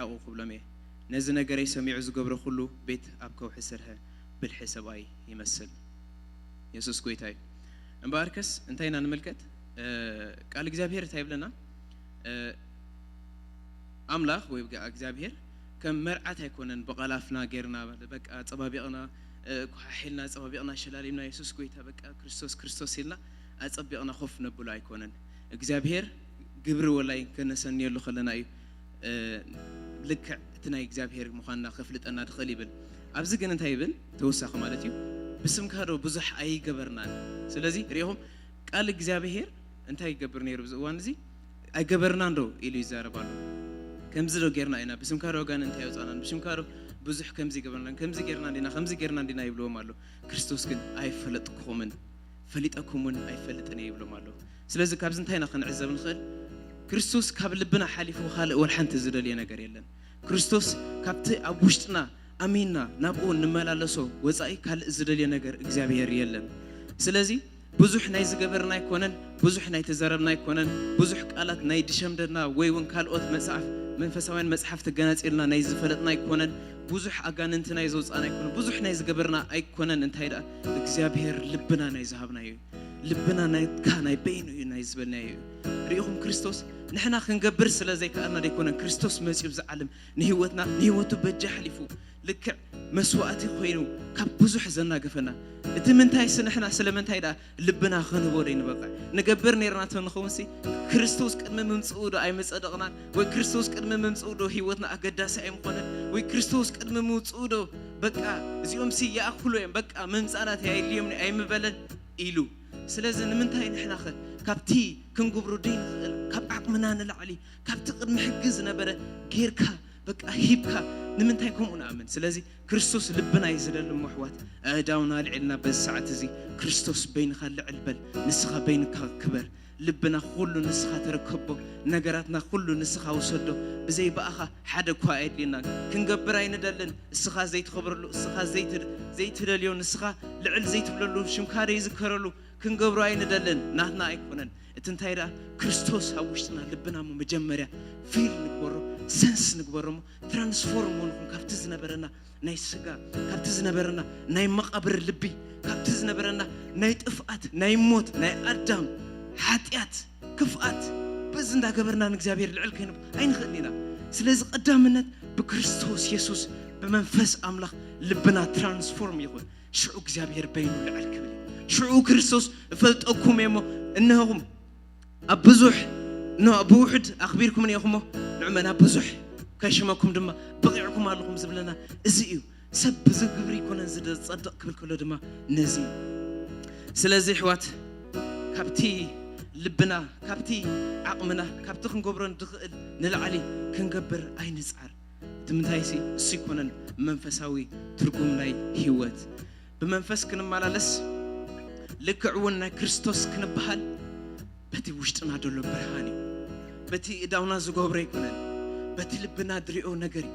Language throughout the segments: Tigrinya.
ኣብኡ ክብሎም እየ፣ ነዚ ነገረይ ሰሚዑ ዝገብሮ ኩሉ ቤት ኣብ ከውሒ ዝሰርሐ ብልሒ ሰብኣይ ይመስል። የሱስ ጎይታ እዩ። እምበኣርከስ እንታይ ኢና ንምልከት? እ፣ ቃል እግዚኣብሔር እንታይ ይብለና? እ፣ ኣምላኽ ወይ ብጋ-፣ እግዚኣብሔር ከም መርዓት ኣይኮነን፣ ብቓል ኣፍና ጌርና፣ በቃ ኣጸባቢቕና፣ እ፣ ኮሓሒልና፣ ኣጸባቢቕና፣ ሸላሊምና፣ የሱስ ጎይታ፣ በቃ ክርስቶስ፣ ክርስቶስ ኢልና ኣጸቢቕና ኮፍ ነብሎ ኣይኮነን። እግዚኣብሔር ግብሪ ወላይ ከነሰንየሉ ከለና እዩ፣ እ፣ ልክዕ እቲ ናይ እግዚኣብሔር ምዃንና ከፍልጠና ድኽእል ይብል። ኣብዚ ግን እንታይ ይብል? ተወሳኺ ማለት እዩ፣ ብስምካ ዶ ብዙሕ ኣይገበርናን? ስለዚ ርኢኹም፣ ቃል እግዚኣብሔር እንታይ ይገብር ነይሩ ኣብዚ እዋን እዚ? ኣይገበርናን ዶ ኢሉ ይዛረብ ኣሎ። ከምዚ ዶ ጌርና ኢና? ብስምካ ዶ ኣጋንንቲ ኣውጻእናን? ብስምካ ዶ ብዙሕ ከምዚ ገበርናን? ከምዚ ጌርና እንዲና፣ ከምዚ ጌርና እንዲና ይብልዎም ኣሎ። ክርስቶስ ግን ኣይፈለጥኩምን፣ ፈሊጠኩም እውን ኣይፈልጥን እየ ይብሎም ኣሎ። ስለዚ ካብዚ እንታይ ኢና ክንዕዘብ ንኽእል? ክርስቶስ ካብ ልብና ሓሊፉ ካልእ ወላ ሓንቲ ዝደልዮ ነገር የለን። ክርስቶስ ካብቲ ኣብ ውሽጥና ኣሚንና ናብኡ እንመላለሶ ወጻኢ ካልእ ዝደልዮ ነገር እግዚኣብሔር የለን። ስለዚ ብዙሕ ናይ ዝገበርና ኣይኮነን፣ ብዙሕ ናይ ተዘረብና ኣይኮነን፣ ብዙሕ ቃላት ናይ ድሸምደድና ወይ እውን ካልኦት መጽሓፍ፣ መንፈሳውያን መጽሓፍቲ ገናጺልና ናይ ዝፈለጥና ኣይኮነን፣ ብዙሕ ኣጋንንቲ ናይ ዘውጻእና ኣይኮነን፣ ብዙሕ ናይ ዝገበርና ኣይኮነን። እንታይ ደኣ እግዚኣብሔር ልብና ናይ ዝሃብናዮ እዩ። ልብና ናትካ ናይ በይኑ እዩ ናይ ዝበልናዮ እዩ። ርኢኹም ክርስቶስ ንሕና ክንገብር ስለ ዘይከኣልና ደይኮነን ክርስቶስ መጺኡ ኣብዚ ዓለም ንህይወትና፣ ንህይወቱ በጃ ኣሕሊፉ ልክዕ መስዋእቲ ኮይኑ ካብ ብዙሕ ዘናገፈና። እቲ ምንታይሲ ንሕና ስለምንታይ ደኣ ልብና ክንህቦ ደይንበቕዕ? ንገብር ነይርና እንተንኸውንሲ ክርስቶስ ቅድሚ ምምጽኡ ዶ ኣይመጸደቕናን? ወይ ክርስቶስ ቅድሚ ምምጽኡ ዶ ህይወትና ኣገዳሲ ኣይምኾነን? ወይ ክርስቶስ ቅድሚ ምውጽኡ ዶ በቃ እዚኦምሲ ይኣኽሉ እዮም፣ በቃ ምምጻእ ናተይ ኣየድልዮምን ኣይምበለን ኢሉ። ስለዚ ንምንታይ ንሕናኸ ካብቲ ክንገብሮ ደይንኽእል፣ ካብ ዓቕምና ንላዕሊ፣ ካብቲ ቅድሚ ሕጊ ዝነበረ ጌርካ በቃ ሂብካ ንምንታይ ከምኡ ንኣምን? ስለዚ ክርስቶስ ልብና እዩ ዝደሊ እሞ ኣሕዋት፣ ኣእዳውና ኣልዒልና በዚ ሰዓት እዚ ክርስቶስ በይንኻ ልዕል በል፣ ንስኻ በይንካ ክበር፣ ልብና ኩሉ ንስኻ ተረከቦ፣ ነገራትና ኩሉ ንስኻ ውሰዶ፣ ብዘይ ብኣኻ ሓደ እኳ ኣየድልየናን፣ ክንገብር ኣይንደልን፣ እስኻ ዘይትኸብረሉ፣ እስኻ ዘይት-፣ ዘይትደልዮ፣ ንስኻ ልዕል ዘይትብለሉ፣ ሽምካ ዘይዝከረሉ ክንገብሮ ኣይንደልን፣ ናትና ኣይኮነን። እቲ እንታይ ደኣ ክርስቶስ ኣብ ውሽጥና ልብና እሞ መጀመርያ ፊል ንግበሮ፣ ሰንስ ንግበሮ እሞ ትራንስፎርም ሆንኩም ካብቲ ዝነበረና ናይ ስጋ፣ ካብቲ ዝነበረና ናይ መቓብር ልቢ፣ ካብቲ ዝነበረና ናይ ጥፍኣት፣ ናይ ሞት፣ ናይ ኣዳም ሓጢኣት፣ ክፍኣት በዚ እንዳገበርና ንእግዚኣብሔር ልዕል ከይንብ ኣይንኽእል ኢና። ስለዚ ቀዳምነት ብክርስቶስ የሱስ ብመንፈስ ኣምላኽ ልብና ትራንስፎርም ይኹን። ሽዑ እግዚኣብሔር በይኑ ልዕል ክብል እዩ። ሽዑ ክርስቶስ እፈልጠኩም እየ እሞ እነሆኹም ኣብ ብዙሕ፣ እነሆ ብውሑድ ኣኽቢርኩምኒ ኢኹም እሞ ንዑ መን ኣብ ብዙሕ ከሽመኩም ድማ በቒዕኩም ኣለኹም ዝብለና እዚ እዩ። ሰብ ብዚ ግብሪ ኣይኮነን ዝደ-፣ ዝጸድቕ ክብል ከሎ ድማ ነዚ እዩ። ስለዚ ኣሕዋት ካብቲ ልብና፣ ካብቲ ዓቕምና፣ ካብቲ ክንገብሮ ንድኽእል ንላዕሊ ክንገብር ኣይንጽዓር። እቲ ምንታይሲ እሱ ኣይኮነን መንፈሳዊ ትርጉም ናይ ህይወት። ብመንፈስ ክንመላለስ ልክዕ እውን ናይ ክርስቶስ ክንበሃል በቲ ውሽጥና ዘሎ ብርሃን እዩ። በቲ እዳውና ዝገብሮ ኣይኮነን፣ በቲ ልብና ድሪኦ ነገር እዩ፣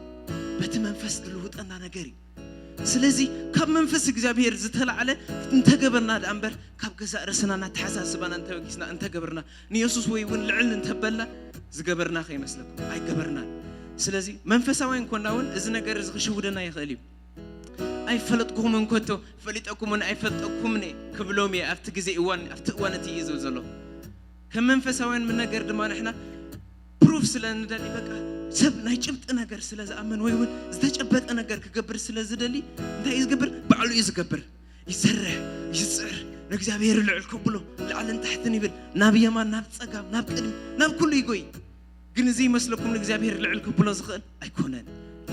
በቲ መንፈስ ዝልውጠና ነገር እዩ። ስለዚ ካብ መንፈስ እግዚኣብሔር ዝተላዕለ እንተገበርና ደኣ እምበር ካብ ገዛእ ርእስና እናተሓሳስባና እንተበጊስና እንተገበርና ንየሱስ ወይ እውን ልዕል እንተበልና ዝገበርና ከይመስለኩም ኣይገበርናን። ስለዚ መንፈሳውያን ኮንና እውን እዚ ነገር እዚ ክሽውደና ይኽእል እዩ። ኣይፈለጥኩኹምን ከቶ ፈሊጠኩምን ኣይፈልጠኩምን እየ ክብሎም እየ ኣብቲ ግዜ እዋን ኣብቲ እዋን እቲ እዩ ዝብል ዘሎ። ከም መንፈሳውያን ምነገር ድማ ንሕና ፕሩፍ ስለ ንደሊ በቃ ሰብ ናይ ጭብጢ ነገር ስለ ዝኣምን ወይ እውን ዝተጨበጠ ነገር ክገብር ስለ ዝደሊ እንታይ እዩ ዝገብር? ባዕሉ እዩ ዝገብር። ይሰርሕ፣ ይፅዕር፣ ንእግዚኣብሔር ልዕል ከብሎ ላዕልን ታሕትን ይብል፣ ናብ የማን ናብ ፀጋም ናብ ቅድሚ ናብ ኩሉ ይጎይ። ግን እዚ ይመስለኩም ንእግዚኣብሔር ልዕል ከብሎ ዝኽእል ኣይኮነን።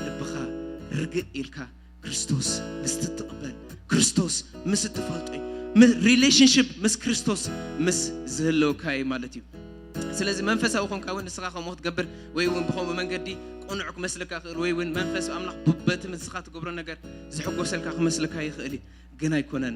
ልብኻ ርግእ ኢልካ ክርስቶስ ምስ ትትቕበል ክርስቶስ ምስ እትፈልጦ እዩ። ም-፣ ሪሌሽንሽፕ ምስ ክርስቶስ ምስ ዝህልወካ እዩ ማለት እዩ። ስለዚ መንፈሳዊ ኮንካ እውን ንስኻ ከምኡ ክትገብር ወይ እውን ብኸምኡ መንገዲ ቅኑዕ ክመስለካ ይኽእል ወይ እውን መንፈስ ኣምላኽ ብ-፣ በቲ ንስኻ ትገብሮ ነገር ዝሕጎሰልካ ክመስለካ ይኽእል እዩ። ግን ኣይኮነን።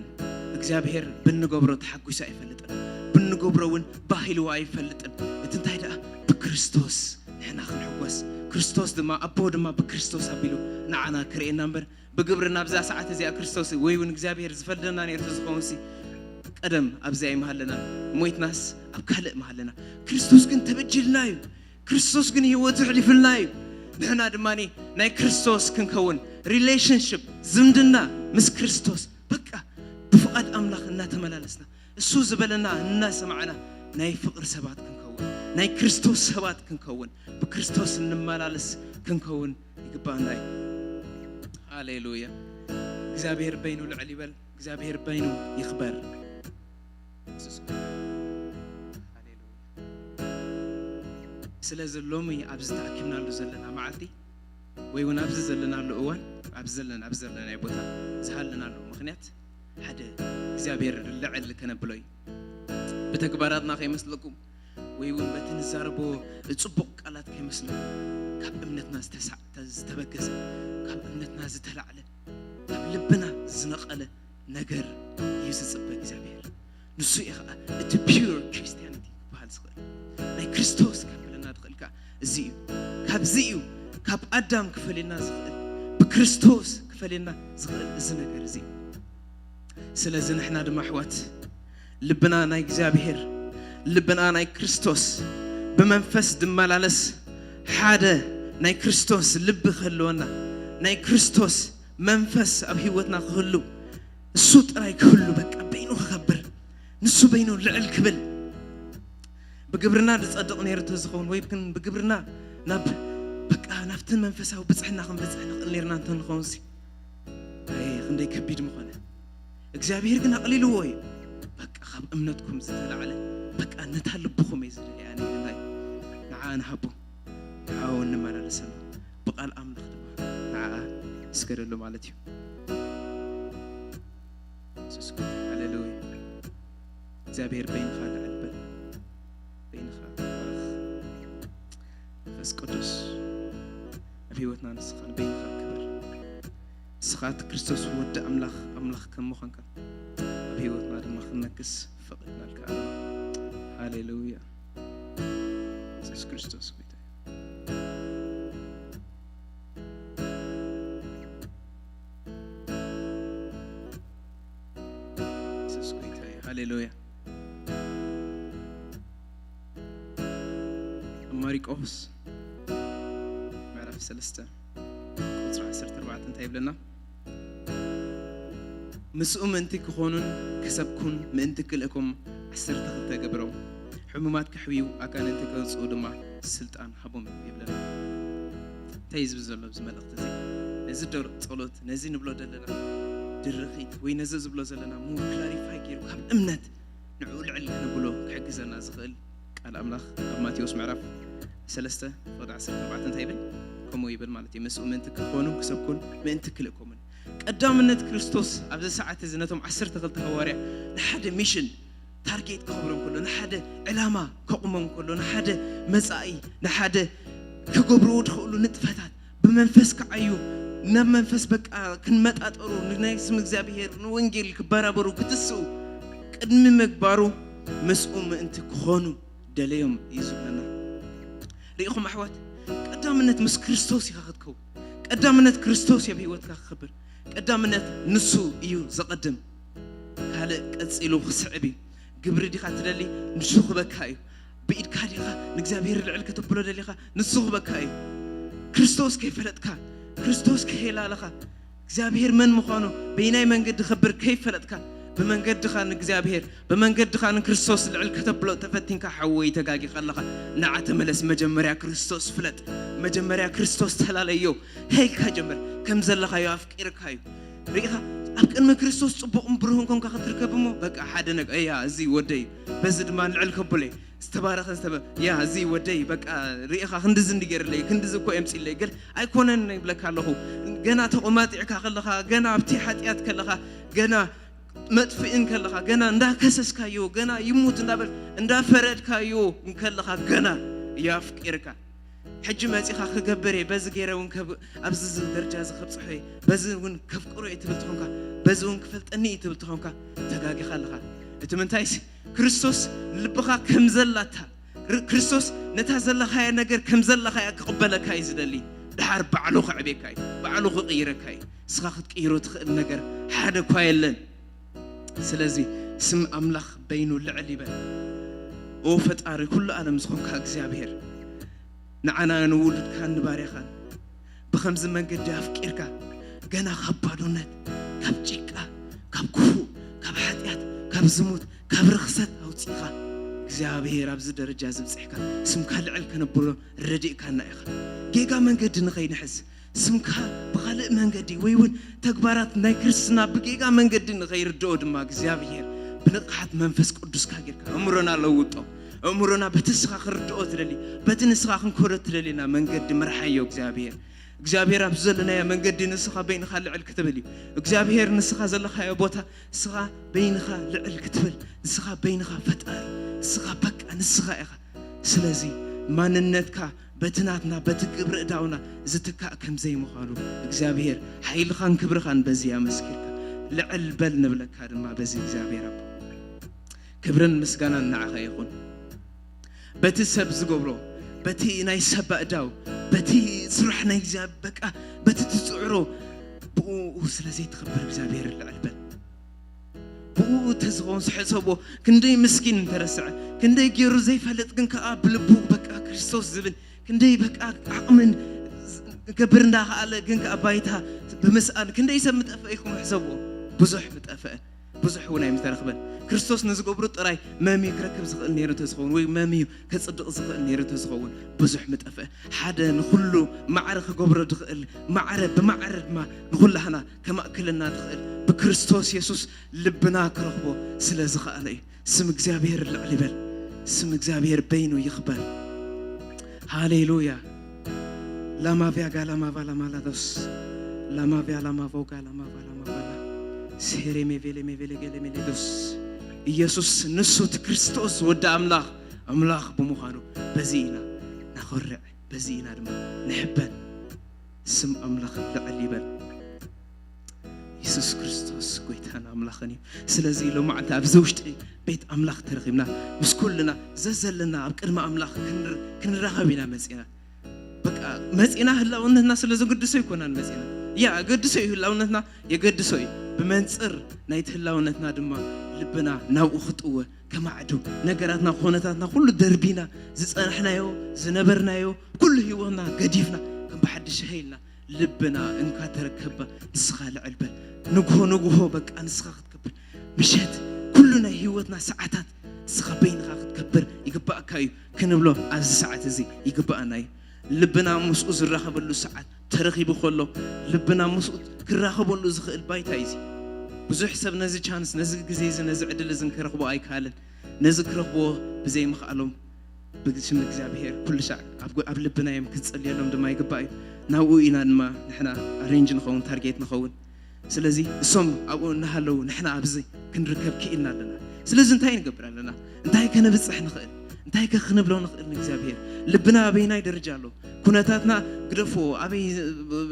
እግዚኣብሔር ብንገብሮ ተሓጒሱ ኣይፈልጥን፣ ብንገብሮ እውን ባህ ኢልዎ ኣይፈልጥን። እቲ እንታይ ደኣ ብክርስቶስ ንሕና ክንሕጎስ ክርስቶስ ድማ ኣቦ ድማ ብክርስቶስ ኣቢሉ ንዓና ክርእየና እምበር ብግብሪ ናብዛ ሰዓት እዚኣ ክርስቶስ ወይ እውን እግዚኣብሔር ዝፈልደና ነይሩ ተዝኸውንሲ ቀደም ኣብዚ ኣይምሃለና ሞይትናስ ኣብ ካልእ ምሃለና። ክርስቶስ ግን ተበጅልና እዩ። ክርስቶስ ግን ህይወቱ ኣሕሊፍልና እዩ። ንሕና ድማ ናይ ክርስቶስ ክንከውን፣ ሪሌሽንሽፕ፣ ዝምድና ምስ ክርስቶስ፣ በቃ ብፍቓድ ኣምላኽ እናተመላለስና፣ እሱ ዝበለና እናሰማዕና ናይ ፍቕሪ ሰባት ክንከውን፣ ናይ ክርስቶስ ሰባት ክንከውን፣ ብክርስቶስ እንመላለስ ክንከውን ይግባና እዩ። ሃሌሉያ። እግዚኣብሔር በይኑ ልዕል ይበል። እግዚኣብሔር በይኑ ይኽበር። የሱስ ጎይታ። ሃሌሉያ። ስለዚ ሎሚ ኣብዚ ተኣኪብናሉ ዘለና መዓልቲ፣ ወይ እውን ኣብዚ ዘለናሉ እዋን፣ ኣብዚ ዘለና፣ ኣብዚ ዘለናዮ ቦታ ዝሃለናሉ ምኽንያት ሓደ እግዚኣብሔር ልዕል ከነብሎ እዩ። ብተግባራትና ከይመስለኩም፣ ወይ እውን በቲ ንዛረቦ ጽቡቕ ቃላት ከይመስለኩም፣ ካብ እምነትና ዝተሳ-፣ ዝተበገሰ፣ ካብ እምነትና ዝተላዕለ፣ ካብ ልብና ዝነቐለ ነገር እዩ ዝጽበ እግዚኣብሔር። ንሱ እዩ ኸዓ እቲ ፒውር ክርስቲያኒቲ ክበሃል ዝኽእል። ናይ ክርስቶስ ከብለና ዝኽእል ከዓ እዚ እዩ። ካብዚ እዩ ካብ ኣዳም ክፈልየና ዝኽእል፣ ብክርስቶስ ክፈልየና ዝኽእል እዚ ነገር እዚ እዩ። ስለዚ ንሕና ድማ ኣሕዋት፣ ልብና ናይ እግዚኣብሔር፣ ልብና ናይ ክርስቶስ፣ ብመንፈስ ድመላለስ፣ ሓደ ናይ ክርስቶስ ልቢ ክህልወና፣ ናይ ክርስቶስ መንፈስ ኣብ ህይወትና ክህሉ፣ እሱ ጥራይ ክህሉ፣ በቃ በይኑ ክኸብር፣ ንሱ በይኑ ልዕል ክብል። ብግብርና ዝጸድቕ ነይሩ እንተዝኸውን፣ ወይ ግን ብግብርና ናብ፣ በቃ ናብቲ መንፈሳዊ ብጽሕና ክንበጽሕ ንኽእል ነይርና እንተንኸውን ሲ፣ ኣይ፣ ክንደይ ከቢድ ምኾነ። እግዚኣብሔር ግን ኣቕሊልዎ እዩ። በቃ ካብ እምነትኩም ዝተላዕለ፣ በቃ ነታ ልብኹም እየ ዝደልያ፣ ኣነ ኢልና እዩ። ንዓ ንሃቦ፣ ንዓ እውን ንመላለሰሉ። ብቓል ኣምላኽ ድማ ንዓ ንስገደሉ ማለት እዩ። የሱስ ጎይታ፣ ሃሌሉያ። እግዚኣብሔር በይንኻ ልዕል በል። በይንኻ ተባረኽ። መንፈስ ቅዱስ ኣብ ህይወትና ንስኻ በይንኻ ክበር። ንስኻ እቲ ክርስቶስ ወዲ ኣምላኽ፣ ኣምላኽ ከም ምዃንካ ኣብ ህይወትና ድማ ክንነግስ ፈቒድናልካ ኣለና። ሃሌሉያ። የሱስ ክርስቶስ ጎይታ እዩ። የሱስ ጎይታ እዩ። ሃሌሉያ። ኣብ ማሪቆስ ምዕራፍ ሰለስተ ቁጽሪ ዓሰርተ ኣርባዕተ እንታይ ይብለና? ምስኡ ምእንቲ ክኾኑን ክሰብኩን ምእንቲ ክልእኮም ዓሰርተ ክልተ ገበሮም። ሕሙማት ከሕውዩ፣ ኣጋንንቲ ከውጽኡ ድማ ስልጣን ሃቦም ይብለና። እንታይ እዩ ዝብል ዘሎ ኣብዚ መልእኽቲ እዚ? ነዚ ዶ-፣ ጸሎት፣ ነዚ ንብሎ ዘለና ድርኺት ወይ ነዚ ዝብሎ ዘለና ሞር ክላሪፋይ ገይሩ ካብ እምነት ንዕኡ ልዕል ከነብሎ ክሕግዘና ዝኽእል ቃል ኣምላኽ ኣብ ማቴዎስ ምዕራፍ ሰለስተ ፍቕዲ ዓሰርተ ኣርባዕተ እንታይ ይብል? ከምኡ ይብል ማለት እዩ። ምስኡ ምእንቲ ክኾኑ ክሰብኩን ምእንቲ ክልእኮምን። ቀዳምነት ክርስቶስ ኣብዚ ሰዓት እዚ ነቶም ዓሰርተ ክልተ ሃዋርያ ንሓደ ሚሽን ታርጌት ክኸብሮም ከሎ፣ ንሓደ ዕላማ ከቑሞም ከሎ፣ ንሓደ መጻኢ፣ ንሓደ ክገብርዎ ዝኽእሉ ንጥፈታት ብመንፈስ ክዓዩ፣ ናብ መንፈስ በቃ ክንመጣጠሩ፣ ንናይ ስም እግዚኣብሔር፣ ንወንጌል ክበራበሩ፣ ክትስኡ ቅድሚ ምግባሩ ምስኡ ምእንቲ ክኾኑ ደለዮም እዩ ዝብለና። ርኢኹም ኣሕዋት፣ ቀዳምነት ምስ ክርስቶስ ኢኻ ክትከውን። ቀዳምነት ክርስቶስ እዩ ኣብ ህይወትካ ክኸብር። ቀዳምነት ንሱ እዩ ዘቐድም። ካልእ ቀጺሉ ክስዕብ እዩ። ግብሪ ዲኻ ትደሊ? ንሱ ክበካ እዩ። ብኢድካ ዲኻ ንእግዚኣብሔር ልዕል ከተብሎ ደሊኻ? ንሱ ክበካ እዩ። ክርስቶስ ከይፈለጥካ፣ ክርስቶስ ከየላለኻ፣ እግዚኣብሔር መን ምዃኑ፣ በየናይ መንገዲ ከብር ከይፈለጥካ፣ ብመንገድኻ ንእግዚኣብሔር፣ ብመንገድኻ ንክርስቶስ ልዕል ከተብሎ ተፈቲንካ፣ ሓወይ ተጋጊኻ ኣለኻ። ንዓ ተመለስ፣ መጀመርያ ክርስቶስ ፍለጥ። መጀመርያ ክርስቶስ ተላለዮ። ከይልካ ጀምር። ከም ዘለኻዮ ኣፍቂርካዩ። ርኢኻ፣ ኣብ ቅድሚ ክርስቶስ ጽቡቕን ብሩህን ኮንካ ክትርከብ እሞ፣ በቃ ሓደ ነገር፣ እያ፣ እዚ ወደይ፣ በዚ ድማ ልዕል ከብሎ እየ። ዝተባረኸ ዝተበ-፣ ያ፣ እዚ ወደይ፣ በቃ ርኢኻ፣ ክንድዚ እንዲ ገይርለይ፣ ክንድዚ እኮ የምጽእለይ፣ ገል ኣይኮነን ይብለካ ኣለኹ። ገና ተቖማጢዕካ ከለኻ፣ ገና ኣብቲ ሓጢኣት ከለኻ፣ ገና መጥፍእን ከለኻ፣ ገና እንዳከሰስካዮ፣ ገና ይሙት እንዳበል-፣ እንዳፈረድካዮ ከለኻ፣ ገና የፍቅርካ። ሕጂ መጺኻ ክገብር እየ፣ በዚ ገይረ እውን ከብ-፣ ኣብዚ ዝ-፣ ደረጃ እዚ ከብጽሖ እየ፣ በዚ እውን ከፍቅሮ እየ ትብል ተኾንካ፣ በዚ እውን ክፈልጠኒ እዩ ትብል ተኾንካ፣ ተጋጊኻ ኣለኻ። እቲ ምንታይስ፣ ክርስቶስ ልብኻ ከም ዘላታ፣ ር-፣ ክርስቶስ ነታ ዘለኻያ ነገር ከም ዘለኻያ ክቕበለካ እዩ ዝደሊ። ድሓር ባዕሉ ከዕቤካ እዩ፣ ባዕሉ ክቕይረካ እዩ። ንስኻ ክትቅይሮ ትኽእል ነገር ሓደ እኳ የለን። ስለዚ ስም ኣምላኽ በይኑ ልዕል ይበል። ኦ ፈጣሪ ኩሉ ዓለም ዝኾንካ እግዚኣብሔር፣ ንዓና ንውሉድካን ንባርያኻን ከምዚ መንገዲ ኣፍቂርካ፣ ገና ካብ ባዶነት፣ ካብ ጭቃ፣ ካብ ክፉእ፣ ካብ ሓጢኣት፣ ካብ ዝሙት፣ ካብ ርኽሰት ኣውፂእኻ፣ እግዚኣብሔር ኣብዚ ደረጃ ዝብፅሕካ፣ ስምካ ልዕል ከነብሎ ረዲእካና ኢኻ። ጌጋ መንገዲ ንኸይንሕዝ፣ ስምካ ብኻልእ መንገዲ ወይ እውን ተግባራት ናይ ክርስትና ብጌጋ መንገዲ ንኸይርድኦ ድማ እግዚኣብሔር ብንቕሓት መንፈስ ቅዱስካ ጌርካ እምሮና ለውጦ። እምሮና በቲ ንስኻ ክንርድኦ ትደሊ፣ በቲ ንስኻ ክንከዶ ትደሊና መንገዲ ምርሓዮ እግዚኣብሔር። እግዚኣብሔር ኣብዚ ዘለናዮ መንገዲ ንስኻ በይንኻ ልዕል ክትብል እዩ። እግዚኣብሔር ንስኻ ዘለኻዮ ቦታ ንስኻ በይንኻ ልዕል ክትብል፣ ንስኻ በይንኻ ፈጣሪ፣ ንስኻ በቃ ንስኻ ኢኻ። ስለዚ ማንነትካ በቲ ናትና በቲ ግብሪ እዳውና ዝትካእ ከም ዘይምዃኑ እግዚኣብሔር ሓይልኻን ክብርኻን በዚ ኣመስኪርካ ልዕል በል ንብለካ ድማ በዚ እግዚኣብሔር ኣቦ። ክብርን ምስጋናን ንዓኻ ይኹን። በቲ ሰብ ዝገብሮ፣ በቲ ናይ ሰብ ኣእዳው፣ በቲ ስራሕ ናይ እግዚኣብሔር በቃ በቲ ትፅዕሮ ብኡ ስለ ዘይትኸብር እግዚኣብሔር ልዕል በል። ብኡ ተዝኸውን ሕሰቦ ክንደይ ምስኪን እንተረስዐ፣ ክንደይ ገይሩ ዘይፈልጥ ግን ከዓ ብልቡ በቃ ክርስቶስ ዝብል ክንደይ በቃ ዓቕምን ገብር እንዳኸኣለ ግን ከዓ ባይታ ብምስኣን ክንደይ ሰብ ምጠፍአ ኢኹም ሕሰብዎ። ብዙሕ ምጠፍአ፣ ብዙሕ እውን ኣይምተረኽበን። ክርስቶስ ንዝገብሩ ጥራይ መምዩ ክረክብ ዝኽእል ነይሩ እንተዝኸውን ወይ መምዩ ከጽድቕ ዝኽእል ነይሩ እንተዝኸውን ብዙሕ ምጠፍአ። ሓደ ንኹሉ ማዕረ ክገብሮ ዝኽእል ማዕረ ብማዕረ ድማ ንኹላህና ከማእክልና ዝኽእል ብክርስቶስ የሱስ ልብና ክረኽቦ ስለ ዝኸኣለ እዩ። ስም እግዚኣብሔር ልዕል ይበል። ስም እግዚኣብሔር በይኑ ይኽበር። ሃሌሉያ። ላማቪያ ጋላማቫ ላማላዶስ ላማቪያ ላማቮጋ ላማቫ ላማቫላ ሴሬ ሜቬሌ ሜቬሌ ገሌ ሜሌዶስ ኢየሱስ ንሱ እቲ ክርስቶስ ወዲ ኣምላኽ ኣምላኽ ብምዃኑ በዚ ኢና ነኾርዕ፣ በዚ ኢና ድማ ንሕበን። ስም ኣምላኽ ልዕል ይበል። የሱስ ክርስቶስ ጎይታን ኣምላኽን እዩ። ስለዚ ሎማዓንቲ ኣብዚ ውሽጢ ቤት ኣምላኽ ተረኺብና ምስ ኩልና ዘዘለና ኣብ ቅድሚ ኣምላኽ ክንር- ክንራኸብ ኢና መፂና። በቃ መፂና ህላውነትና ስለ ዘገድሶ ኣይኮናን መፂና። ያ ኣገድሶ እዩ፣ ህላውነትና የገድሶ እዩ። ብመንፅር ናይቲ ህላውነትና ድማ ልብና ናብኡ ክጥወ ከማዕዱ ነገራትና ኩነታትና ኩሉ ደርቢና ዝፀናሕናዮ ዝነበርናዮ ኩሉ ህይወትና ገዲፍና ከም ብሓድሽ ሃይልና ልብና እንካ ተረከባ ንስኻ ልዕል በል። ንግሆ ንግሆ በቃ ንስኻ ክትከብር፣ ምሸት ኩሉ ናይ ህይወትና ሰዓታት ንስኻ በይንኻ ክትከብር ይግባእካ እዩ ክንብሎ ኣብዚ ሰዓት እዚ ይግባኣና እዩ። ልብና ምስኡ ዝራኸበሉ ሰዓት ተረኺቡ ከሎ ልብና ምስኡ ክራኸበሉ ዝኽእል ባይታ እዩ እዚ። ብዙሕ ሰብ ነዚ ቻንስ፣ ነዚ ግዜ እዚ፣ ነዚ ዕድል እዚ ክረኽቦ ኣይከኣልን። ነዚ ክረኽብዎ ብዘይምኽኣሎም ብስም እግዚኣብሔር ኩሉ ሻዕ ኣብ ጎ- ኣብ ልብና እዮም ክንጸልየሎም ድማ ይግባእ እዩ። ናብኡ ኢና ድማ ንሕና ኣሬንጅ ንኸውን፣ ታርጌት ንኸውን። ስለዚ እሶም ኣብኡ እናሃለዉ ንሕና ኣብዚ ክንርከብ ክኢልና ኣለና። ስለዚ እንታይ ንገብር ኣለና? እንታይ ከነብጽሕ ንኽእል? እንታይ ከ ክንብሎ ንኽእል ንእግዚኣብሔር? ልብና ኣበይናይ ደረጃ ኣሎ? ኩነታትና ግደፍዎ፣ ኣበይ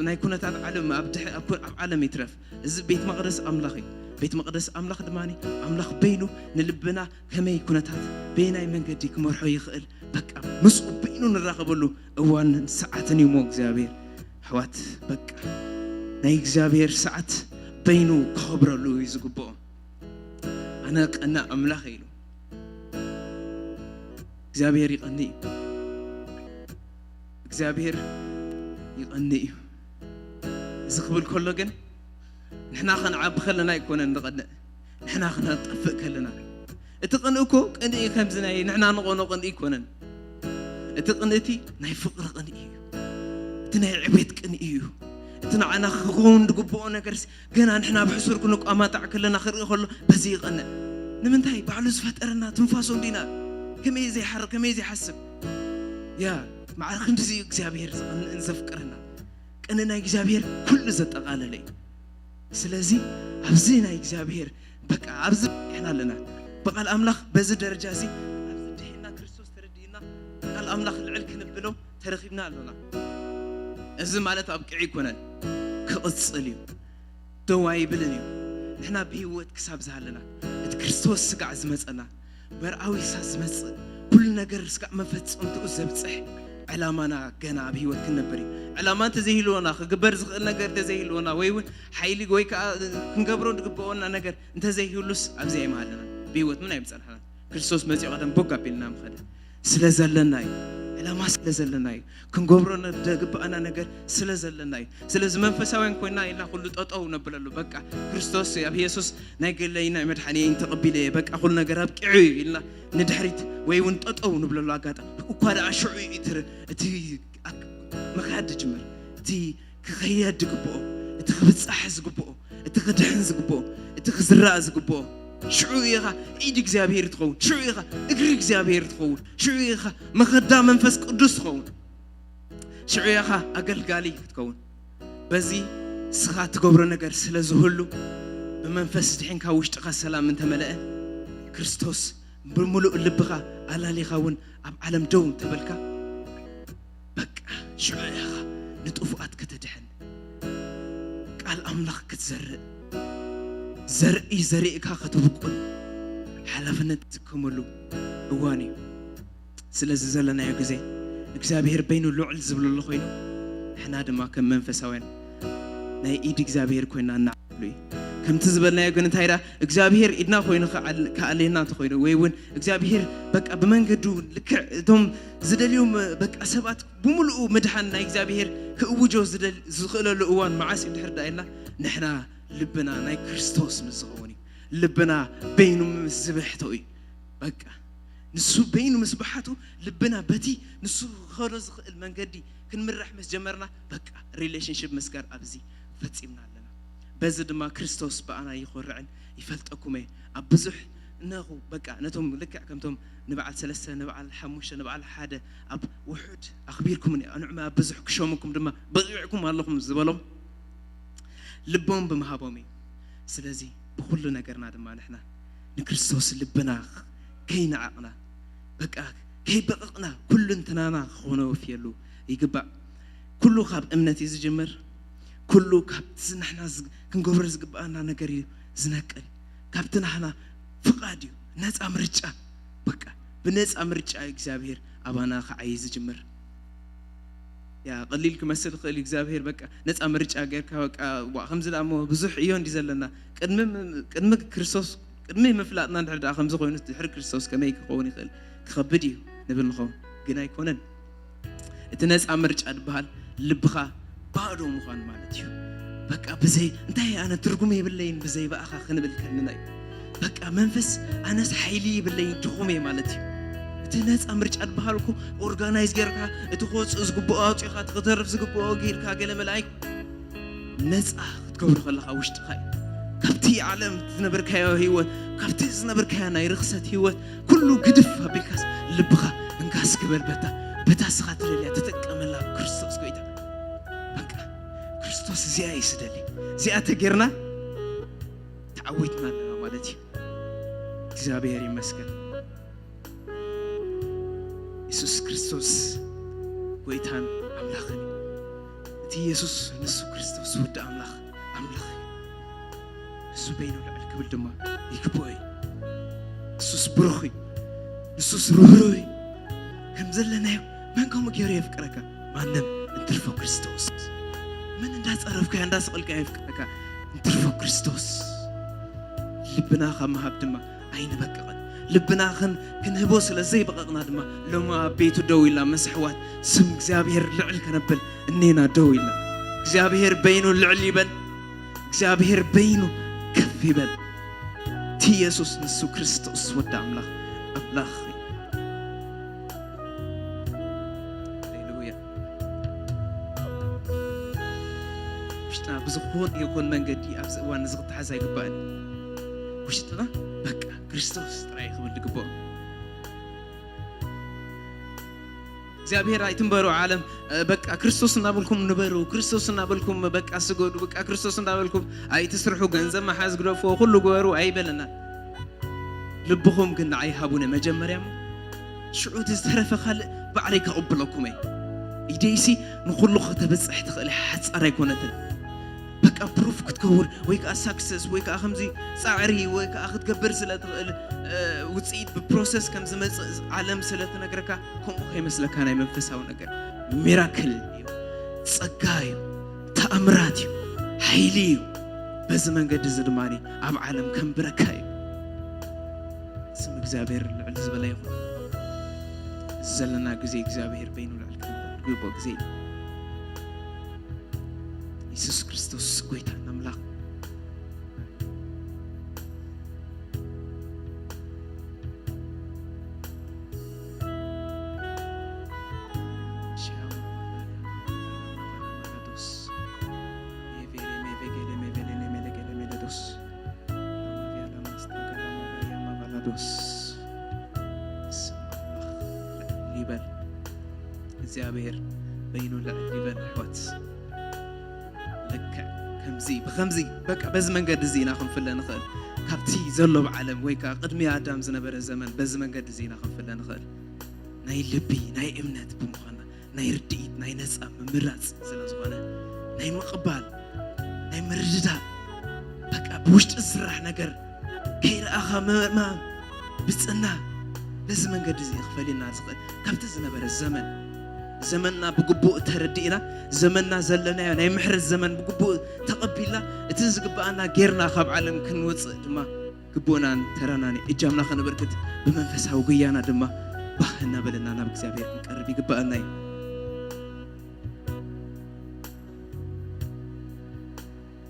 ናይ ኩነታት ዓለም ኣብ ድሕ- ኣብ ኩ- ኣብ ዓለም ይትረፍ። እዚ ቤት መቕደስ ኣምላኽ እዩ። ቤት መቕደስ ኣምላኽ ድማ ኣምላኽ በይኑ ንልብና ከመይ ኩነታት በየናይ መንገዲ ክመርሖ ይኽእል በቃ ምስኡ በይኑ ንራኸበሉ እዋንን ሰዓትን እዩ እሞ እግዚኣብሔር ኣሕዋት በቃ ናይ እግዚኣብሔር ሰዓት በይኑ ክኸብረሉ እዩ ዝግብኦ። ኣነ ቀና ኣምላኽ ኢሉ እግዚኣብሔር ይቐኒ እዩ። እግዚኣብሔር ይቐኒ እዩ። እዚ ክብል ከሎ ግን ንሕና ከንዓቢ ከለና ኣይኮነን ንቐንእ፣ ንሕና ክነጠፍእ ከለና። እቲ ቅንኢ እኮ ቅንኢ ከምዚ ናይ ንሕና ንቐኖ ቅንኢ ኣይኮነን። እቲ ቅንኢ እቲ ናይ ፍቕሪ ቅንኢ እዩ። እቲ ናይ ዕቤት ቅንኢ እዩ። እቲ ንዓና ክኸውን ዝግብኦ ነገርሲ ገና ንሕና ብሕሱር ክንቋማጣዕ ከለና ክርኢ ከሎ በዚ ይቐንእ። ንምንታይ? ባዕሉ ዝፈጠረና ትንፋሱ እንዲና። ከመይ ዘይሓርር ከመይ ዘይሓስብ ያ ማዕረ ክንድዚ እዩ እግዚኣብሔር ዝቐንእን ዘፍቅረና። ቅንኢ ናይ እግዚኣብሔር ኩሉ ዘጠቓለለ እዩ። ስለዚ ኣብዚ ናይ እግዚኣብሔር በቃ ኣብዚ ድሒና ኣለና። ብቓል ኣምላኽ በዚ ደረጃ እዚ ኣብዚ ድሒና ክርስቶስ ተረዲእና ብቓል ኣምላኽ ልዕል ክንብሎ ተረኺብና ኣሎና። እዚ ማለት ኣብቅዕ ኣይኮነን፣ ክቕጽል እዩ። ደው ኣይብልን እዩ። ንሕና ብህይወት ክሳብ ዝሃለና እቲ ክርስቶስ ስጋዕ ዝመጸና መርኣዊ ክሳብ ዝመጽእ ኩሉ ነገር ስጋዕ መፈጸምትኡ ዘብጽሕ ዕላማና ገና ኣብ ህይወት ክንነብር እዩ። ዕላማ እንተዘይህልወና ክግበር ዝኽእል ነገር እንተዘይህልወና ወይ እውን ሓይሊ ወይ ከዓ ክንገብሮ ዝግብኦና ነገር እንተዘይህሉስ ኣብዚ ኣይምሃለና ብህይወት ምን ኣይምጸናሕና። ክርስቶስ መጺኡ ቀደም ቦግ ኣቢልና ምኸደ ስለ ዘለና እዩ። ዕላማ ስለ ዘለና እዩ። ክንገብሮ ነ- ዘግብኣና ነገር ስለ ዘለና እዩ። ስለዚ መንፈሳውያን ኮይና ኢልና ኩሉ ጠጠው ነብለሉ። በቃ ክርስቶስ ኣብ ኢየሱስ ናይ ገለይ ናይ መድሓኒየይን ተቐቢለ እየ፣ በቃ ኩሉ ነገር ኣብቂዑ እዩ ኢልና ንድሕሪት ወይ እውን ጠጠው ንብለሉ ኣጋጣሚ እኳ ደኣ ሽዑ እዩ እቲ እቲ ኣክ- ምኽያድ ዝጅምር። እቲ ክኸየድ ዝግብኦ፣ እቲ ክብጻሕ ዝግብኦ፣ እቲ ክድሕን ዝግብኦ፣ እቲ ክዝራእ ዝግብኦ ሽዑ ኢኻ ኢድ እግዚኣብሔር ትኸውን። ሽዑ ኢኻ እግሪ እግዚኣብሔር ትኸውን። ሽዑ ኢኻ መኸዳ መንፈስ ቅዱስ ትኸውን። ሽዑ ኢኻ ኣገልጋሊ ክትከውን። በዚ ንስኻ ትገብሮ ነገር ስለ ዝህሉ ብመንፈስ ድሒንካ ውሽጥኻ ሰላም እንተመለአ ክርስቶስ ብምሉእ ልብኻ ኣላሊኻ እውን ኣብ ዓለም ደው እንተበልካ በቃ ሽዑ ኢኻ ንጥፉኣት ከተድሕን ቃል ኣምላኽ ክትዘርእ ዘርኢ ዘሪእካ ከተብቁል ሓላፍነት ዝከመሉ እዋን እዩ። ስለዚ ዘለናዮ ግዜ እግዚኣብሔር በይኑ ልዑል ዝብለሉ ኮይኑ ንሕና ድማ ከም መንፈሳውያን ናይ ኢድ እግዚኣብሔር ኮይና እናዓሉ እዩ። ከምቲ ዝበልናዮ ግን እንታይ ዳ እግዚኣብሔር ኢድና ኮይኑ ከኣል- ከኣልየና እንተኮይኑ ወይ እውን እግዚኣብሔር በቃ ብመንገዱ ልክዕ እቶም ዝደልዮም በቃ ሰባት ብምሉኡ ምድሓን ናይ እግዚኣብሔር ክእውጆ ዝደል- ዝኽእለሉ እዋን መዓስ እዩ ድሕር ዳ ኢልና ንሕና ልብና ናይ ክርስቶስ ምስ ዝኸውን እዩ። ልብና በይኑ ምስ ዝብሕቶ እዩ። በቃ ንሱ በይኑ ምስ ብሓቱ ልብና በቲ ንሱ ክኸዶ ዝኽእል መንገዲ ክንምራሕ ምስ ጀመርና በቃ ሪሌሽንሽፕ ምስ ጋር ኣብዚ ፈጺምና ኣለና። በዚ ድማ ክርስቶስ ብኣና ይኾርዕን ይፈልጠኩም እየ ኣብ ብዙሕ እነኹ በቃ ነቶም ልክዕ ከምቶም ንበዓል ሰለስተ ንበዓል ሓሙሽተ ንበዓል ሓደ ኣብ ውሑድ ኣኽቢርኩምኒ ኣንዑመ ኣብ ብዙሕ ክሸሙኩም ድማ በቂዕኩም ኣለኹም ዝበሎም ልቦም ብምሃቦም እዩ። ስለዚ ብኩሉ ነገርና ድማ ንሕና ንክርስቶስ ልብና ከይነዓቕና በቃ ከይበቐቕና ኩሉ እንትናና ክኾነ ወፍየሉ ይግባእ። ኩሉ ካብ እምነት እዩ ዝጅምር። ኩሉ ካብቲ ንሕና ዝ- ክንገብሮ ዝግባኣና ነገር እዩ ዝነቅል። ካብቲ ናህና ፍቓድ እዩ ነፃ ምርጫ በቃ ብነፃ ምርጫ እግዚኣብሔር ኣባና ክዓይ ዝጅምር። ያ ቀሊል ክመስል ይኽእል እዩ እግዚኣብሔር በቃ ነፃ ምርጫ ጌርካ በቃ ዋ ከምዚ ደኣ እሞ ብዙሕ እዮ እንዲ ዘለና ቅድሚ ም- ቅድሚ ክርስቶስ ቅድሚ ምፍላጥና እንድሕር ደኣ ከምዚ ኮይኑ ድሕሪ ክርስቶስ ከመይ ክኸውን ይኽእል ክኸብድ እዩ ንብል ንኸውን ግን ኣይኮነን። እቲ ነፃ ምርጫ ዝበሃል ልብኻ ባዶ ምዃን ማለት እዩ። በቃ ብዘይ እንታይ ኣነ ትርጉም የብለይን ብዘይ ብኣኻ ክንብል ከለና እዩ። በቃ መንፈስ ኣነስ ሓይሊ የብለይን ድኹም እየ ማለት እዩ። እቲ ነፃ ምርጫ ዝበሃል እኮ ኦርጋናይዝ ጌርካ እቲ ክወፅእ ዝግብኦ ኣውፂኻ እቲ ክተርፍ ዝግብኦ ጌርካ ገለ መላእክ ነፃ ክትገብሮ ከለኻ ውሽጥኻ እዩ። ካብቲ ዓለም ዝነበርካዮ ህይወት ካብቲ ዝነበርካዮ ናይ ርኽሰት ህይወት ኩሉ ግድፍ ኣቢልካስ ልብኻ እንካስ ግበል በታ በታ ስኻ ትደልያ ተጠቀመላ ክርስቶስ ጎይታ በቃ ክርስቶስ እዚኣ እዩ ስደሊ እዚኣ ተጌርና ተዓዊትና ኣለና ማለት እዩ። እግዚኣብሔር ይመስገን። የሱስ ክርስቶስ ጎይታን ኣምላኽን እዩ። እቲ የሱስ ንሱ ክርስቶስ ወዲ ኣምላኽ ኣምላኽ እዩ። ንሱ በይኑ ልዕል ክብል ድማ ይግብኦ እዩ። ንሱስ ብሩኽ እዩ። ንሱስ ርህሩህ እዩ። ከም ዘለናዮ መን ከምኡ ገይሩ የፍቅረካ? ማንም እንትርፎ ክርስቶስ። መን እንዳጸረፍካዮ እንዳሰቐልካዮ የፍቅረካ? እንትርፎ ክርስቶስ። ልብና ካብ ምሃብ ድማ ኣይንበቅቕን። ልብና ክን ክንህቦ ስለ ዘይበቐቕና ድማ ሎሚ ኣብ ቤቱ ደው ኢልና ምስ ኣሕዋት ስም እግዚኣብሔር ልዕል ከነብል እኔና ደው ኢልና። እግዚኣብሔር በይኑ ልዕል ይበል። እግዚኣብሔር በይኑ ከፍ ይበል። እቲ የሱስ ንሱ ክርስቶስ ወዲ ኣምላኽ ኣምላኽ እዩ። ሃሌሉያ። ውሽጥና ብዝኾን ይኹን መንገዲ ኣብዚ እዋን እዚ ክተሓዝ ኣይግባእን። ውሽጥና በቃ ክርስቶስ ጥራይ ክብል ዝግብኦ እግዚኣብሔር ኣይትንበሩ ዓለም በቃ ክርስቶስ እናበልኩም ንበሩ ክርስቶስ እናበልኩም በቃ ስገዱ በቃ ክርስቶስ እናበልኩም ኣይትስርሑ ገንዘብ መሓዝ ግደፍዎ ኩሉ ግበሩ ኣይበለና። ልብኹም ግን ንዓይ ሃቡኒ መጀመርያ እሞ ሽዑ እቲ ዝተረፈ ካልእ ባዕለይ ከቕብለኩም እየ። ኢደይሲ ንኹሉ ከተብፅሕ ትኽእል ሓፃር ኣይኮነትን። በቃ ፕሩፍ ክትከውን ወይ ከዓ ሳክሰስ ወይ ከዓ ከምዚ ፃዕሪ ወይ ከዓ ክትገብር ስለ ትኽእል ውፅኢት ብፕሮሰስ ከም ዝመፅእ ዓለም ስለ ትነግረካ ከምኡ ከይመስለካ ናይ መንፈሳዊ ነገር ሚራክል እዩ፣ ፀጋ እዩ፣ ተኣምራት እዩ፣ ሓይሊ እዩ። በዚ መንገዲ እዚ ድማ ኣብ ዓለም ከንብረካ እዩ። ስም እግዚኣብሔር ልዕል ዝበለ ይኹን። ዘለና ግዜ እግዚኣብሔር በይኑ ልዕል ክነብር ግቡእ ግዜ እዩ። የሱስ ክርስቶስ ጎይታ ኣምላኽ። ይበል እግዚኣብሔር በይኑ ልዕል ይበል። ኣሕዋት፣ ልክዕ ከምዚ፣ ብኸምዚ፣ በቃ በዚ መንገዲ እዚ ኢና ክንፍለ ንኽእል። ካብቲ ዘሎ ብዓለም ወይ ከዓ ቅድሚ ኣዳም ዝነበረ ዘመን በዚ መንገዲ እዚ ኢና ክንፍለ ንኽእል። ናይ ልቢ፣ ናይ እምነት ብምዃንና፣ ናይ ርድኢት፣ ናይ ነፃ ምምራፅ ስለ ዝኾነ፣ ናይ ምቕባል፣ ናይ ምርድዳእ፣ በቃ ብውሽጢ ዝስራሕ ነገር ከይረኣኻ ምእማን፣ ብፅና፣ በዚ መንገዲ እዚ ክፈልየና ዝኽእል። ካብቲ ዝነበረ ዘመን፣ ዘመንና ብግቡእ ተረዲእና፣ ዘመንና ዘለናዮ ናይ ምሕረት ዘመን ብግቡእ ተቐቢልና፣ እቲ ዝግብኣና ጌርና ካብ ዓለም ክንወፅእ ድማ ግቡእናን ተራናን እዩ። እጃምና ከነበርክት፣ ብመንፈሳዊ ጉያና ድማ ባህ እናበለና ናብ እግዚኣብሔር ክንቀርብ ይግብኣና እዩ።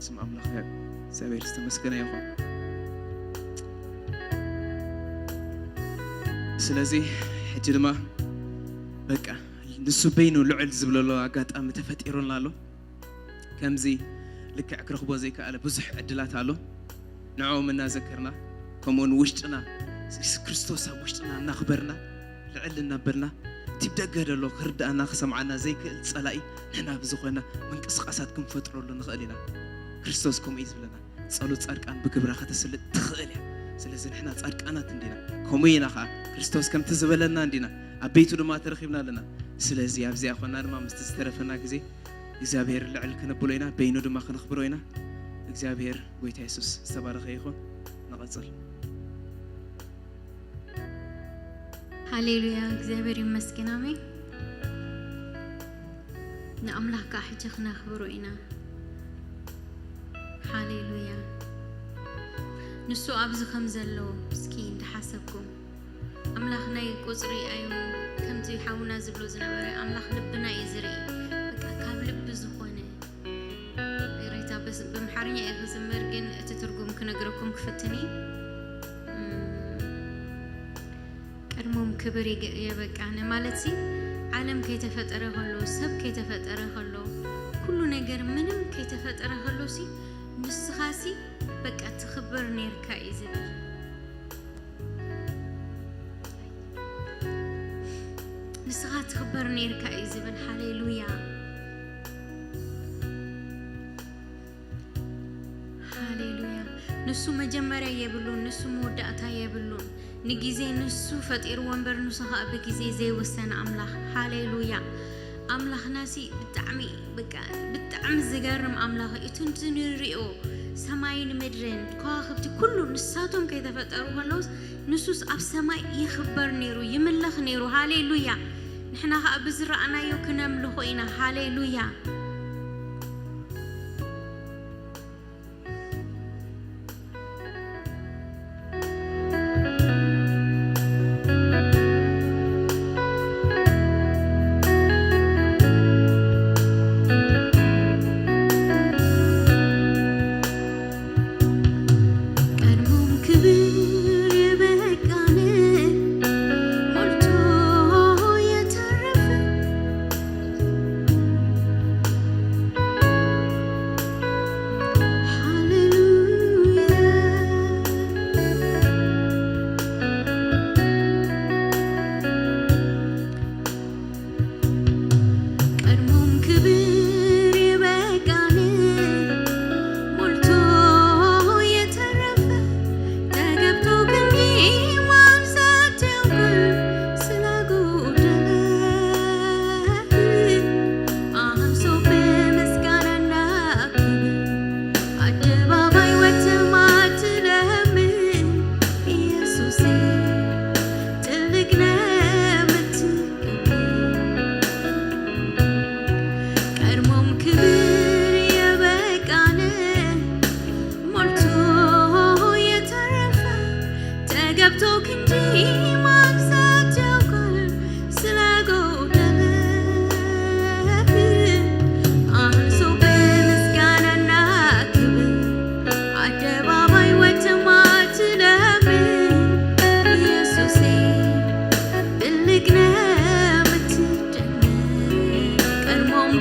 ስም ኣምላኽ እግዚኣብሔር ዝተመስገነ ይኹን። ስለዚ ሕጂ ድማ በቃ ንሱ በይኑ ልዕል ዝብለሉ ኣጋጣሚ ተፈጢሩልና ኣሎ። ከምዚ ልክዕ ክረኽቦ ዘይከኣለ ብዙሕ ዕድላት ኣሎ። ንዕኦም እናዘከርና፣ ከምኡውን ውሽጥና፣ የሱስ ክርስቶስ ኣብ ውሽጥና እናኽበርና፣ ልዕል እናበልና፣ እቲ ብደገ ዘሎ ክርድኣና ክሰምዓና ዘይክእል ጸላኢ ንሕና ብዝኾነ ምንቅስቃሳት ክንፈጥረሉ ንኽእል ኢና። ክርስቶስ ከምኡ እዩ ዝብለና። ጸሎት ጻድቃን ብግብራ ከተስልጥ ትኽእል እያ። ስለዚ ንሕና ጻድቃናት እንዲና፣ ከምኡ ኢና ኸዓ ክርስቶስ ከምቲ ዝበለና እንዲና፣ ኣብ ቤቱ ድማ ተረኺብና ኣለና። ስለዚ ኣብዚኣ ኾና ድማ ምስቲ ዝተረፈና ግዜ እግዚኣብሔር ልዕል ክነብሎ ኢና፣ በይኑ ድማ ክነኽብሮ ኢና። እግዚኣብሔር ጎይታ የሱስ ዝተባረኸ ይኹን። ንቐጽል። ሃሌሉያ፣ እግዚኣብሔር ይመስገን። ኣሜን። ንኣምላኽ ከዓ ሕጂ ክነኽብሮ ኢና። ሃሌሉያ። ንሱ ኣብዚ ከም ዘሎ እስኪ እንዳሓሰብኩም፣ ኣምላኽ ናይ ቁጽሪ ኣዩ፣ ከምቲ ሓውና ዝብሎ ዝነበረ ኣምላኽ ልብና እዩ ዝርኢ። በቃ ካብ ልቢ ዝኾነ ይቕሬታ፣ በስ-፣ ብምሓርኛ እየ ክዝምር፣ ግን እቲ ትርጉም ክነግረኩም ክፍትን እየ። እም፣ ቀድሞም ክብር የገ-፣ የበቃነ ማለት ሲ፣ ዓለም ከይተፈጠረ ከሎ፣ ሰብ ከይተፈጠረ ከሎ፣ ኩሉ ነገር ምንም ከይተፈጠረ ከሎ ሲ፣ ንስኻ ሲ በቃ ትኽበር ኔርካ እዩ ዝብል። ንስኻ ትኽበር ኔርካ እዩ ዝብል። ሃሌሉያ፣ ሃሌሉያ። ንሱ መጀመርያ የብሉን፣ ንሱ መወዳእታ የብሉን። ንግዜ ንሱ ፈጢርዎ እምበር ንሱ ኸኣ ብግዜ ዘይውሰን ኣምላኽ። ሃሌሉያ። ኣምላኽናሲ ብጣዕሚ፣ በቃ፣ ብጣዕሚ ዝገርም ኣምላኽ እዩ። እቲ ንሪኦ ሰማይን ምድርን ከዋኽብቲ ኩሉ ንሳቶም ከይተፈጠሩ ከለውስ ንሱስ ኣብ ሰማይ ይኽበር ነይሩ፣ ይምለኽ ነይሩ። ሃሌሉያ። ንሕና ኸኣ ብዝረኣናዮ ክነምልኾ ኢና። ሃሌሉያ።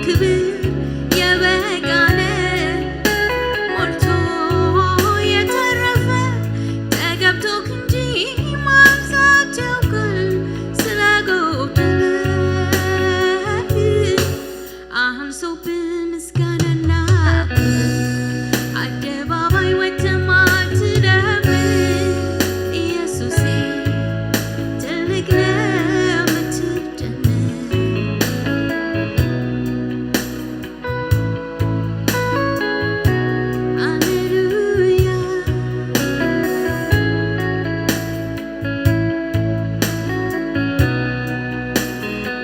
ክብር የበቃነ ሞልቶ የተረፈ ተገብቶ ክንጂ ማብዛት ያውቃል ስለጎደለ አንሶ ብምስጋናና አደባባይ ወጥተማ ትደምቅ ኢየሱሴ ትልቅ ነው የምትደነቅ። ሃሌሉያ።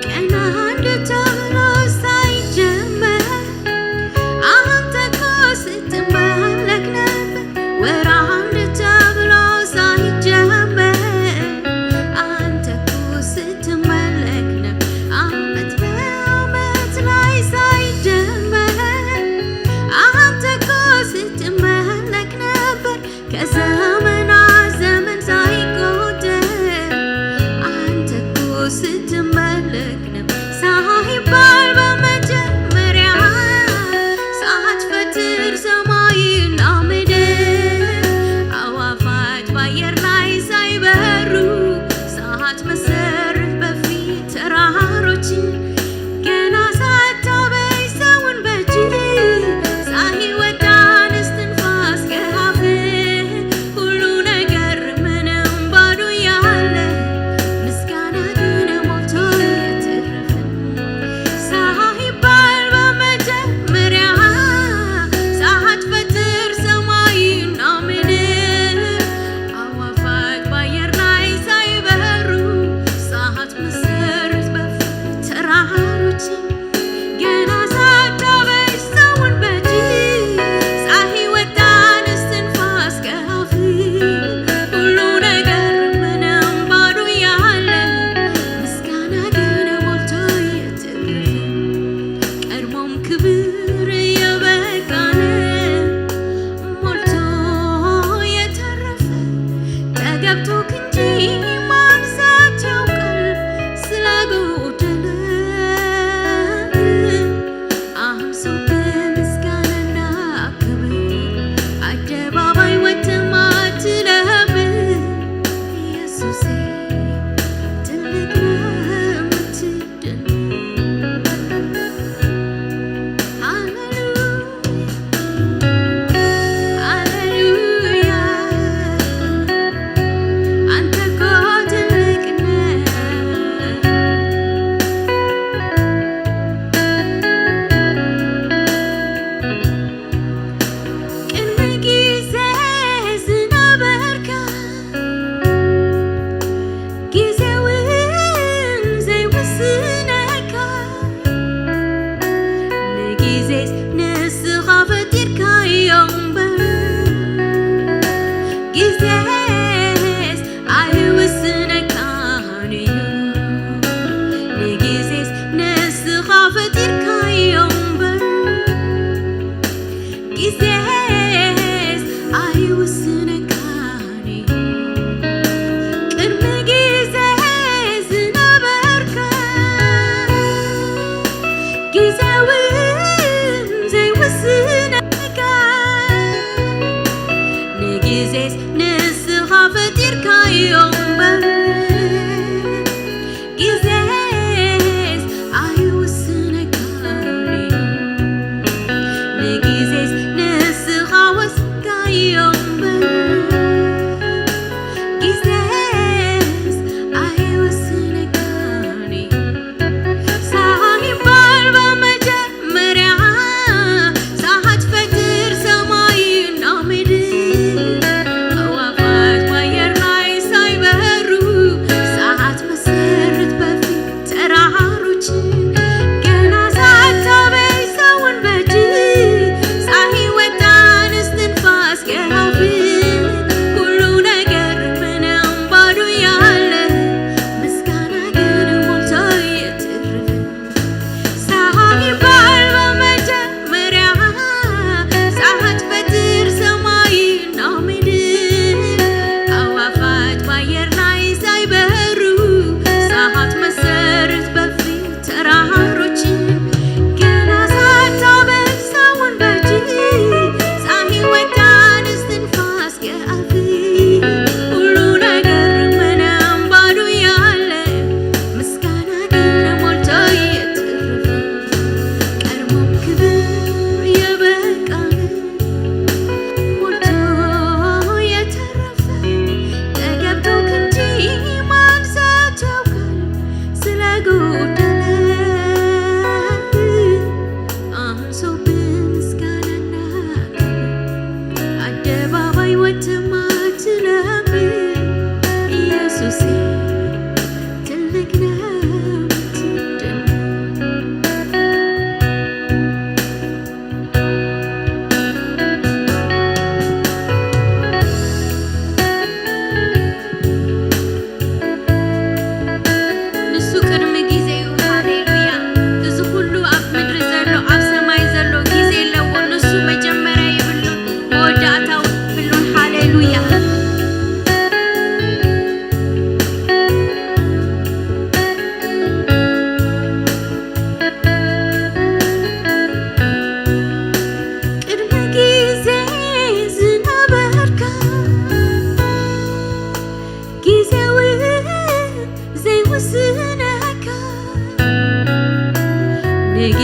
ቀን አንድ ተብሎ ሳይጀመር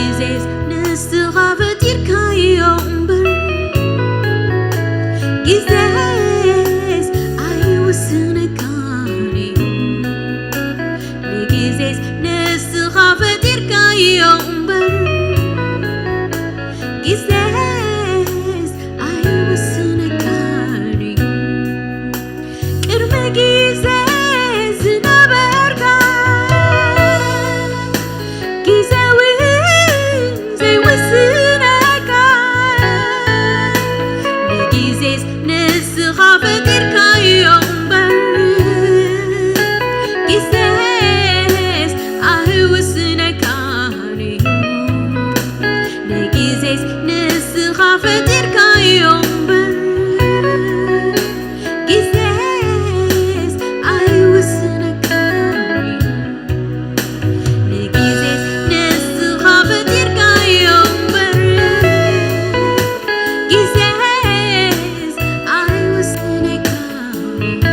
ግዜስ ንስኻ ፈጢርካዮ እምበር፣ ግዜስ ኣይውስነካን እዩ። ንግዜስ ንስኻ ፈጢርካዮ እምበር፣ ግዜስ ኣይውስነካን እዩ። ቅድሚ ግዜ ዝነበርካ፣ ግዜ እውን ዘይውስነካ፣ ንግዜስ ንስኻ ፈጢርካዮ እምበር፣ ግዜስ ኣይውስነካን እዩ። ንግዜስ ንስኻ ፈጢርካዮ እምበር፣ ግዜስ ኣይውስነካን እዩ። ንግዜስ ንስኻ ፈጢርካዮ እምበር፣ ግዜስ ኣይውስነካን እዩ።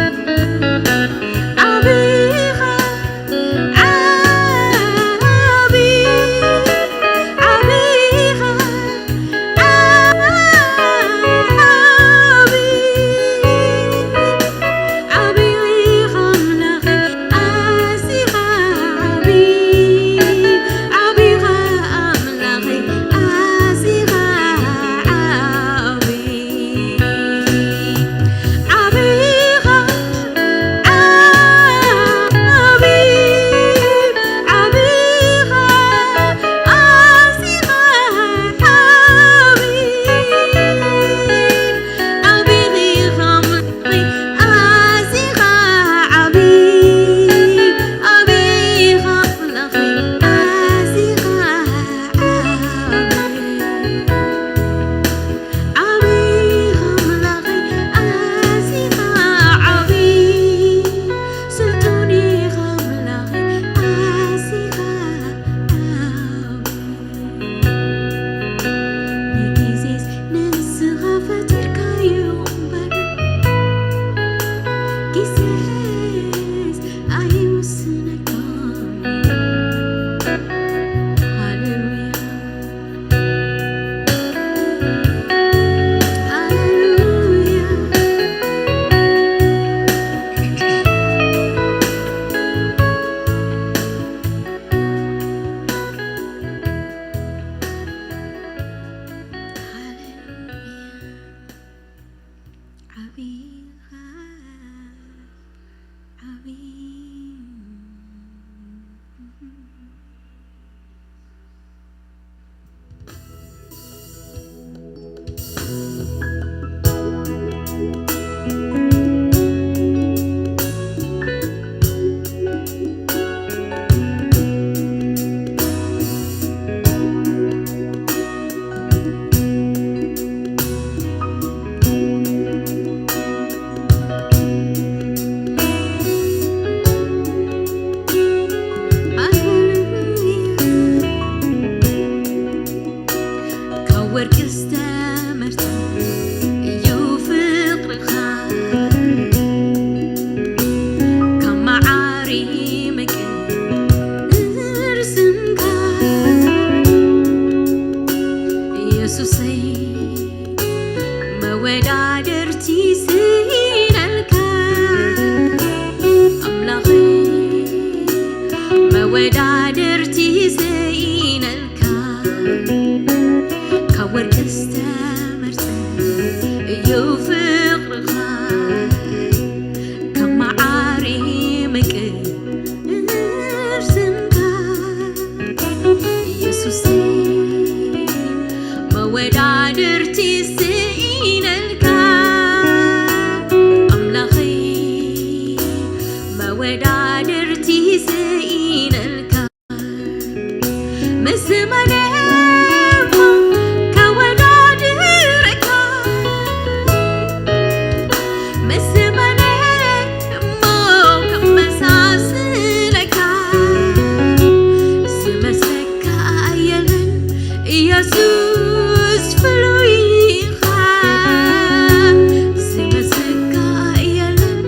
ዓቢኻ፣ ዓቢ፣ ዓቢኻ፣ ዓቢ፣ ዓቢኻ ኣምላኸይ ኣዚኻ ዓቢ፣ ዓቢኻ ኣምላኸይ ኣዚኻ ዓቢ። ዓቢኻ፣ ዓቢ፣ ዓቢኻ ኣዚኻ ዓቢ፣ ዓቢኻ ኣምላኸይ ኣዚኻ ዓቢ፣ ዓቢኻ ኣምላኸይ ኣዚኻ ዓቢ። ዓቢኻ ኣምላኸይ ኣዚኻ ዓቢ፣ ስልጡን ኢኻ ኣምላኸይ ኣዚኻ ዓቢ። ንግዜስ ንስኻ ፈጢርካዮ እምበር፣ ግዜስ ኣይውስነካን። ሃሌሉያ። ካብ ወርቂ ዝተመርጸ እዩ ፍቕርኻ፣ ካብ መዓር ይምቅር ስምካ። ኢየሱሰይ መወዳድርቲ ስኢነልካ፣ ኣምላኸይ መወዳድርቲ ስኢነልካ። ካብ ወርቂ ዝተመርጸ እዩ ፍቕርኻ፣ ካብ መዓር ይምቅር ስምካ። ኢየሱሰይ መወዳድርቲ ስኢነልካ፣ ኣምላኸይ መወዳድርቲ ስኢነልካ። ምስ መን እሞ ከወዳድረካ? ምስ መን እሞ ከመሳስለካ? ዝመስለካ የለን ኢየሱስ ፍሉይ ኢኻ። ዝመስለካ የለን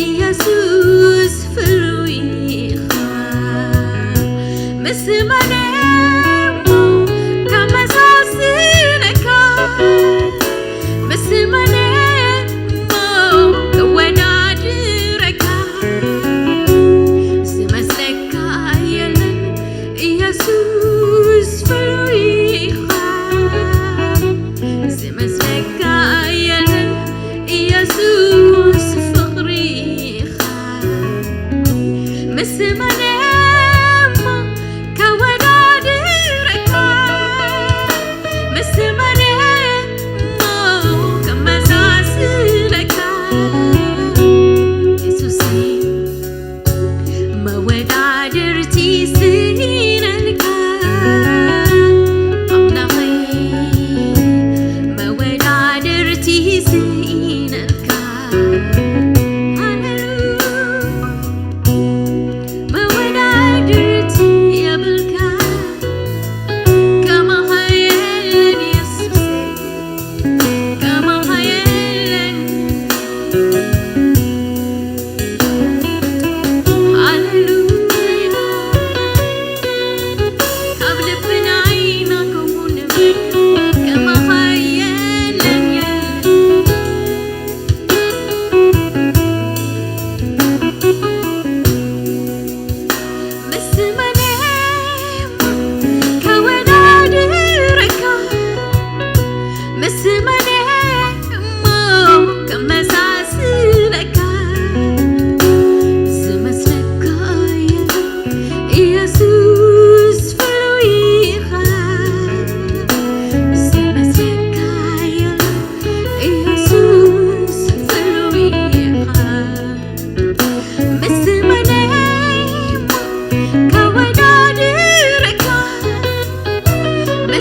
ኢየሱስ ፍሉይ ኢኻ። ምስ መን እሞ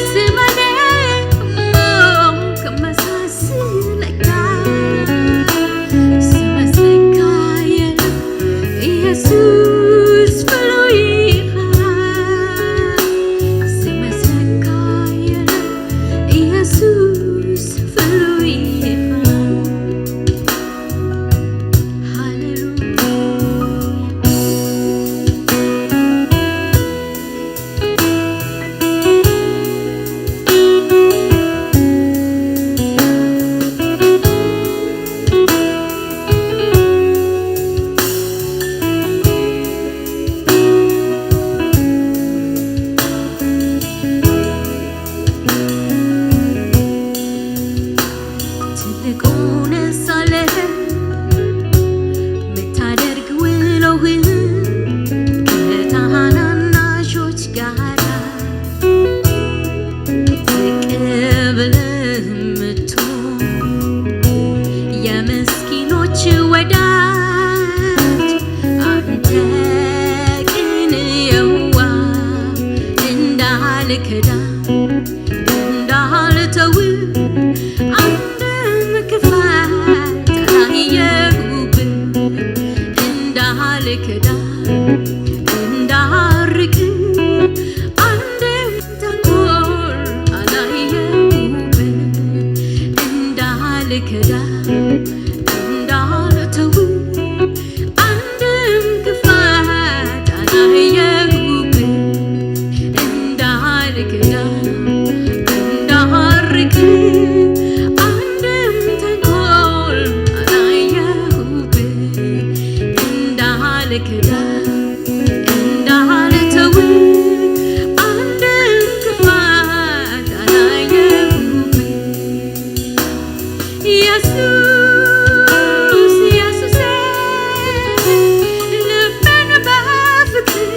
ስመነ እሞ ክመሳስለካ፣ ስመስለካ የለ ኢየሱስ ፍሉይ ኢኻ። ስመስለካ የለ ኢየሱስ ፍሉይ ኢኻ። ሃሌሉያ። ትልቁ ነሳለህ ምታደርግ ውሎህን ከታናናሾች ጋራ ዝቅ ብለህ ምትሆን የምስኪኖች ወዳጅ አንተ ቅን የዋህ እንዳልከዳ እንዳልተው አንድም ክፋት አላየሁብህ እንዳልከዳ እንዳርቅ አንድም ተንኮል አላየሁብህ እንዳልከዳ እንዳልተው አንድም ክፋት አላየሁብህ እንዳልከዳ እንዳርቅ አንድም ተንኮል አላየሁብህ እንዳልከዳ እንዳልተው አንድም ክፋት አላየሁብህ። ኢየሱስ ኢየሱስ ልቤን በፍቅር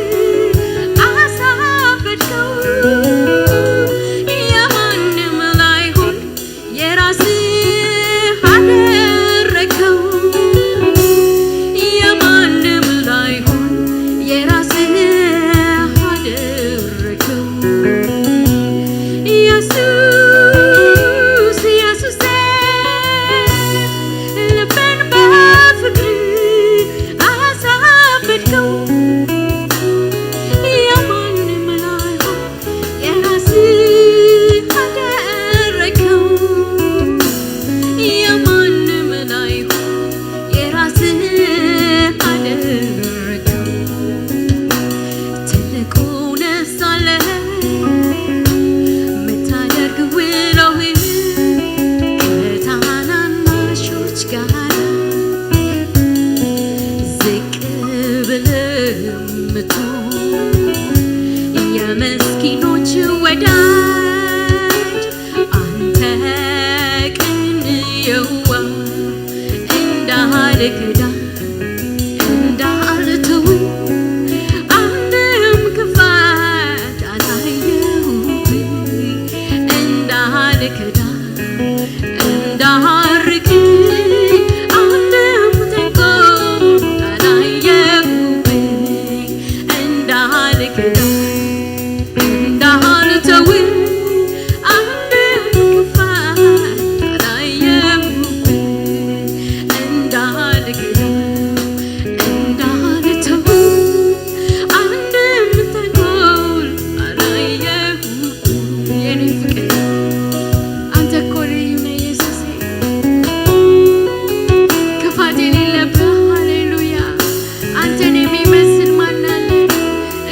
አሳበድከው የማንም ላይሆን የራስህ አደረከው የማንም ላይሆን የራስህ አደረከው ኢየሱስ ኢየሱስ ልቤን በፍቅር አሳበድከው የማንም ላይሆን የራስህ አደረከው የማንም ላይሆን የራስህ አደረከው ትልቁ ነሳለህ ምታደርግ ውሎህን ከታናናሾች ጋር ዝቅ ብለህ ምትሆን የምስኪኖች ወዳጅ አንተ ቅን የዋህ እንዳልከዳ እንዳልተው አንድም ክፋት አላየሁብህ እንዳልከዳ እንዳርቅ አንድም ተንኮል አላየሁብህ እንዳልከዳ እንዳልተው አንድም ክፋት አላየሁብህ እንዳልከዳ እንዳልተው አንድም ተንኮል አላየሁብህ የኔ ፍቅር አንተ እኮ ልዩ ነህ ኢየሱሴ ክፋት የሌለብህ ሃሌሉያ አንተን የሚመስል ማን አለ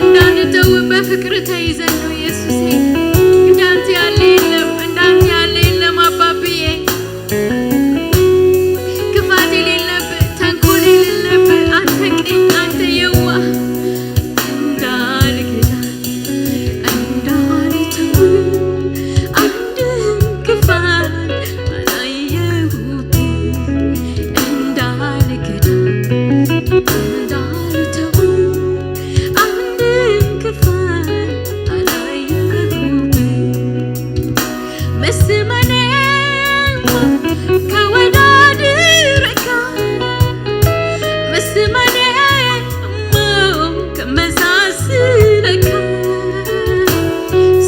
እንዳንተው በፍቅር ተይዘን ነው ኢየሱሴ እንዳንተ ያለ የለም እንዳንተ ያለ የለም አባብዬ ክፋት የሌለብህ ተንኮል የሌለብህ አንተ ቅን አንተ የዋህ እንዳልከዳ እንዳልተው አንድም ክፋት አላየሁብህ እንዳልከዳ እንዳልተው አንድም ክፋት አላየሁብህ ምስመኔ ከወዳድረካ ምስመኔ ከመሳስለካ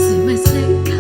ስመስለካ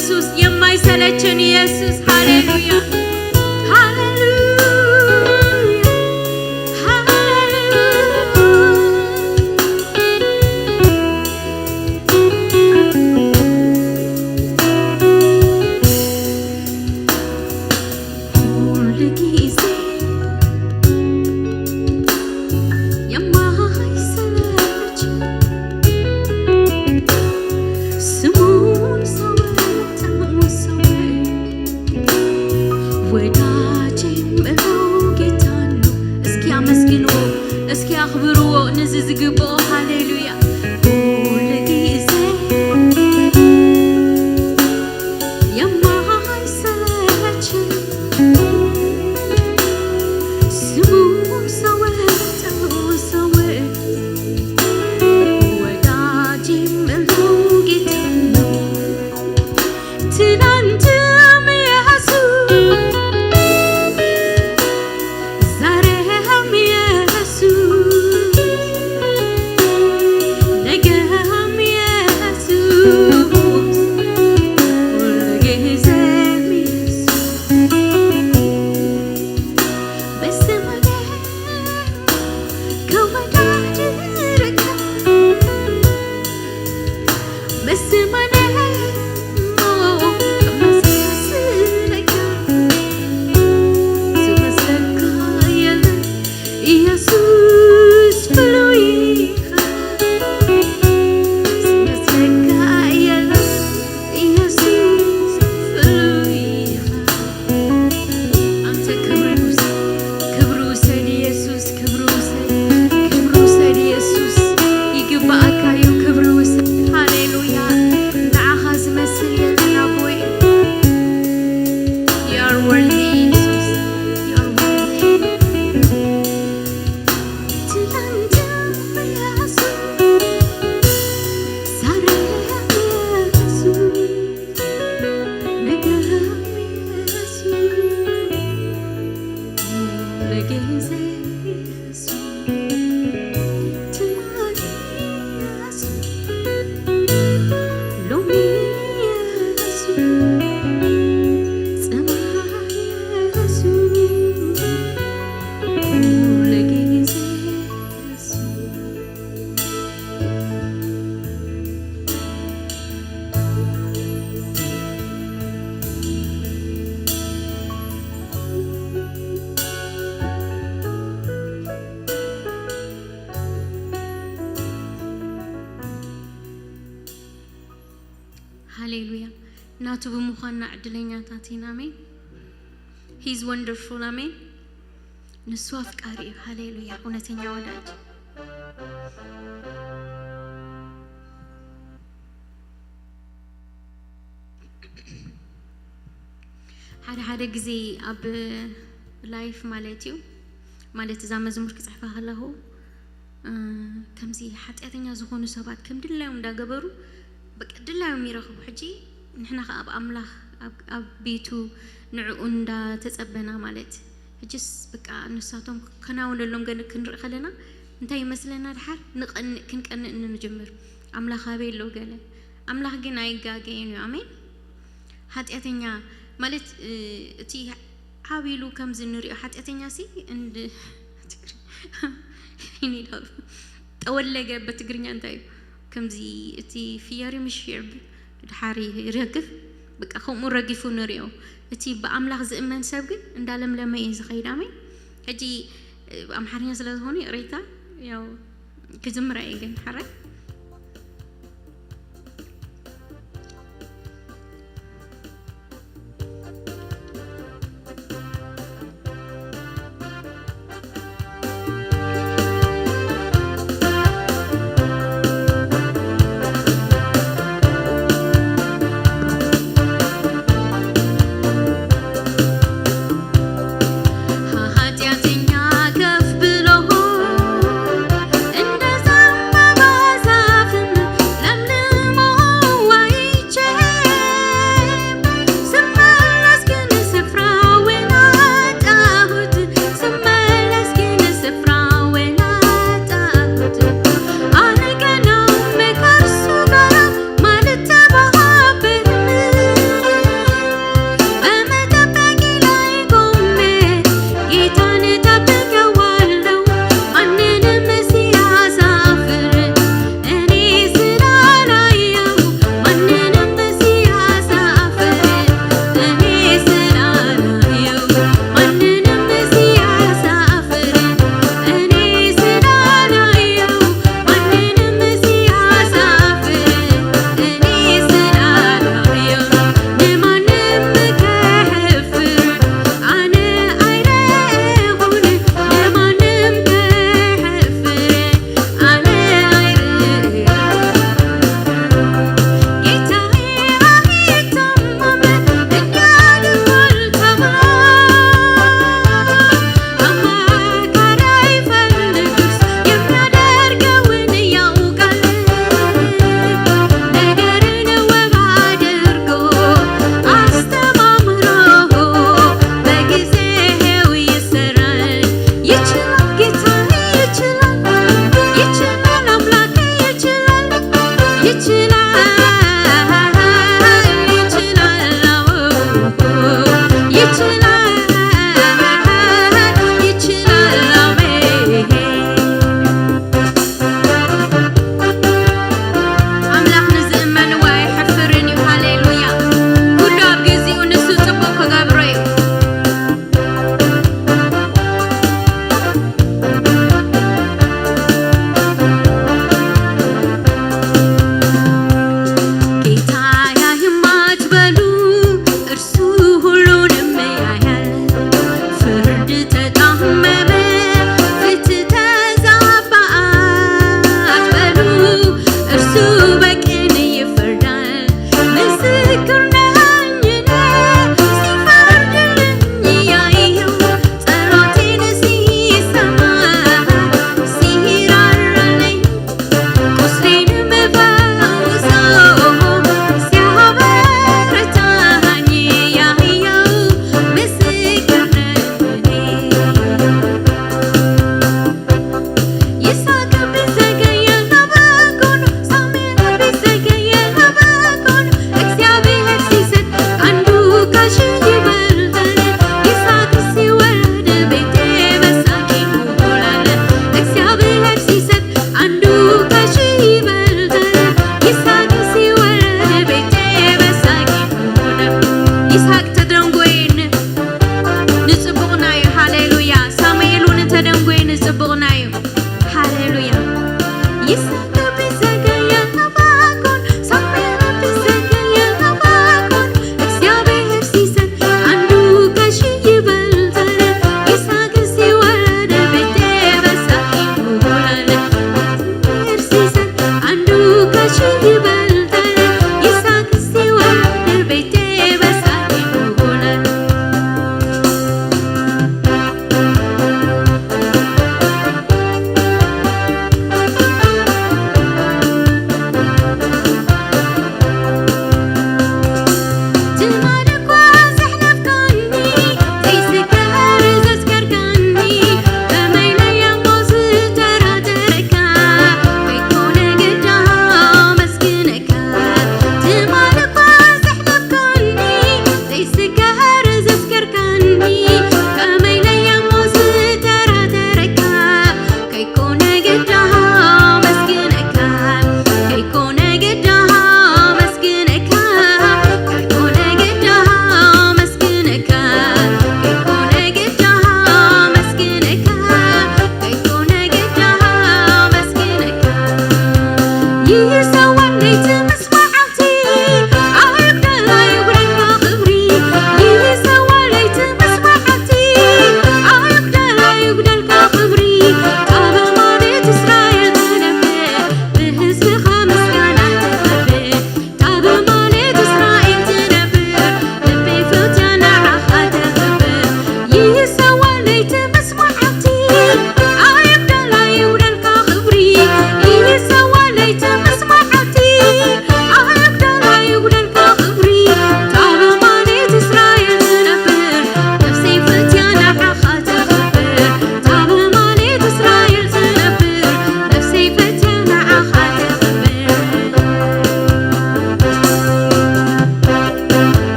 ኢየሱስ፣ የማይሰለችን ኢየሱስ። ሃሌሉያ፣ ሃሌሉያ፣ ሃሌሉያ። ሁል ጊዜ የማይሰለች ስሙን ሳወጣው ሰው ወዳጄ ምለው ጌታ ነው። እስኪ አመስግንዎ፣ እስኪ አክብርዎ። ነዚ ዝግብኦ ሃሌሉያ። ሁል ጊዜ የማይሰለች ስሙን ሳወጣው ሰው ወዳጄ ምለው ጌታ ነው። ትናንትም ኢየሱስ፣ ዛሬም ኢየሱስ፣ ነገም ኢየሱስ፣ ሁልጊዜም ኢየሱስ። በስምህ ከወዳድረካ፣ በስምህ ከመሳስለካ፣ ዝመስለካ የለን ኢየሱስ ፍሉይ ኢኻ። ዝመስለካ የለን ኢየሱስ ፍሉይ ኢኻ። አንተ ክብርን ውሰድ፣ ክብሪ ውሰድ ኢየሱስ፣ ክብሪ ውሰድ፣ ክብሪ ውሰድ ኢየሱስ። ይግባኣካ እዩ ክብሪ ውሰድ። ሃሌሉያ። ንዓኻ ዝመስል የለን ኣቦይ። You are worthy ኢየሱስ። You are worthy። ትላንትም ኢየሱስ፣ ዛሬም ኢየሱስ፣ ነገም ኢየሱስ፣ ሁልጊዜ ኢየሱስ፣ ትማሊ ኢየሱስ፣ ሎሚ ኢየሱስ፣ ጽባሕ ኢየሱስ፣ ሁልጊዜ ኢየሱስ። ሃሌሉያ። ናቱ ብምዃንና ዕድለኛታት ኢና። ኣሜን። He's wonderful። ኣሜን። ንሱ ኣፍቃሪ እዩ። ሃሌሉያ። እውነተኛ ወዳጅ። ሓደ ሓደ ግዜ ኣብ ላይፍ ማለት እዩ፣ ማለት እዛ መዝሙር ክጽሕፋ ከለኹ፣ እ፣ ከምዚ ሓጢኣተኛ ዝኾኑ ሰባት ከም ድላዮም እንዳገበሩ፣ በቃ ድላዮም ይረኽቡ። ሕጂ ንሕና ኸኣ ኣብ ኣምላኽ፣ ኣብ፣ ኣብ ቤቱ ንዕኡ እንዳተጸበና ማለት፣ ሕጅስ በቃ ንሳቶም ክከናወነሎም ገለ ክንርኢ ከለና እንታይ ይመስለና? ድሓር ንቐንእ፣ ክንቀንእ ንጅምር። ኣምላኽ ኣበይ ኣሎ ገለ? ኣምላኽ ግን ኣይጋገየን እዩ። ኣሜን። ሓጢኣተኛ ማለት፣ እ፣ እቲ ዓብ ኢሉ ከምዚ ንሪኦ ሓጢኣተኛ ሲ እንድ-፣ ጠወለገ በትግርኛ እንታይ እዩ? ከምዚ እቲ ፍየሪ ምሽ ይዕብ ድሓር ይረግፍ። በቃ ከምኡ ረጊፉ ንሪኦ። እቲ ብኣምላኽ ዝእመን ሰብ ግን እንዳለምለመ እዩ ዝኸይድ። ኣሜን። ሕጂ፣ እ፣ ኣምሓርኛ ስለ ዝኾነ ይቕሬታ፣ ያው ክጅምር እየ ግን ሓራይ። ሓጢኣተኛ ከፍ ብሎ እንደ ዘንባባ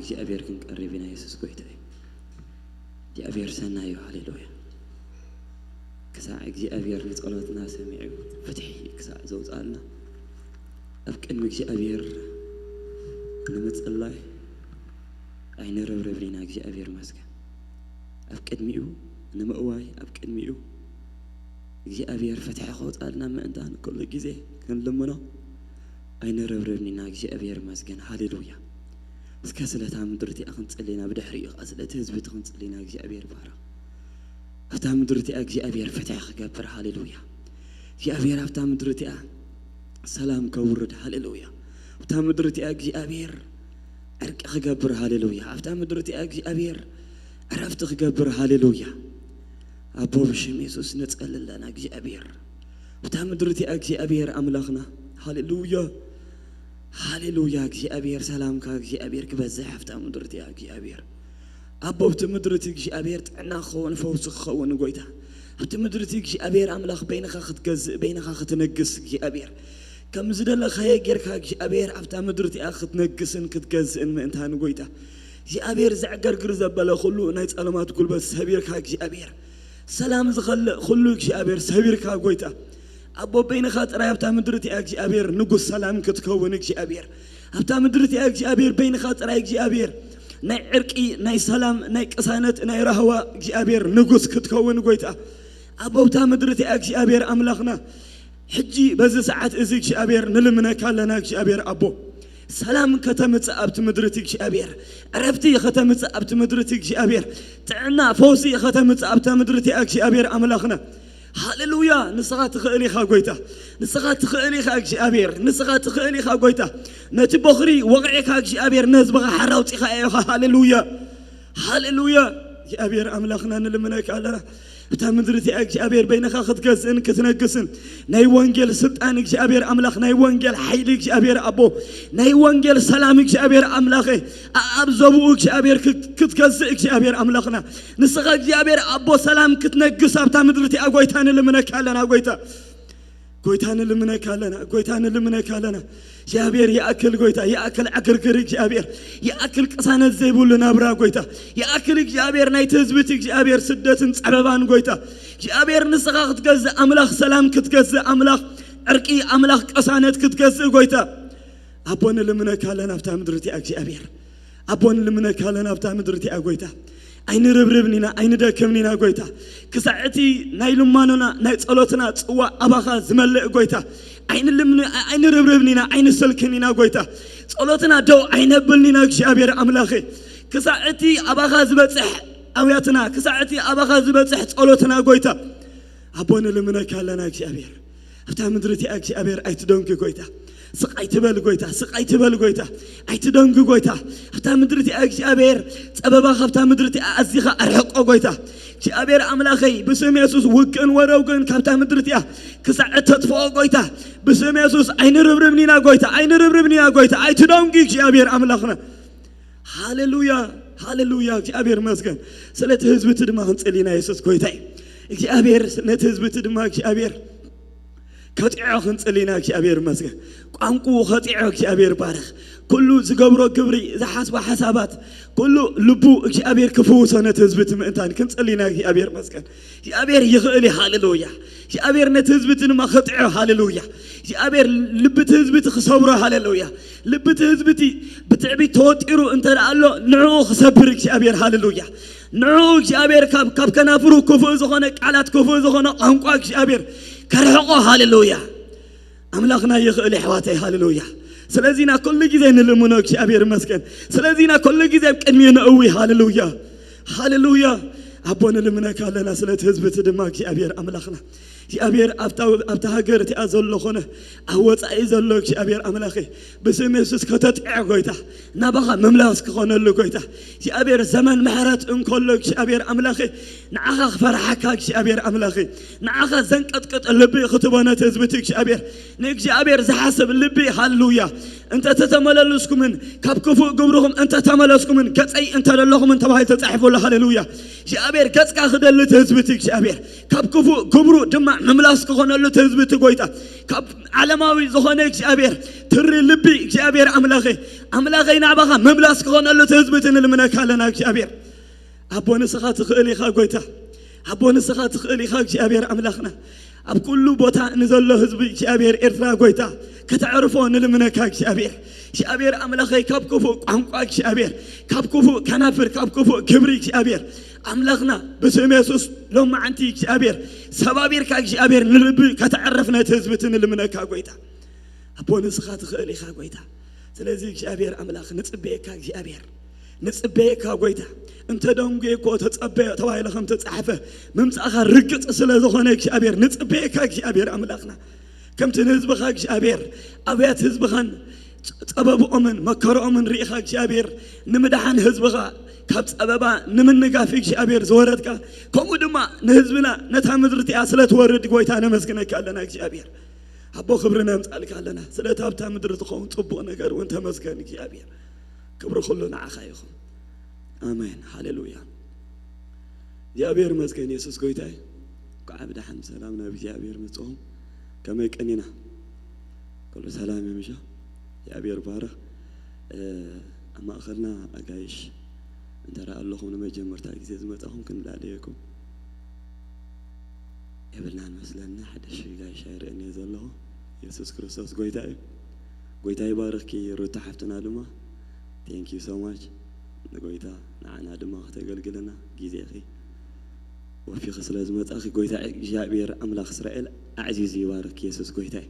እግዚኣብሔር ክንቀርብ ኢና። የሱስ ጎይታ እዩ። እግዚኣብሔር ሰናይ እዩ። ሃሌሉያ። ክሳዕ እግዚኣብሔር ንጸሎትና ሰሚዑ ፍትሒ ክሳዕ ዘውጽኣልና፣ ኣብ ቅድሚ እግዚኣብሔር ንምጽላይ ኣይንረብረብን ኢና። እግዚኣብሔር ይመስገን። ኣብ ቅድሚኡ ንምእዋይ፣ ኣብ ቅድሚኡ እግዚኣብሔር ፍትሒ ከውጽኣልና ምእንታን ኩሉ ግዜ ክንልምኖ ኣይንረብረብን ኢና። እግዚኣብሔር ይመስገን። ሃሌሉያ። እስከ ስለታ ምድሪ እቲኣ ክንጽሊ ኢና፣ ብድሕሪኡ ኸኣ ስለቲ ህዝቢ እቲ ክንጽሊ ኢና። እግዚኣብሔር ይባረኽ። ኣብታ ምድሪ እቲኣ እግዚኣብሔር ፍትሒ ክገብር፣ ሃሌሉያ። እግዚኣብሔር ኣብታ ምድሪ እቲኣ ሰላም ከውርድ፣ ሃሌሉያ። ኣብታ ምድሪ እቲኣ እግዚኣብሔር ዕርቂ ክገብር፣ ሃሌሉያ። ኣብታ ምድሪ እቲኣ እግዚኣብሔር ዕረፍቲ ክገብር፣ ሃሌሉያ። ኣቦ፣ ብሽም የሱስ ንጸሊ ኣለና እግዚኣብሔር። ኣብታ ምድሪ እቲኣ እግዚኣብሔር ኣምላኽና፣ ሃሌሉያ፣ ሃሌሉያ። እግዚኣብሔር ሰላምካ እግዚኣብሔር ክበዝሕ ኣብታ ምድሪ እቲኣ እግዚኣብሔር። ኣቦ፣ ኣብቲ ምድሪ እቲ እግዚኣብሔር ጥዕና ክኸውን፣ ፈውሲ ክኸውን ጎይታ። ኣብቲ ምድሪ እቲ እግዚኣብሔር ኣምላኽ በይንኻ ክትገዝእ፣ በይንኻ ክትነግስ እግዚኣብሔር። ከም ዝደለኻዮ ጌርካ እግዚኣብሔር ኣብታ ምድሪ እቲኣ ክትነግስን ክትገዝእን ምእንታን ጎይታ። እግዚኣብሔር ዘዕገርግር ዘበለ ኩሉ ናይ ጸለማት ጉልበት ሰቢርካ እግዚኣብሔር። ሰላም ዝኸልእ ኩሉ እግዚኣብሔር ሰቢርካ ጎይታ። ኣቦ፣ በይንኻ ጥራይ ኣብታ ምድሪ እቲኣ እግዚኣብሔር ንጉስ ሰላም ክትከውን እግዚኣብሔር። ኣብታ ምድሪ እቲኣ እግዚኣብሔር በይንኻ ጥራይ እግዚኣብሔር ናይ ዕርቂ፣ ናይ ሰላም፣ ናይ ቅሳነት፣ ናይ ራህዋ እግዚኣብሔር ንጉስ ክትከውን ጎይታ። ኣቦ፣ ኣብታ ምድሪ እቲኣ እግዚኣብሔር ኣምላኽና ሕጂ በዚ ሰዓት እዚ እግዚኣብሔር ንልምነካ ኣለና። እግዚኣብሔር ኣቦ፣ ሰላም ከተምጽእ ኣብቲ ምድሪ እቲ እግዚኣብሔር፣ ዕረፍቲ ከተምጽእ ኣብቲ ምድሪ እቲ እግዚኣብሔር፣ ጥዕና ፈውሲ ከተምጽእ ኣብታ ምድሪ እቲኣ እግዚኣብሔር ኣምላኽና። ሃሌሉያ። ንስኻ ትኽእል ኢኻ ጎይታ፣ ንስኻ ትኽእል ኢኻ እግዚኣብሔር፣ ንስኻ ትኽእል ኢኻ ጎይታ። ነቲ ቦኽሪ ወቕዒካ እግዚኣብሔር ንህዝብኻ ሓር ኣውጺኻ ኢኻ። ሃሌሉያ፣ ሃሌሉያ። እግዚኣብሔር ኣምላኽና ንልምነካ ኣለና። እታ ምድሪ እቲኣ እግዚኣብሔር በይንኻ ክትገዝእን ክትነግስን ናይ ወንጌል ስልጣን እግዚኣብሔር ኣምላኽ፣ ናይ ወንጌል ሓይሊ እግዚኣብሔር ኣቦ፣ ናይ ወንጌል ሰላም እግዚኣብሔር ኣምላኸ፣ ኣብ ዘብኡ እግዚኣብሔር ክት-፣ ክትገዝእ እግዚኣብሔር ኣምላኽና። ንስኻ እግዚኣብሔር ኣቦ ሰላም ክትነግስ ኣብታ ምድሪ እቲኣ ጎይታ ንልምነካ ኣለና። ጎይታ፣ ጎይታ ንልምነካ ኣለና። ጎይታ ንልምነካ ኣለና። እግዚኣብሔር ይኣክል፣ ጎይታ ይኣክል፣ ዕግርግር እግዚኣብሔር ይኣክል፣ ቅሳነት ዘይብሉ ናብራ ጎይታ ይኣክል። እግዚኣብሔር ናይቲ ህዝቢ እቲ እግዚኣብሔር ስደትን ጸበባን ጎይታ እግዚኣብሔር ንስኻ ክትገዝእ ኣምላኽ፣ ሰላም ክትገዝእ ኣምላኽ፣ ዕርቂ ኣምላኽ፣ ቅሳነት ክትገዝእ ጎይታ ኣቦ ንልምነካ ኣለና ኣብታ ምድሪ እቲኣ እግዚኣብሔር። ኣቦ ንልምነካ ኣለና ኣብታ ምድሪ እቲኣ ጎይታ። ኣይንርብርብን ኢና፣ ኣይንደክምን ኢና ጎይታ። ክሳዕ እቲ ናይ ልማኖና ናይ ጸሎትና ጽዋ ኣባኻ ዝመልእ ጎይታ። ኣይንልምን-፣ ኣይንርብርብን ኢና፣ ኣይንስልክን ኢና ጎይታ። ጸሎትና ደው ኣይነብልን ኢና እግዚኣብሔር ኣምላኸ። ክሳዕ እቲ ኣባኻ ዝበጽሕ ኣውያትና፣ ክሳዕ እቲ ኣባኻ ዝበጽሕ ጸሎትና ጎይታ። ኣቦ ንልምነካ ኣለና እግዚኣብሔር። ኣብታ ምድሪ እቲኣ እግዚኣብሔር ኣይትደንጊ ጎይታ። ስቕ ኣይትበል ጎይታ፣ ስቕ ኣይትበል ጎይታ። ኣይትደንጊ ጎይታ። ኣብታ ምድሪ እቲኣ እግዚኣብሔር ጸበባ ካብታ ምድሪ እቲኣ ኣዚኻ ኣርሕቆ ጎይታ። እግዚኣብሔር ኣምላኸይ ብስም የሱስ ውግእን ወረውግእን ካብታ ምድሪ እቲኣ ክሳዕ እተጥፍኦ ጎይታ። ብስም የሱስ ኣይንርብርብን ኢና ጎይታ፣ ኣይንርብርብን ኢና ጎይታ። ኣይትደንጊ እግዚኣብሔር ኣምላኽና። ሃሌሉያ፣ ሃሌሉያ። እግዚኣብሔር ይመስገን። ስለቲ ህዝቢ እቲ ድማ ክንጽሊ ኢና። የሱስ ጎይታ እዩ። እግዚኣብሔር ነቲ ህዝቢ እቲ ድማ እግዚኣብሔር ከጢዖ ክንጽሊ ኢና። እግዚኣብሔር ይመስገን። ቋንቁኡ ከጢዖ እግዚኣብሔር ባረኽ። ኩሉ ዝገብሮ ግብሪ፣ ዝሓስቦ ሓሳባት፣ ኩሉ ልቡ እግዚኣብሔር ክፍውሶ ነቲ ህዝቢ እቲ ምእንታን ክንጽሊ ኢና። እግዚኣብሔር ይመስገን። እግዚኣብሔር ይኽእል እዩ። ሃሌሉያ። እግዚኣብሔር ነቲ ህዝቢ እቲ ድማ ከጢዖ። ሃሌሉያ። እግዚኣብሔር ልቢ እቲ ህዝቢ እቲ ክሰብሮ። ሃሌሉያ። ልቢ እቲ ህዝቢ እቲ ብትዕቢት ተወጢሩ እንተ ደኣ ኣሎ፣ ንዕኡ ክሰብር እግዚኣብሔር። ሃሌሉያ። ንዕኡ እግዚኣብሔር ካብ፣ ካብ ከናፍሩ ክፉእ ዝኾነ ቃላት፣ ክፉእ ዝኾነ ቋንቋ እግዚኣብሔር ከርሕቆ። ሃሌሉያ። ኣምላኽና ይኽእል፣ የሕዋተይ። ሃሌሉያ። ስለዚ ኢና ኩሉ ግዜ ንልምኖ። እግዚኣብሔር ይመስገን። ስለዚ ኢና ኩሉ ግዜ ኣብ ቅድሚኡ ነእዊ። ሃሌሉያ፣ ሃሌሉያ። ኣቦ ንልምነካ ኣለና ስለቲ ህዝቢ እቲ ድማ እግዚኣብሔር ኣምላኽና። እግዚኣብሔር ኣብታ፣ ኣብታ ሃገር እቲኣ ዘሎ ኾነ ኣብ ወጻኢ ዘሎ እግዚኣብሔር ኣምላኸ፣ ብስም የሱስ ከተጥዕ ጎይታ፣ ናባኻ ምምላስ ክኾነሉ ጎይታ። እግዚኣብሔር ዘመን ምሕረት እንከሎ እግዚኣብሔር ኣምላኸ፣ ንዓኻ ክፈርሓካ እግዚኣብሔር ኣምላኸ፣ ንዓኻ ዘንቀጥቅጥ ልቢ ክትቦ ነቲ ህዝቢ እቲ እግዚኣብሔር፣ ንእግዚኣብሔር ዝሓስብ ልቢ። ሃሌሉያ። እንተ ተተመለስኩምን ካብ ክፉእ ግብርኹም እንተ ተመለስኩምን ገጸይ እንተ ደለኹምን ተባሂሉ ተጻሒፉ ኣሎ። ሃሌሉያ። እግዚኣብሔር ገጽካ ክደሊ እቲ ህዝቢ እቲ እግዚኣብሔር ካብ ክፉእ ግብሩ ድማ ምምላስ ክኾነሉ እቲ ህዝቢ እቲ ጎይታ፣ ካብ ዓለማዊ ዝኾነ እግዚኣብሔር ትሪ ልቢ እግዚኣብሔር ኣምላኸይ፣ ኣምላኸይ ናባኻ ምምላስ ክኾነሉ እቲ ህዝቢ እቲ ንልምነካ ኣለና እግዚኣብሔር። ኣቦ ንስኻ ትኽእል ኢኻ ጎይታ። ኣቦ ንስኻ ትኽእል ኢኻ እግዚኣብሔር ኣምላኽና። ኣብ ኩሉ ቦታ ንዘሎ ህዝቢ እግዚኣብሔር ኤርትራ ጎይታ ከተዕርፎ ንልምነካ እግዚኣብሔር። እግዚኣብሔር ኣምላኸይ ካብ ክፉእ ቋንቋ እግዚኣብሔር፣ ካብ ክፉእ ከናፍር፣ ካብ ክፉእ ግብሪ እግዚኣብሔር ኣምላኽና ብስም የሱስ ሎማዓንቲ እግዚኣብሔር ሰባቢርካ እግዚኣብሔር ንልቢ ከተዕርፍ ነቲ ህዝቢ እቲ ንልምነካ ጎይታ። ኣቦ ንስኻ ትኽእል ኢኻ ጎይታ። ስለዚ እግዚኣብሔር ኣምላኽ ንጽበየካ እግዚኣብሔር ንጽበየካ ጎይታ። እንተ ደንጉየ እኮ ተጸበዮ ተባሂሉ ከም ተጻሕፈ ምምጻእኻ ርግጽ ስለ ዝኾነ እግዚኣብሔር ንጽበየካ እግዚኣብሔር ኣምላኽና። ከምቲ ንህዝብኻ እግዚኣብሔር ኣብያት ህዝብኻን ጸበብኦምን መከረኦምን ርኢኻ እግዚኣብሔር ንምድሓን ህዝብኻ ካብ ጸበባ ንምንጋፍ እግዚኣብሔር ዝወረድካ ከምኡ ድማ ንህዝብና ነታ ምድሪ እቲኣ ስለ ትወርድ ጎይታ ነመስግነካ ኣለና እግዚኣብሔር። ኣቦ ክብሪ ነምጻልካ ኣለና። ስለቲ ኣብታ ምድሪ ዝኸውን ጽቡቕ ነገር እውን ተመስገን እግዚኣብሔር። ክብሪ ኩሉ ንዓኻ ይኹን። ኣሜን ሃሌሉያ። እግዚኣብሔር ይመስገን የሱስ ጎይታይ። እንኳዕ ብደሓን ሰላም ናብ እግዚኣብሔር መጽኦም። ከመይ ቀኒና? ኩሉ ሰላም እዩ ምሻ? እግዚኣብሔር ባረኽ። ኣብ ማእኸልና ኣጋይሽ እንተ ኣለኹም ንመጀመርታ ግዜ ዝመጻኹም ክንላለየኩም የብልናን መስለኒ። ሓደሽ ጋይሽ ኣይርእን እየ ዘለኹ። የሱስ ክርስቶስ ጎይታ እዩ። ጎይታ ይባርኽኪ ሩታ ሓፍትና ድማ። Thank you so much ንጎይታ ንዓና ድማ ክተገልግልና ግዜኺ ወፊኺ ስለ ዝመጻኺ ጎይታ እግዚኣብሔር ኣምላኽ እስራኤል ኣዕዚዙ ይባርክ። የሱስ ጎይታ እዩ።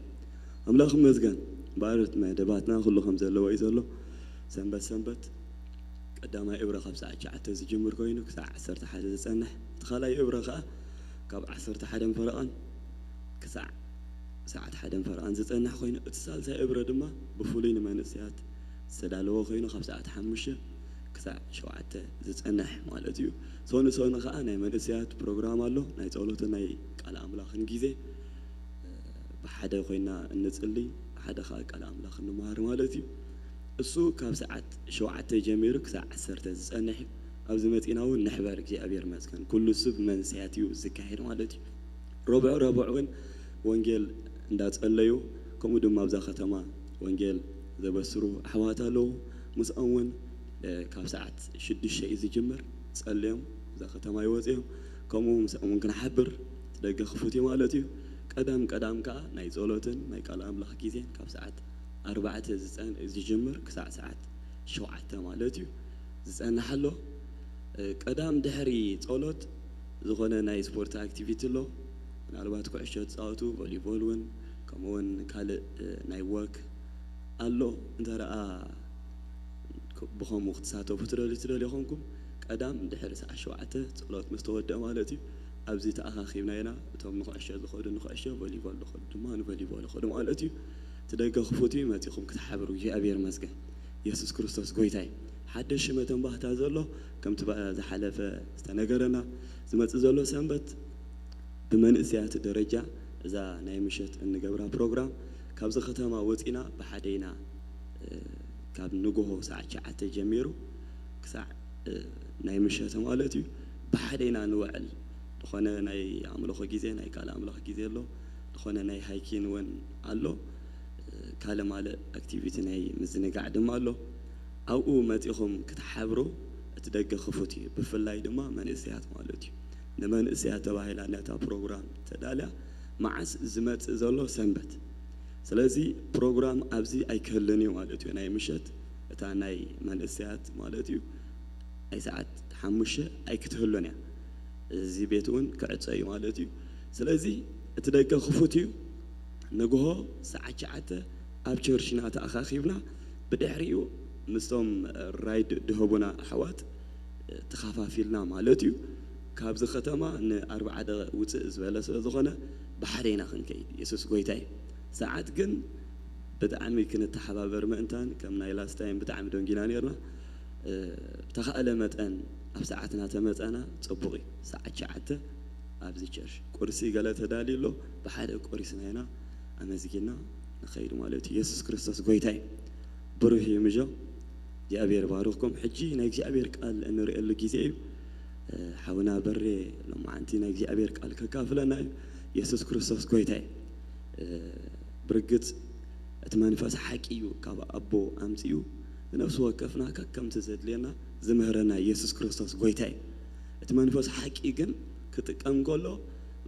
ኣምላኽ ይመስገን። ባርት መደባትና ኩሉ ከም ዘለዎ እዩ ዘሎ። ሰንበት ሰንበት ቀዳማይ እብረ ካብ ሰዓት ትሽዓተ ዝጅምር ኮይኑ ክሳዕ ዓሰርተ ሓደ ዝጸንሕ፣ እቲ ካልኣይ እብረ ከኣ ካብ ዓሰርተ ሓደን ፈረቓን ክሳዕ ሰዓት ሓደን ፈረቓን ዝጸንሕ ኮይኑ፣ እቲ ሳልሳይ እብረ ድማ ብፍሉይ ንመንእሰያት ዝተዳለወ ኮይኑ ካብ ሰዓት ሓሙሽተ ክሳዕ ሸውዓተ ዝጸንሕ ማለት እዩ። ሶኒ ሶኒ ከኣ ናይ መንእሰያት ፕሮግራም ኣሎ፣ ናይ ጸሎትን ናይ ቃል ኣምላኽን ግዜ። ብሓደ ኮይና እንጽሊ፣ ብሓደ ከኣ ቃል ኣምላኽ እንመሃር ማለት እዩ። እሱ ካብ ሰዓት ሸውዓተ ጀሚሩ ክሳዕ ዓሰርተ ዝጸንሕ እዩ። ኣብዚ መጺና እውን ንሕበር እግዚኣብሔር ይመስገን። ኩሉ እሱ ብመንእሰያት እዩ ዝካየድ ማለት እዩ። ረቡዕ ረቡዕ እውን ወንጌል እንዳጸለዩ፣ ከምኡ ድማ ኣብዛ ከተማ ወንጌል ዘበስሩ ኣሕዋት ኣለዉ። ምስኦም እውን ካብ ሰዓት ሽዱሽተ እዩ ዝጅምር። ጸልዮም እዛ ከተማ ይወጽዮም። ከምኡ ምስኦም እውን ክንሓብር እቲ ደገ ክፉት እዩ ማለት እዩ። ቀዳም ቀዳም ከኣ ናይ ጸሎትን ናይ ቃል ኣምላኽ ግዜን ካብ ሰዓት ኣርባዕተ ዝጸን-፣ ዝጅምር ክሳዕ ሰዓት ሸውዓተ ማለት እዩ ዝጸንሕ ኣሎ። ቀዳም ድሕሪ ጸሎት ዝኾነ ናይ ስፖርት ኣክቲቪቲ ኣሎ። ምናልባት ኩዕሾ ትጻወቱ፣ ቮሊቦል እውን፣ ከምኡ እውን ካልእ ናይ ወክ ኣሎ። እንተ ደኣ ብኸምኡ ክትሳተፉ ትደልዩ፣ ትደልዩ ኾንኩም፣ ቀዳም ድሕሪ ሰዓት ሸውዓተ ጸሎት ምስ ተወድአ ማለት እዩ፣ ኣብዚ ተኣኻኺብና ኢና። እቶም ንኹዕሾ ዝኸዱ ንኹዕሾ፣ ቮሊቦል ዝኸዱ ድማ ንቮሊቦል ይኸዱ ማለት እዩ። እቲ ደገ ክፉት እዩ፣ መጺኹም ክትሓብሩ እግዚኣብሔር ይመስገን። የሱስ ክርስቶስ ጎይታ እዩ። ሓደሽ መተንባህታ ዘሎ፣ ከምቲ ባ-፣ ዝሓለፈ ዝተነገረና፣ ዝመጽእ ዘሎ ሰንበት ብመንእሰያት ደረጃ እዛ ናይ ምሸት እንገብራ ፕሮግራም ካብዚ ከተማ ወጺና ብሓደ ኢና፣ እ፣ ካብ ንግሆ ሰዓት ትሽዓተ ጀሚሩ ክሳዕ፣ እ፣ ናይ ምሸት ማለት እዩ ብሓደ ኢና ንውዕል። ዝኾነ ናይ ኣምልኾ ግዜ፣ ናይ ቃል ኣምላኽ ግዜ ኣሎ፣ ዝኾነ ናይ ሃይኪን እውን ኣሎ፣ እ፣ ካልእ ማልእ ኣክቲቪቲ ናይ ምዝንጋዕ ድማ ኣሎ። ኣብኡ መጺኹም ክትሓብሩ እቲ ደገ ክፉት እዩ፣ ብፍላይ ድማ መንእሰያት ማለት እዩ። ንመንእሰያት ተባሂላ ነታ ፕሮግራም ተዳልያ፣ መዓስ ዝመጽእ ዘሎ ሰንበት። ስለዚ ፕሮግራም ኣብዚ ኣይክህልን እዩ ማለት እዩ፣ ናይ ምሸት እታ ናይ መንእሰያት ማለት እዩ። ናይ ሰዓት ሓሙሽተ ኣይክትህሉን እያ። እዚ ቤት እውን ክዕጾ እዩ ማለት እዩ። ስለዚ እቲ ደገ ክፉት እዩ። ንግሆ ሰዓት ትሽዓተ ኣብ ቸርችና ተኣኻኺብና፣ ብድሕሪኡ ምስቶም ራይድ ድህቡና ኣሕዋት ተኻፋፊልና ማለት እዩ። ካብዚ ከተማ ንኣርብዓ ደቂቕ ውፅእ ዝበለ ስለ ዝኾነ ብሓደ ኢና ክንከይድ። የሱስ ጎይታ እዩ። ሰዓት ግን ብጣዕሚ ክንተሓባበር ምእንታን ከም ናይ ላስት ታይም ብጣዕሚ ደንጊና ነርና። እ፣ ብተኻእለ መጠን ኣብ ሰዓትና ተመጸና ጽቡቕ እዩ። ሰዓት ትሽዓተ ኣብዚ ቸርች ቁርሲ ገለ ተዳልዩ ኣሎ፣ ብሓደ ቆሪስና ኢና ኣመስጊና ንኸይድ ማለት እዩ። የሱስ ክርስቶስ ጎይታ እዩ። ብሩህ እዩ ምጆ። እግዚኣብሔር ባርኽኩም። ሕጂ ናይ እግዚኣብሔር ቃል እንርእየሉ ግዜ እዩ። እ፣ ሓውና በሬ ሎማዓንቲ ናይ እግዚኣብሔር ቃል ከካፍለና እዩ። የሱስ ክርስቶስ ጎይታ እዩ። እ፣ ብርግጽ እቲ መንፈስ ሓቂ እዩ፣ ካብ ኣቦ ኣምጺኡ ንነፍሲ ወከፍና ከከምቲ ዘድልየና ዝምህረና የሱስ ክርስቶስ ጎይታ እዩ። እቲ መንፈስ ሓቂ ግን ክጥቀም ከሎ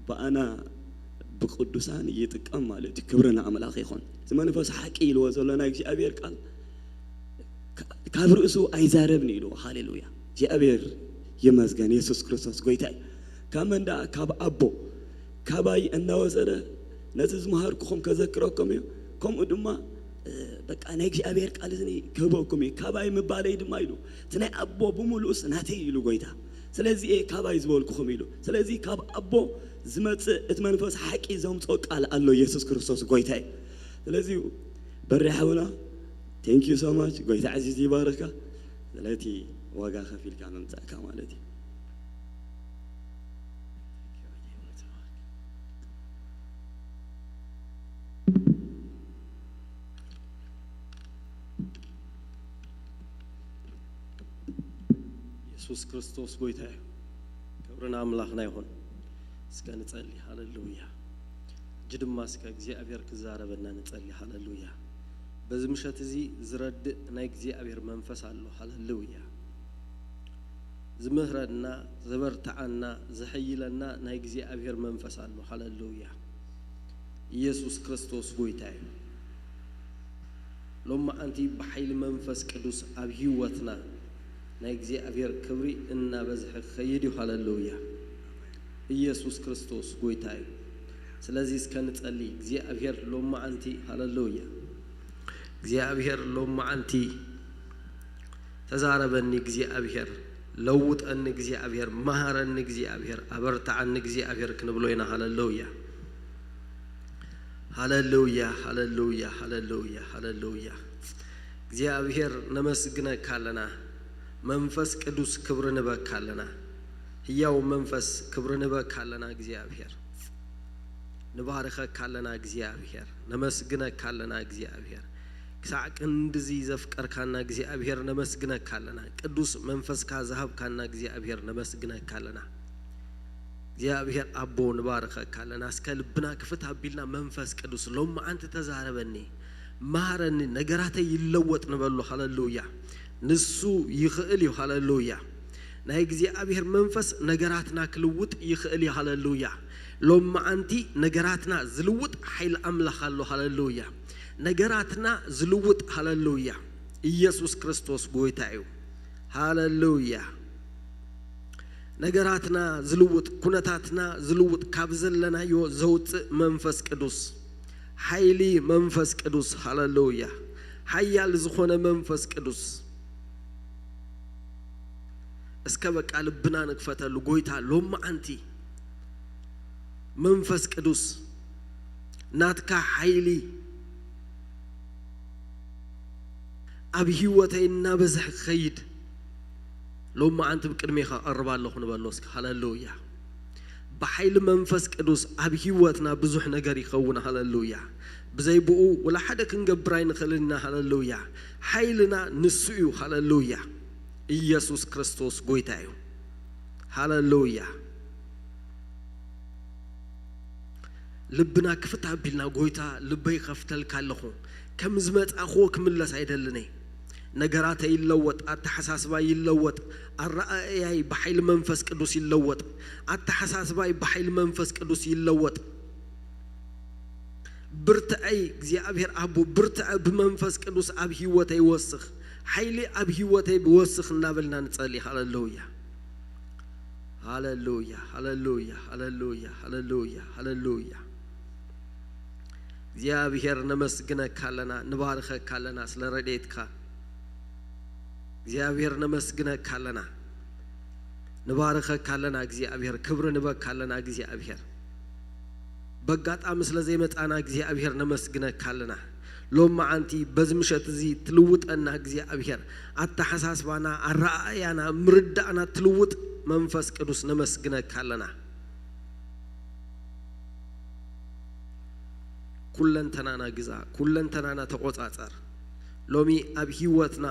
ብኣና ብቅዱሳን ይጥቀም ማለት እዩ። ክብሪ ንኣምላኽ ይኹን። እቲ መንፈስ ሓቂ ኢልዎ ዘሎ ናይ እግዚኣብሔር ቃል ካ-፣ ካብ ርእሱ ኣይዛረብን ኢልዎ። ሃሌሉያ። እግዚኣብሔር ይመስገን። የሱስ ክርስቶስ ጎይታ እዩ። ካብ መን ደኣ? ካብ ኣቦ። ካባይ እናወሰደ ነቲ ዝመሃርኩኹም ከዘክረኩም እዩ። ከምኡ ድማ፣ እ፣ በቃ ናይ እግዚኣብሔር ቃል እዚ ክህበኩም እዩ። ካባይ ምባለይ ድማ ኢሉ፣ እቲ ናይ ኣቦ ብምሉእስ ናተይ ኢሉ ጎይታ። ስለዚ እየ ካባይ ዝበልኩኹም ኢሉ። ስለዚ ካብ ኣቦ ዝመጽእ እቲ መንፈስ ሓቂ ዘምጽኦ ቃል ኣሎ። የሱስ ክርስቶስ ጎይታ እዩ። ስለዚ በሬ ሓውና፣ thank you so much። ጎይታ ዕዚዝ ይባርካ። ስለቲ ዋጋ ከፊልካ ምምጻእካ ማለት እዩ። የሱስ ክርስቶስ ጎይታ እዩ። ክብሪ ንኣምላኽና ይኹን። እስከ ንጸሊ። ሃሌሉያ። ሕጂ ድማ እስከ እግዚኣብሔር ክዛረበና ንጸሊ። ሃሌሉያ። በዚ ምሸት እዚ ዝረድእ ናይ እግዚኣብሔር መንፈስ ኣሎ። ሃሌሉያ። ዝምህረና፣ ዘበርትዓና፣ ዘሐይለና ናይ እግዚኣብሔር መንፈስ ኣሎ። ሃሌሉያ። ኢየሱስ ክርስቶስ ጎይታ እዩ። ሎማዓንቲ ብሓይሊ መንፈስ ቅዱስ ኣብ ህይወትና ናይ እግዚኣብሔር ክብሪ እናበዝሐ ክኸይድ እዩ። ሃሌሉያ። ኢየሱስ ክርስቶስ ጎይታ እዩ። ስለዚ እስከ ንጸሊ። እግዚኣብሔር ሎማዓንቲ፣ ሃሌሉያ። እግዚኣብሔር ሎማዓንቲ ተዛረበኒ እግዚኣብሔር፣ ለውጠኒ እግዚኣብሔር፣ መሃረኒ እግዚኣብሔር፣ ኣበርትዓኒ እግዚኣብሔር ክንብሎ ኢና። ሃሌሉያ። ሃሌሉያ፣ ሃሌሉያ፣ ሃሌሉያ፣ ሃሌሉያ። እግዚኣብሔር ነመስግነካ ኣለና። መንፈስ ቅዱስ ክብሪ ንበካ ኣለና። ህያው መንፈስ ክብሪ ንበካ ኣለና እግዚኣብሔር። ንባርኸካ ኣለና እግዚኣብሔር። ነመስግነካ ኣለና እግዚኣብሔር። ክሳዕ ክንድዚ ዘፍቀርካና እግዚኣብሔር ነመስግነካ ኣለና። ቅዱስ መንፈስካ ዝሃብካና እግዚኣብሔር ነመስግነካ ኣለና። እግዚኣብሔር ኣቦ ንባርኸካ ኣለና። እስከ ልብና ክፍት ኣቢልና መንፈስ ቅዱስ ሎማዓንቲ ተዛረበኒ፣ መሃረኒ፣ ነገራተይ ይለወጥ ንበሎ። ሃሌሉያ። ንሱ ይኽእል እዩ። ሃሌሉያ። ናይ እግዚኣብሔር መንፈስ ነገራትና ክልውጥ ይኽእል እዩ። ሃሌሉያ። ሎማዓንቲ ነገራትና ዝልውጥ ሓይሊ ኣምላኽ ኣሎ። ሃሌሉያ። ነገራትና ዝልውጥ። ሃሌሉያ። ኢየሱስ ክርስቶስ ጎይታ እዩ። ሃሌሉያ። ነገራትና ዝልውጥ፣ ኩነታትና ዝልውጥ፣ ካብ ዘለናዮ ዘውፅእ መንፈስ ቅዱስ፣ ሓይሊ መንፈስ ቅዱስ። ሃሌሉያ። ሓያል ዝኾነ መንፈስ ቅዱስ። እስከ በቃ ልብና ንክፈተሉ። ጎይታ ሎማዓንቲ መንፈስ ቅዱስ ናትካ ሓይሊ ኣብ ህይወተይ እናበዝሐ ክኸይድ ሎማዓንቲ ብቅድሜኻ እቐርብ ኣለኹ ንበሎ እስከ። ሃሌሉያ። ብሓይሊ መንፈስ ቅዱስ ኣብ ህይወትና ብዙሕ ነገር ይኸውን። ሃሌሉያ። ብዘይ ብኡ ወላ ሓደ ክንገብር ኣይንኽእልን ኢና። ሃሌሉያ። ሓይልና ንሱ እዩ። ሃሌሉያ። ኢየሱስ ክርስቶስ ጎይታ እዩ። ሃሌሉያ። ልብና ክፍት ኣቢልና፣ ጎይታ ልበይ ከፍተልካ ኣለኹ፣ ከም ዝመጻእክዎ ክምለስ ኣይደልን እየ። ነገራተይ ይለወጥ፣ ኣተሓሳስባይ ይለወጥ፣ ኣረኣእያይ ብሓይሊ መንፈስ ቅዱስ ይለወጥ፣ ኣተሓሳስባይ ብሓይሊ መንፈስ ቅዱስ ይለወጥ። ብርትዐይ እግዚኣብሔር ኣቦ ብርትዐ ብመንፈስ ቅዱስ ኣብ ህይወተይ ወስኽ፣ ሓይሊ ኣብ ህይወተይ ወስኽ እናበልና ንጸሊ። ሃሌሉያ። ሃሌሉያ፣ ሃሌሉያ፣ ሃሌሉያ፣ ሃሌሉያ፣ ሃሌሉያ። እግዚኣብሔር ነመስግነካ ኣለና፣ ንባርኸካ ኣለና ስለ ረድኤትካ። እግዚኣብሔር ነመስግነካ ኣለና፣ ንባርኸካ ኣለና እግዚኣብሔር፣ ክብሪ ንበካ ኣለና እግዚኣብሔር። በጋጣሚ ስለ ዘይመጻና እግዚኣብሔር ነመስግነካ ኣለና። ሎማዓንቲ በዚ ምሸት እዚ ትልውጠና እግዚኣብሔር፣ ኣተሓሳስባና፣ ኣረኣእያና፣ ምርዳእና ትልውጥ መንፈስ ቅዱስ ነመስግነካ ኣለና። ኩለንተናና ግዛ፣ ኩለንተናና ተቆጻጸር። ሎሚ ኣብ ህይወትና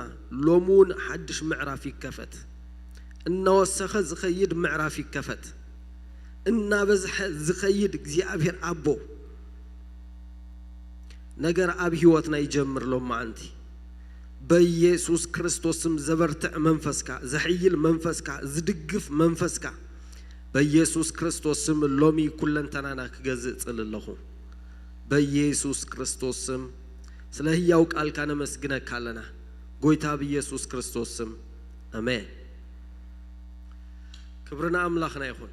ሎሚ እውን ሓድሽ ምዕራፍ ይከፈት። እናወሰኸ ዝኸይድ ምዕራፍ ይከፈት። እናበዝሐ ዝኸይድ እግዚኣብሔር ኣቦ፣ ነገር ኣብ ህይወትና ይጀምር። ሎማዓንቲ በኢየሱስ ክርስቶስ ስም ዘበርትዕ መንፈስካ፣ ዘሕይል መንፈስካ፣ ዝድግፍ መንፈስካ በኢየሱስ ክርስቶስ ስም ሎሚ ኩለንተናና ክገዝእ ጽል ኣለኹ። በኢየሱስ ክርስቶስ ስም ስለ ህያው ቃልካ ነመስግነካ ኣለና። ጎይታ ብኢየሱስ ክርስቶስ ስም ኣሜን። ክብሪ ንኣምላኽና ይኹን።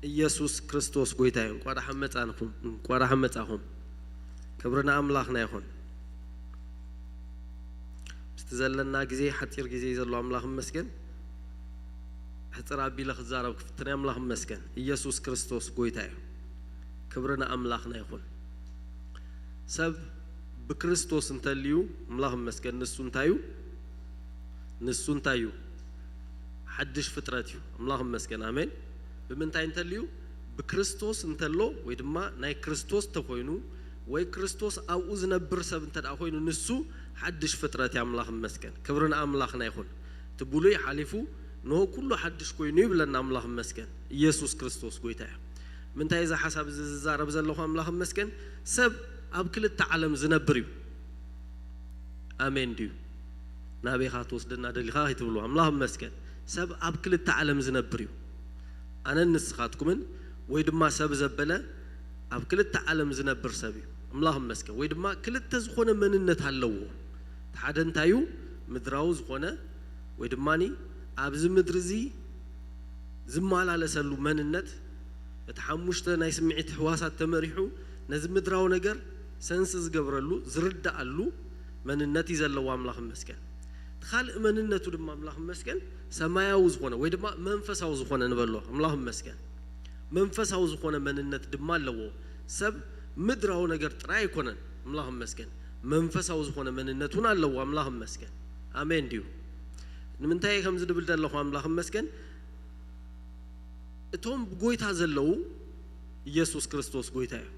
ኢየሱስ ክርስቶስ ጎይታ እዩ። እንቋ ደሓን መጻንኩም፣ እንቋ ደሓን መጻኹም። ክብሪ ንኣምላኽና ይኹን። ምስቲ ዘለና ግዜ፣ ሓጺር ግዜ ዘሎ ኣምላኽ ይመስገን። ሕጽር ኣቢለ ክዛረብ ክፍትን ኣምላኽ ይመስገን። ኢየሱስ ክርስቶስ ጎይታ እዩ። ክብሪ ንኣምላኽና ይኹን። ሰብ ብክርስቶስ እንተልዩ፣ ኣምላኽ ይመስገን፣ ንሱ እንታይ እዩ? ንሱ እንታይ እዩ? ሓድሽ ፍጥረት እዩ። ኣምላኽ ይመስገን። ኣሜን። ብምንታይ እንተልዩ? ብክርስቶስ እንተሎ፣ ወይ ድማ ናይ ክርስቶስ ተኮይኑ፣ ወይ ክርስቶስ ኣብኡ ዝነብር ሰብ እንተ ደኣ ኮይኑ፣ ንሱ ሓድሽ ፍጥረት እዩ። ኣምላኽ ይመስገን። ክብሪ ንኣምላኽና ይኹን። እቲ ብሉይ ሓሊፉ፣ ንሆ ኩሉ ሓድሽ ኮይኑ ይብለና። ኣምላኽ ይመስገን። ኢየሱስ ክርስቶስ ጎይታ እዩ። ምንታይ እዚ ሓሳብ እዚ ዝዛረብ ዘለኹ? ኣምላኽ ይመስገን። ሰብ ኣብ ክልተ ዓለም ዝነብር እዩ። ኣሜን ድዩ? ናበይኻ ትወስደና ደሊኻ ከይትብሉ፣ ኣምላኽ ይመስገን። ሰብ ኣብ ክልተ ዓለም ዝነብር እዩ። ኣነን ንስኻትኩምን፣ ወይ ድማ ሰብ ዘበለ ኣብ ክልተ ዓለም ዝነብር ሰብ እዩ። ኣምላኽ ይመስገን። ወይ ድማ ክልተ ዝኾነ መንነት ኣለዎ። እቲ ሓደ እንታይ እዩ? ምድራዊ ዝኾነ፣ ወይ ድማኒ ኣብዚ ምድሪ እዚ ዝመላለሰሉ መንነት፣ እቲ ሓሙሽተ ናይ ስምዒት ህዋሳት ተመሪሑ ነዚ ምድራዊ ነገር ሰንስ ዝገብረሉ፣ ዝርድኣሉ መንነት እዩ ዘለዎ። ኣምላኽ ይመስገን። እቲ ካልእ መንነቱ ድማ፣ ኣምላኽ ይመስገን፣ ሰማያዊ ዝኾነ ወይ ድማ መንፈሳዊ ዝኾነ ንበሎ። ኣምላኽ ይመስገን። መንፈሳዊ ዝኾነ መንነት ድማ ኣለዎ። ሰብ ምድራዊ ነገር ጥራይ ኣይኮነን። ኣምላኽ ይመስገን። መንፈሳዊ ዝኾነ መንነት እውን ኣለዎ። ኣምላኽ ይመስገን። ኣሜን ድዩ? ንምንታይ ከምዚ ድብል ዘለኹ? ኣምላኽ ይመስገን። እቶም ብጎይታ ዘለዉ፣ ኢየሱስ ክርስቶስ ጎይታ እዩ።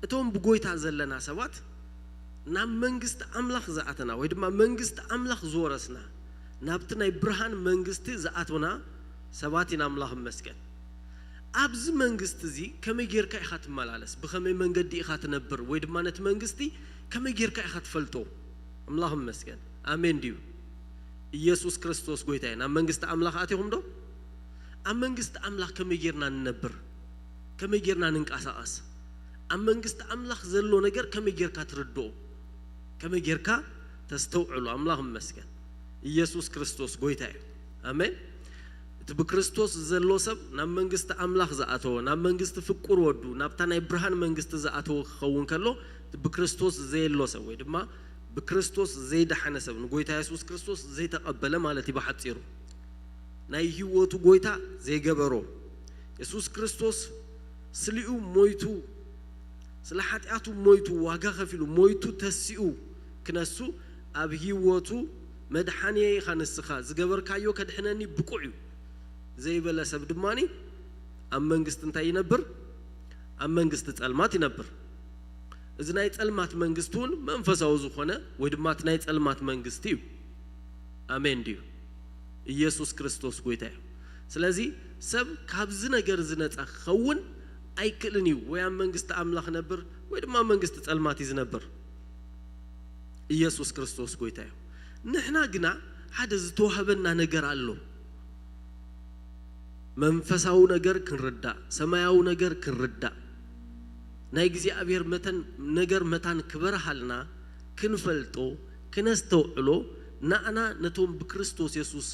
እቶም ብጎይታ ዘለና ሰባት ናብ መንግስቲ ኣምላኽ ዝኣተና ወይ ድማ መንግስቲ ኣምላኽ ዝወረስና፣ ናብቲ ናይ ብርሃን መንግስቲ ዝኣቶና ሰባት ኢና። ኣምላኽ ይመስገን። ኣብዚ መንግስቲ እዚ ከመይ ጌርካ ኢኻ ትመላለስ? ብኸመይ መንገዲ ኢኻ ትነብር? ወይ ድማ ነቲ መንግስቲ ከመይ ጌርካ ኢኻ ትፈልጦ? ኣምላኽ ይመስገን። ኣሜን ድዩ? ኢየሱስ ክርስቶስ ጎይታ እዩ። ናብ መንግስቲ ኣምላኽ ኣቲኹም ዶ? ኣብ መንግስቲ ኣምላኽ ከመይ ጌርና ንነብር? ከመይ ጌርና ንንቀሳቐስ? ኣብ መንግስቲ ኣምላኽ ዘሎ ነገር ከመይ ጌርካ ትርድኦ? ከመይ ጌርካ ተስተውዕሎ? ኣምላኽ ይመስገን። ኢየሱስ ክርስቶስ ጎይታ እዩ። ኣሜን። እቲ ብክርስቶስ ዘሎ ሰብ ናብ መንግስቲ ኣምላኽ ዝኣተወ፣ ናብ መንግስቲ ፍቁር ወዱ፣ ናብታ ናይ ብርሃን መንግስቲ ዝኣተወ ክኸውን ከሎ፣ እቲ ብክርስቶስ ዘየሎ ሰብ ወይ ድማ ብክርስቶስ ዘይደሓነ ሰብ፣ ንጎይታ የሱስ ክርስቶስ ዘይተቐበለ ማለት እዩ ብሓጺሩ። ናይ ህይወቱ ጎይታ ዘይገበሮ፣ የሱስ ክርስቶስ ስሊኡ ሞይቱ፣ ስለ ሓጢኣቱ ሞይቱ፣ ዋጋ ከፊሉ ሞይቱ፣ ተሲኡ ክነሱ፣ ኣብ ህይወቱ መድሓንየ ኢኻ ንስኻ፣ ዝገበርካዮ ከድሕነኒ ብቁዕ እዩ ዘይበለ ሰብ ድማኒ ኣብ መንግስቲ እንታይ ይነብር? ኣብ መንግስቲ ጸልማት ይነብር። እዚ ናይ ጸልማት መንግስቲ እውን መንፈሳዊ ዝኾነ ወይ ድማ እቲ ናይ ጸልማት መንግስቲ እዩ። ኣሜን ድዩ? ኢየሱስ ክርስቶስ ጎይታ እዩ። ስለዚ ሰብ ካብዚ ነገር እዚ ነጻ ክኸውን ኣይክእልን እዩ። ወይ ኣብ መንግስቲ ኣምላኽ ነብር ወይ ድማ ኣብ መንግስቲ ጸልማት እዩ ዝነብር። ኢየሱስ ክርስቶስ ጎይታ እዩ። ንሕና ግና ሓደ ዝተዋህበና ነገር ኣሎ። መንፈሳዊ ነገር ክንርዳእ፣ ሰማያዊ ነገር ክንርዳእ፣ ናይ እግዚኣብሔር መተን ነገር መታን ክበርሃልና ክንፈልጦ፣ ክነስተውዕሎ፣ ንኣና ነቶም ብክርስቶስ የሱስ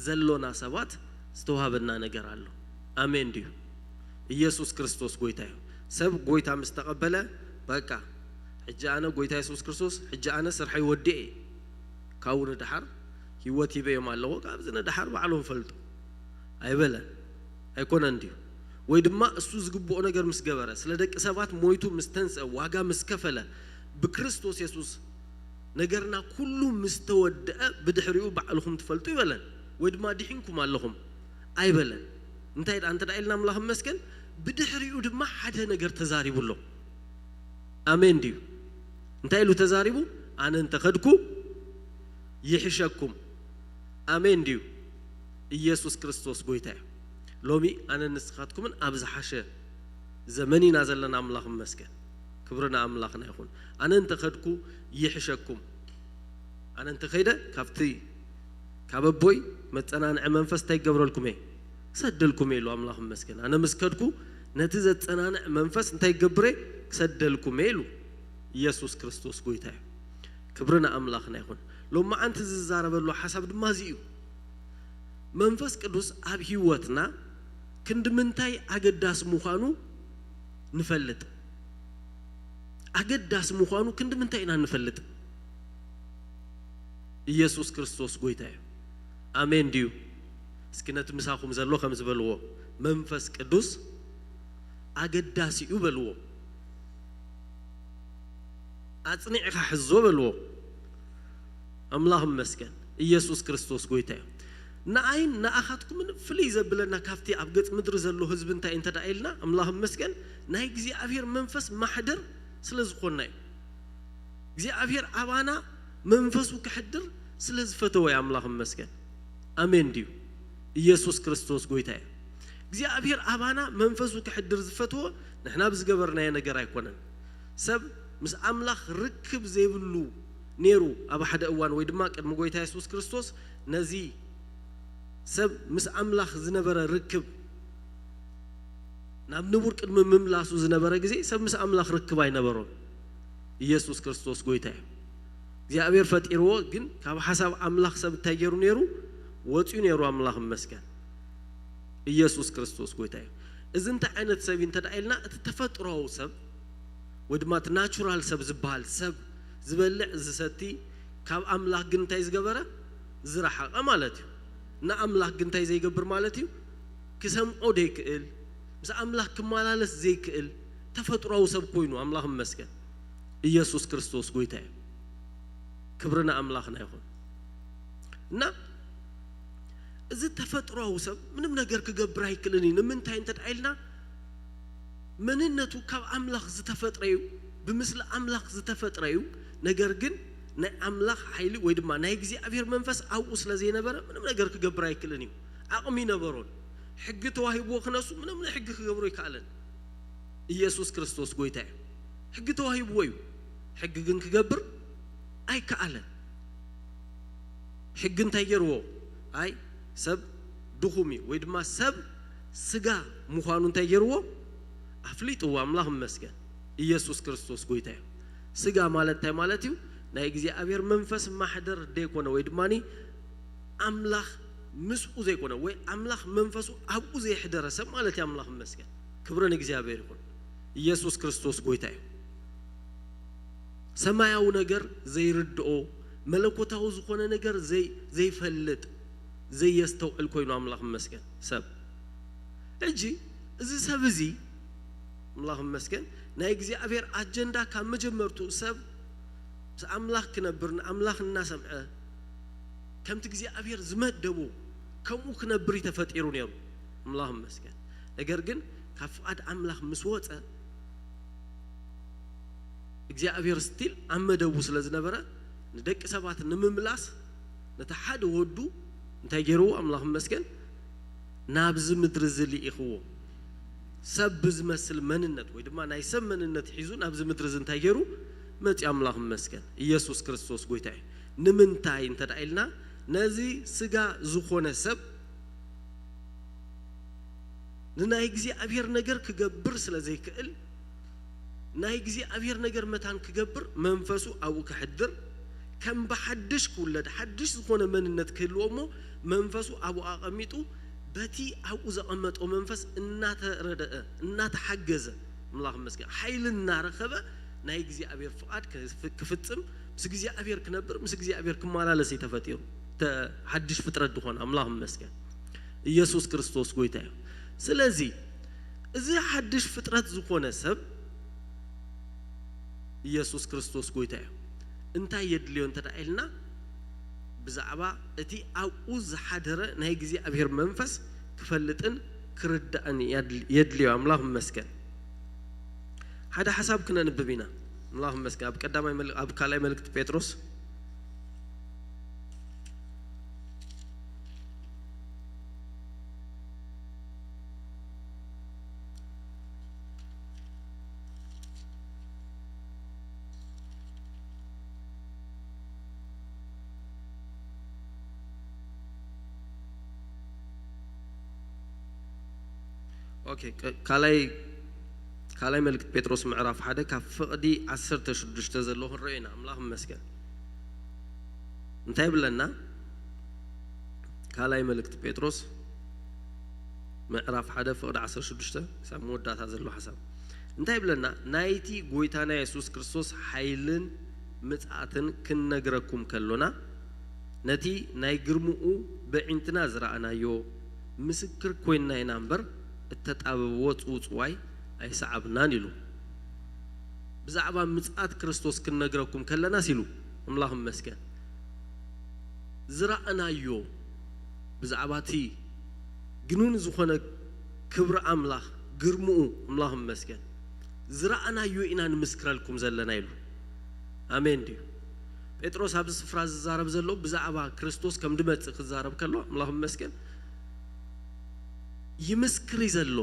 ዘሎና ሰባት ዝተዋህበና ነገር ኣሎ። ኣሜን ድዩ? ኢየሱስ ክርስቶስ ጎይታ እዩ። ሰብ ጎይታ ምስ ተቐበለ፣ በቃ፣ ሕጂ ኣነ ጎይታ የሱስ ክርስቶስ፣ ሕጂ ኣነ ስርሐይ ወዲኤ፣ ካብኡ ንደሓር ህይወት ሂበዮም ኣለዎ፣ ካብዚ ንደሓር ባዕሎም ፈልጡ ኣይበለን። ኣይኮነን ድዩ? ወይ ድማ እሱ ዝግብኦ ነገር ምስ ገበረ፣ ስለ ደቂ ሰባት ሞይቱ ምስ ተንስአ፣ ዋጋ ምስ ከፈለ፣ ብክርስቶስ የሱስ ነገርና ኩሉ ምስ ተወድአ፣ ብድሕሪኡ ባዕልኹም ትፈልጡ ይበለን። ወይ ድማ ድሒንኩም ኣለኹም ኣይበለን። እንታይ ደኣ እንተ ደኣ ኢልና፣ ኣምላኽ ይመስገን፣ ብድሕሪኡ ድማ ሓደ ነገር ተዛሪቡ ኣሎ። ኣሜን ድዩ? እንታይ ኢሉ ተዛሪቡ? ኣነ እንተ ኸድኩ ይሕሸኩም። ኣሜን ድዩ? ኢየሱስ ክርስቶስ ጎይታ እዩ። ሎሚ ኣነ ንስኻትኩምን ኣብ ዝሓሸ ዘመን ኢና ዘለና። ኣምላኽ ይመስገን። ክብሪ ንኣምላኽና ይኹን። ኣነ እንተኸድኩ ይሕሸኩም። ኣነ እንተኸይደ ካብቲ ካብ ኣቦይ መጸናንዒ መንፈስ እንታይ ይገብረልኩም እየ? ክሰደልኩም እየ ኢሉ ኣምላኽ ይመስገን። ኣነ ምስ ከድኩ ነቲ ዘጸናንዕ መንፈስ እንታይ ይገብር እየ? ክሰደልኩም እየ ኢሉ። ኢየሱስ ክርስቶስ ጎይታ እዩ። ክብሪ ንኣምላኽና ይኹን። ሎማዓንቲ ዝዛረበሉ ሓሳብ ድማ እዚ እዩ። መንፈስ ቅዱስ ኣብ ህይወትና ክንዲ ምንታይ ኣገዳሲ ምዃኑ ንፈልጥ። ኣገዳሲ ምዃኑ ክንዲ ምንታይ ኢና ንፈልጥ? ኢየሱስ ክርስቶስ ጎይታ እዩ። ኣሜን ድዩ? እስኪ ነቲ ምሳኹም ዘሎ ከም ዝበልዎ መንፈስ ቅዱስ ኣገዳሲ እዩ በልዎ። ኣጽኒዕኻ ሕዞ በልዎ። ኣምላኽ ይመስገን። ኢየሱስ ክርስቶስ ጎይታ እዩ። ንኣይን ንኣኻትኩምን ፍልይ ዘብለና ካብቲ ኣብ ገጽ ምድሪ ዘሎ ህዝቢ እንታይ እንተ ደኣ ኢልና፣ ኣምላኽ ይመስገን፣ ናይ እግዚኣብሔር መንፈስ ማሕደር ስለ ዝኾንና እዩ። እግዚኣብሔር ኣባና መንፈሱ ክሕድር ስለ ዝፈተወ እዩ። ኣምላኽ ይመስገን። ኣሜን ድዩ? ኢየሱስ ክርስቶስ ጎይታ እዩ። እግዚኣብሔር ኣባና መንፈሱ ክሕድር ዝፈትዎ ንሕና ብዝገበርናዮ ነገር ኣይኮነን። ሰብ ምስ ኣምላኽ ርክብ ዘይብሉ ነይሩ ኣብ ሓደ እዋን፣ ወይ ድማ ቅድሚ ጎይታ የሱስ ክርስቶስ ነዚ ሰብ ምስ ኣምላኽ ዝነበረ ርክብ ናብ ንቡር ቅድሚ ምምላሱ ዝነበረ ግዜ ሰብ ምስ ኣምላኽ ርክብ ኣይነበሮን። ኢየሱስ ክርስቶስ ጎይታ እዩ። እግዚኣብሔር ፈጢርዎ፣ ግን ካብ ሓሳብ ኣምላኽ ሰብ እንታይ ገይሩ ነይሩ? ወፂኡ ነይሩ። ኣምላኽ ይመስገን። ኢየሱስ ክርስቶስ ጎይታ እዩ። እዚ እንታይ ዓይነት ሰብ እዩ እንተ ደኣ ኢልና፣ እቲ ተፈጥሮዊ ሰብ ወይ ድማ እቲ ናቹራል ሰብ ዝበሃል፣ ሰብ ዝበልዕ ዝሰቲ፣ ካብ ኣምላኽ ግን እንታይ ዝገበረ? ዝረሓቐ ማለት እዩ። ንኣምላኽ ግን እንታይ ዘይገብር ማለት እዩ? ክሰምዖ ዘይክእል፣ ምስ ኣምላኽ ክመላለስ ዘይክእል ተፈጥሮዊ ሰብ ኮይኑ፣ ኣምላኽ ይመስገን። ኢየሱስ ክርስቶስ ጎይታ እዩ። ክብሪ ንኣምላኽና ይኹን። እና እዚ ተፈጥሮዊ ሰብ ምንም ነገር ክገብር ኣይክእልን እዩ። ንምንታይ እንተ ደኣ ኢልና፣ መንነቱ ካብ ኣምላኽ ዝተፈጥረ እዩ፣ ብምስሊ ኣምላኽ ዝተፈጥረ እዩ። ነገር ግን ናይ ኣምላኽ ሓይሊ ወይ ድማ ናይ እግዚኣብሔር መንፈስ ኣብኡ ስለ ዘይነበረ ምንም ነገር ክገብር ኣይክእልን እዩ። ዓቕሚ ይነበሮን። ሕጊ ተዋሂብዎ ክነሱ ምንም ናይ ሕጊ ክገብሮ ኣይከኣለን። ኢየሱስ ክርስቶስ ጎይታ እዩ። ሕጊ ተዋሂብዎ እዩ። ሕጊ ግን ክገብር ኣይከኣለን። ሕጊ እንታይ ገይርዎ? ኣይ ሰብ ድኹም እዩ ወይ ድማ ሰብ ስጋ ምዃኑ እንታይ ገይርዎ? ኣፍሊጥዎ። ኣምላኽ ይመስገን። ኢየሱስ ክርስቶስ ጎይታ እዩ። ስጋ ማለት እንታይ ማለት እዩ? ናይ እግዚኣብሔር መንፈስ ማሕደር ዘይኮነ ወይ ድማ ኣምላኽ ምስኡ ዘይኮነ ወይ ኣምላኽ መንፈሱ ኣብኡ ዘየሕደረ ሰብ ማለት እዩ። ኣምላኽ ይመስገን። ክብሪ ንእግዚኣብሔር ይኹን። ኢየሱስ ክርስቶስ ጎይታ እዩ። ሰማያዊ ነገር ዘይርድኦ፣ መለኮታዊ ዝኾነ ነገር ዘይ-፣ ዘይፈልጥ፣ ዘየስተውዕል ኮይኑ ኣምላኽ ይመስገን ሰብ። ሕጂ እዚ ሰብ እዚ ኣምላኽ ይመስገን ናይ እግዚኣብሔር ኣጀንዳ ካብ መጀመርቱ ሰብ ምስ ኣምላኽ ክነብር ንኣምላኽ እናሰምዐ ከምቲ እግዚኣብሔር ዝመደቦ ከምኡ ክነብር እዩ ተፈጢሩ ነይሩ። ኣምላኽ ይመስገን። ነገር ግን ካብ ፍቓድ ኣምላኽ ምስ ወጸ እግዚኣብሔር ስቲል ኣብ መደቡ ስለ ዝነበረ ንደቂ ሰባት ንምምላስ ነቲ ሓደ ወዱ እንታይ ገይርዎ? ኣምላኽ ይመስገን ናብዚ ምድሪ እዚ ልኢኽዎ። ሰብ ብዝመስል መንነት ወይ ድማ ናይ ሰብ መንነት ሒዙ ናብዚ ምድሪ እዚ እንታይ ገይሩ መፂኡ? ኣምላኽ ይመስገን ኢየሱስ ክርስቶስ ጎይታ እዩ። ንምንታይ እንተ ደኣ ኢልና ነዚ ስጋ ዝኾነ ሰብ ንናይ እግዚኣብሔር ነገር ክገብር ስለ ዘይክእል ናይ እግዚኣብሔር ነገር መታን ክገብር መንፈሱ ኣብኡ ከሕድር ከም ብሓድሽ ክውለድ ሓድሽ ዝኾነ መንነት ክህልዎ እሞ መንፈሱ ኣብኡ ኣቐሚጡ በቲ ኣብኡ ዘቐመጦ መንፈስ እናተረደአ እናተሓገዘ ኣምላኽ ይመስገን ሓይሊ እናረኸበ ናይ እግዚኣብሔር ፍቓድ ክፍ- ክፍጽም ምስ እግዚኣብሔር ክነብር ምስ እግዚኣብሔር ክመላለስ እዩ ተፈጢሩ። ተ- ሓድሽ ፍጥረት ዝኾነ ኣምላኽ ይመስገን። ኢየሱስ ክርስቶስ ጎይታ እዩ። ስለዚ እዚ ሓድሽ ፍጥረት ዝኾነ ሰብ ኢየሱስ ክርስቶስ ጎይታ እዩ። እንታይ የድልዮ እንተ ደኣ ኢልና ብዛዕባ እቲ ኣብኡ ዝሓደረ ናይ እግዚኣብሔር መንፈስ ክፈልጥን ክርዳእን የድል- የድልዮ። ኣምላኽ ይመስገን። ሓደ ሓሳብ ክነንብብ ኢና። ኣምላኽ ይመስገን። ኣብ ቀዳማይ መል- ኣብ ካልኣይ መልእክቲ ጴጥሮስ ኦኬ፣ ካ- ካልኣይ ካልኣይ መልእክቲ ጴጥሮስ ምዕራፍ ሓደ ካብ ፍቕዲ ዓሰርተ ሽዱሽተ ዘሎ ክንረዮ ኢና። ኣምላኽ ይመስገን። እንታይ ይብለና? ካልኣይ መልእክቲ ጴጥሮስ ምዕራፍ ሓደ ፍቕዲ ዓሰርተ ሽዱሽተ ክሳብ መወዳእታ ዘሎ ሓሳብ እንታይ ይብለና? ናይቲ ጎይታና የሱስ ክርስቶስ ሓይልን ምጽኣትን ክንነግረኩም ከሎና፣ ነቲ ናይ ግርምኡ በዒንትና ዝረኣናዮ ምስክር ኮይንና ኢና እምበር፣ እተጣበብዎ ጽውጽዋይ ኣይሰዓብናን ኢሉ። ብዛዕባ ምጽኣት ክርስቶስ ክንነግረኩም ከለናስ ኢሉ፣ ኣምላኽ ይመስገን፣ ዝረኣናዮ፣ ብዛዕባ እቲ ግኑን ዝኾነ ክብሪ ኣምላኽ፣ ግርምኡ፣ ኣምላኽ ይመስገን፣ ዝረኣናዮ ኢና ንምስክረልኩም ዘለና ኢሉ። ኣሜን ድዩ? ጴጥሮስ ኣብዚ ስፍራ ዝዛረብ ዘሎ ብዛዕባ ክርስቶስ ከም ድመጽእ ክዛረብ ከሎ፣ ኣምላኽ ይመስገን፣ ይምስክር እዩ ዘሎ።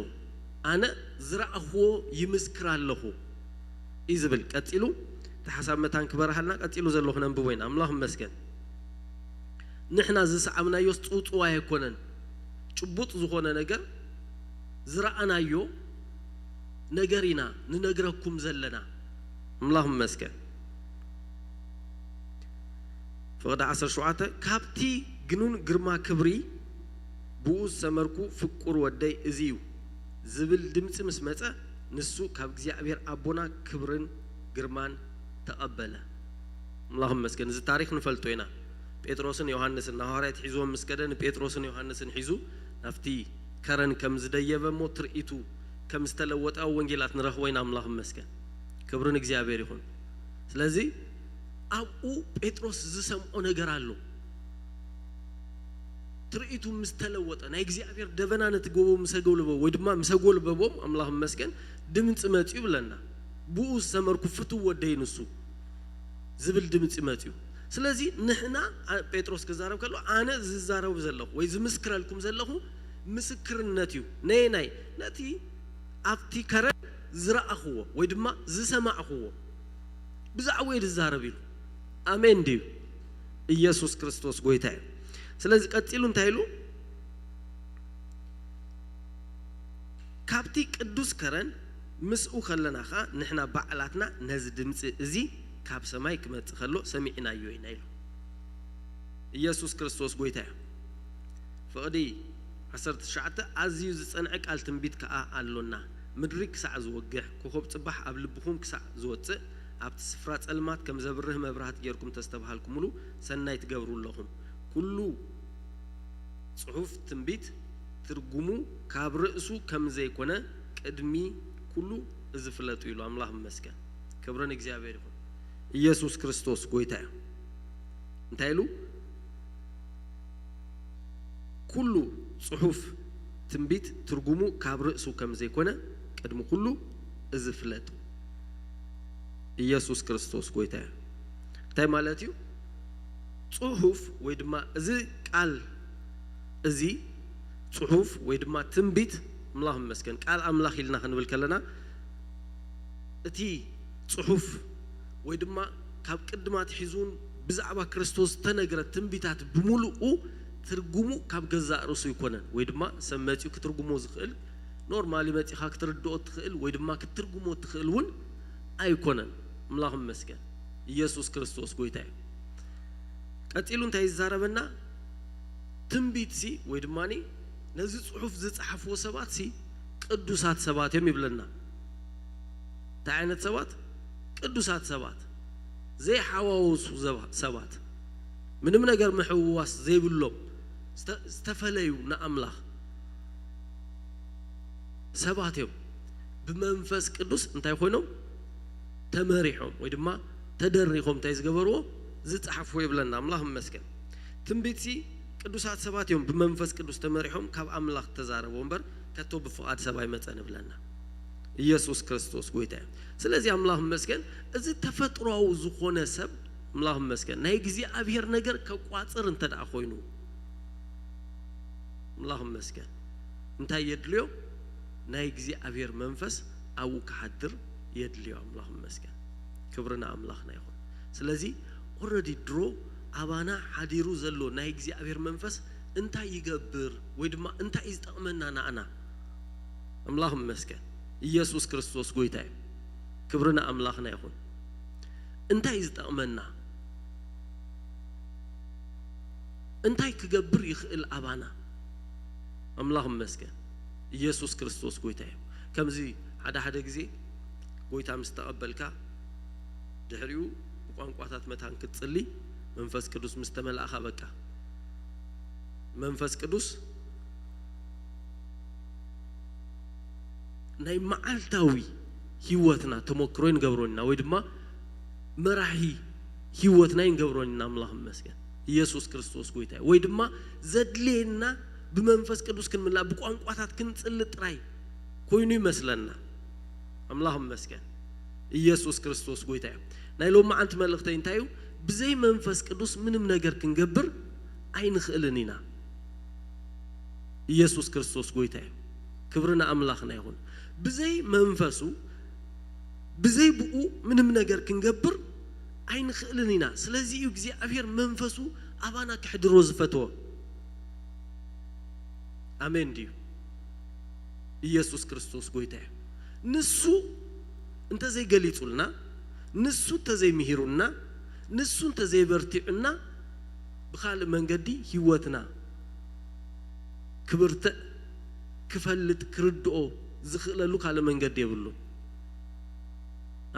ኣነ ዝረኣኽዎ ይምስክር ኣለኹ እዩ ዝብል። ቀጺሉ እቲ ሓሳብ መታን ክበርሃልና ቀጺሉ ዘሎ ክነንብቦ ኢና። ኣምላኽ ይመስገን። ንሕና ዝሰዓብናዮስ ጽውጽዋይ ኣይኮነን። ጭቡጥ ዝኾነ ነገር ዝረኣናዮ ነገር ኢና ንነግረኩም ዘለና። ኣምላኽ ይመስገን። ፍቕዲ ዓሰርተ ሸውዓተ ካብቲ ግኑን ግርማ ክብሪ ብኡ ዝሰመርኩ ፍቁር ወደይ እዚ እዩ ዝብል ድምፂ ምስ መፀ ንሱ ካብ እግዚኣብሔር ኣቦና ክብርን ግርማን ተቐበለ። ኣምላኽ ይመስገን። እዚ ታሪኽ ንፈልጦ ኢና። ጴጥሮስን ዮሃንስን ንሃዋርያት ሒዝዎም ምስ ከደ ንጴጥሮስን ዮሃንስን ሒዙ ናብቲ ከረን ከም ዝደየበ እሞ ትርኢቱ ከም ዝተለወጠ ኣብ ወንጌላት ንረኽቦ ኢና። ኣምላኽ ይመስገን። ክብሪ ንእግዚኣብሔር ይኹን። ስለዚ ኣብኡ ጴጥሮስ ዝሰምዖ ነገር ኣሎ። ትርኢቱ ምስ ተለወጠ ናይ እግዚኣብሔር ደበና ነቲ ጎቦ ምስ ኣጎልበቦ ወይ ድማ ምስ ኣጎልበቦም ኣምላኽ ይመስገን ድምፂ መፅኡ ይብለና። ብኡ ዝሰመርኩ ፍትው ወደይ ንሱ ዝብል ድምፂ መፅኡ። ስለዚ ንሕና ጴጥሮስ ክዛረብ ከሎ ኣነ ዝዛረቡ ዘለኹ ወይ ዝምስክረልኩም ዘለኹ ምስክርነት እዩ። ነየናይ? ነቲ ኣብቲ ከረን ዝረኣኽዎ ወይ ድማ ዝሰማዕኽዎ ብዛዕባኡ ዝዛረብ ኢሉ። ኣሜን ድዩ? ኢየሱስ ክርስቶስ ጎይታ እዩ። ስለዚ ቀፂሉ እንታይ ኢሉ? ካብቲ ቅዱስ ከረን ምስኡ ከለና ኸዓ ንሕና ባዕላትና ነዚ ድምፂ እዚ ካብ ሰማይ ክመፅእ ከሎ ሰሚዕናዮ ኢና ኢሉ። ኢየሱስ ክርስቶስ ጎይታ እዩ። ፍቕዲ ዓሰርተ ትሽዓተ ኣዝዩ ዝጸንዐ ቃል ትንቢት ከኣ ኣሎና። ምድሪ ክሳዕ ዝወግሕ፣ ኮኾብ ጽባሕ ኣብ ልብኹም ክሳዕ ዝወጽእ፣ ኣብቲ ስፍራ ጸልማት ከም ዘብርህ መብራህቲ ጌርኩም ተስተብሃልኩምሉ፣ ሰናይ ትገብሩ ኣለኹም። ኩሉ ጽሑፍ ትንቢት ትርጉሙ ካብ ርእሱ ከም ዘይኮነ ቅድሚ ኩሉ እዚ ፍለጡ ኢሉ። ኣምላኽ ይመስገን። ክብሪ ንእግዚኣብሔር ይኹን። ኢየሱስ ክርስቶስ ጎይታ እዩ። እንታይ ኢሉ? ኩሉ ጽሑፍ ትንቢት ትርጉሙ ካብ ርእሱ ከም ዘይኮነ ቅድሚ ኩሉ እዚ ፍለጡ። ኢየሱስ ክርስቶስ ጎይታ እዩ። እንታይ ማለት እዩ? ጽሑፍ ወይ ድማ እዚ ቃል እዚ ጽሑፍ ወይ ድማ ትንቢት፣ ኣምላኽ ይመስገን፣ ቃል ኣምላኽ ኢልና ክንብል ከለና እቲ ጽሑፍ ወይ ድማ ካብ ቅድም ኣትሒዙ ብዛዕባ ክርስቶስ ዝተነግረ ትንቢታት ብምሉኡ ትርጉሙ ካብ ገዛእ ርእሱ ኣይኮነን፣ ወይ ድማ ሰብ መጺኡ ክትርጉሞ ዝኽእል፣ ኖርማሊ መጺኻ ክትርድኦ ትኽእል ወይ ድማ ክትትርጉሞ ትኽእል እውን ኣይኮነን። ኣምላኽ ይመስገን። ኢየሱስ ክርስቶስ ጎይታ እዩ። ቀጺሉ እንታይ ይዛረበና? ትንቢትሲ ወይ ድማ ነዚ ጽሑፍ ዝጸሓፍዎ ሰባትሲ ቅዱሳት ሰባት እዮም ይብለና። እንታይ ዓይነት ሰባት? ቅዱሳት ሰባት፣ ዘይሓዋወሱ ዘባ- ሰባት፣ ምንም ነገር ምሕውዋስ ዘይብሎም፣ ዝተ- ዝተፈለዩ ንኣምላኽ ሰባት እዮም። ብመንፈስ ቅዱስ እንታይ ኮይኖም? ተመሪሖም ወይ ድማ ተደሪኾም እንታይ ዝገበርዎ? ዝጸሓፍዎ ይብለና። ኣምላኽ ይመስገን። ትንቢትሲ ቅዱሳት ሰባት እዮም ብመንፈስ ቅዱስ ተመሪሖም ካብ ኣምላኽ ተዛረብዎ እምበር ከቶ ብፍቓድ ሰብ ኣይመጸን ይብለና። ኢየሱስ ክርስቶስ ጎይታ እዩ። ስለዚ ኣምላኽ ይመስገን፣ እዚ ተፈጥሮኣዊ ዝኾነ ሰብ፣ ኣምላኽ ይመስገን፣ ናይ እግዚኣብሔር ነገር ከቋጽር እንተ ደኣ ኮይኑ፣ ኣምላኽ ይመስገን፣ እንታይ የድልዮ? ናይ እግዚኣብሔር መንፈስ ኣብኡ ክሓድር የድልዮ። ኣምላኽ ይመስገን። ክብሪ ንኣምላኽና ይኹን። ስለዚ ኦረዲ ድሮ ኣባና ሓዲሩ ዘሎ ናይ እግዚኣብሔር መንፈስ እንታይ ይገብር ወይ ድማ እንታይ እዩ ዝጠቕመና ንኣና? ኣምላኽ ይመስገን። ኢየሱስ ክርስቶስ ጎይታ እዩ። ክብሪ ንኣምላኽና ይኹን። እንታይ ዝጠቕመና? እንታይ ክገብር ይኽእል ኣባና? ኣምላኽ ይመስገን። ኢየሱስ ክርስቶስ ጎይታ እዩ። ከምዚ ሓደ ሓደ ግዜ ጎይታ ምስ ተቐበልካ፣ ድሕሪኡ ብቋንቋታት መታን ክትጽሊ፣ መንፈስ ቅዱስ ምስ ተመላእኻ፣ በቃ መንፈስ ቅዱስ ናይ መዓልታዊ ህይወትና ተመክሮ ይንገብሮ ኢና፣ ወይ ድማ መራሒ ህይወትና ይንገብሮ ኢና። ኣምላኽ ይመስገን። ኢየሱስ ክርስቶስ ጎይታ እዩ። ወይ ድማ ዘድልየና ብመንፈስ ቅዱስ ክንምላእ፣ ብቋንቋታት ክንጽሊ ጥራይ ኮይኑ ይመስለና። ኣምላኽ ይመስገን። ኢየሱስ ክርስቶስ ጎይታ እዩ። ናይ ሎማዓንቲ መልእኽተይ እንታይ እዩ? ብዘይ መንፈስ ቅዱስ ምንም ነገር ክንገብር ኣይንኽእልን ኢና። ኢየሱስ ክርስቶስ ጎይታ እዩ። ክብሪ ንኣምላኽና ይኹን። ብዘይ መንፈሱ፣ ብዘይ ብኡ ምንም ነገር ክንገብር ኣይንኽእልን ኢና። ስለዚ እዩ እግዚኣብሔር መንፈሱ ኣባና ክሕድሮ ዝፈትዎ። ኣሜን ድዩ? ኢየሱስ ክርስቶስ ጎይታ እዩ። ንሱ እንተዘይገሊጹልና፣ ንሱ እንተዘይምሂሩና፣ ንሱ እንተዘይበርቲዑና፣ ብኻልእ መንገዲ ህይወትና ክብርትዕ፣ ክፈልጥ፣ ክርድኦ ዝኽእለሉ ካልእ መንገዲ የብሉን።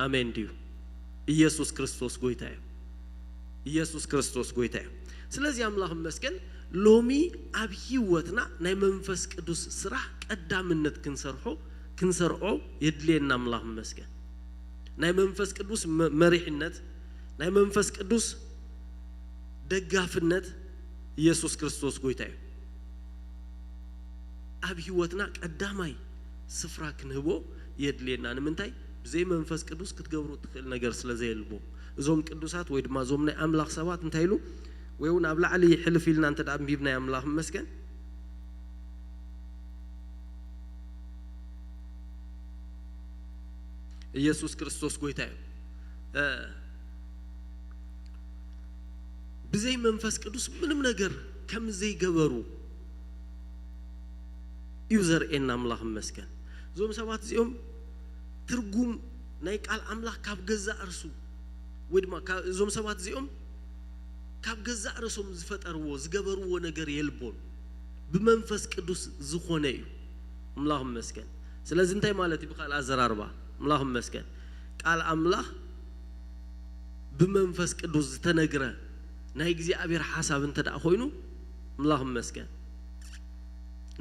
ኣሜን ድዩ? ኢየሱስ ክርስቶስ ጎይታ እዩ። ኢየሱስ ክርስቶስ ጎይታ እዩ። ስለዚ ኣምላኽ ይመስገን፣ ሎሚ ኣብ ህይወትና ናይ መንፈስ ቅዱስ ስራሕ ቀዳምነት ክንሰርሖ፣ ክንሰርዖ የድልየና። ኣምላኽ ይመስገን። ናይ መንፈስ ቅዱስ መ-፣ መሪሕነት፣ ናይ መንፈስ ቅዱስ ደጋፍነት ኢየሱስ ክርስቶስ ጎይታ እዩ። ኣብ ህይወትና ቀዳማይ ስፍራ ክንህቦ የድልየና። ንምንታይ? ብዘይ መንፈስ ቅዱስ ክትገብሮ ትኽእል ነገር ስለ ዘየልቦ። እዞም ቅዱሳት ወይ ድማ እዞም ናይ ኣምላኽ ሰባት እንታይ ኢሉ? ወይ እውን ኣብ ላዕሊ ሕልፍ ኢልና እንተ ደኣ ኣንቢብናዮ፣ ኣምላኽ ይመስገን፣ ኢየሱስ ክርስቶስ ጎይታ እዩ። እ፣ ብዘይ መንፈስ ቅዱስ ምንም ነገር ከም ዘይገበሩ እዩ ዘርእየና። ኣምላኽ ይመስገን። እዞም ሰባት እዚኦም ትርጉም ናይ ቃል ኣምላኽ ካብ ገዛእ ርእሱ ወይ ድማ ካ-፣ እዞም ሰባት እዚኦም ካብ ገዛእ ርእሶም ዝፈጠርዎ፣ ዝገበርዎ ነገር የልቦን። ብመንፈስ ቅዱስ ዝኾነ እዩ። ኣምላኽ ይመስገን። ስለዚ እንታይ ማለት እዩ? ብኻልእ ኣዘራርባ፣ ኣምላኽ ይመስገን፣ ቃል ኣምላኽ ብመንፈስ ቅዱስ ዝተነግረ ናይ እግዚኣብሔር ሓሳብ እንተ ደኣ ኮይኑ፣ ኣምላኽ ይመስገን።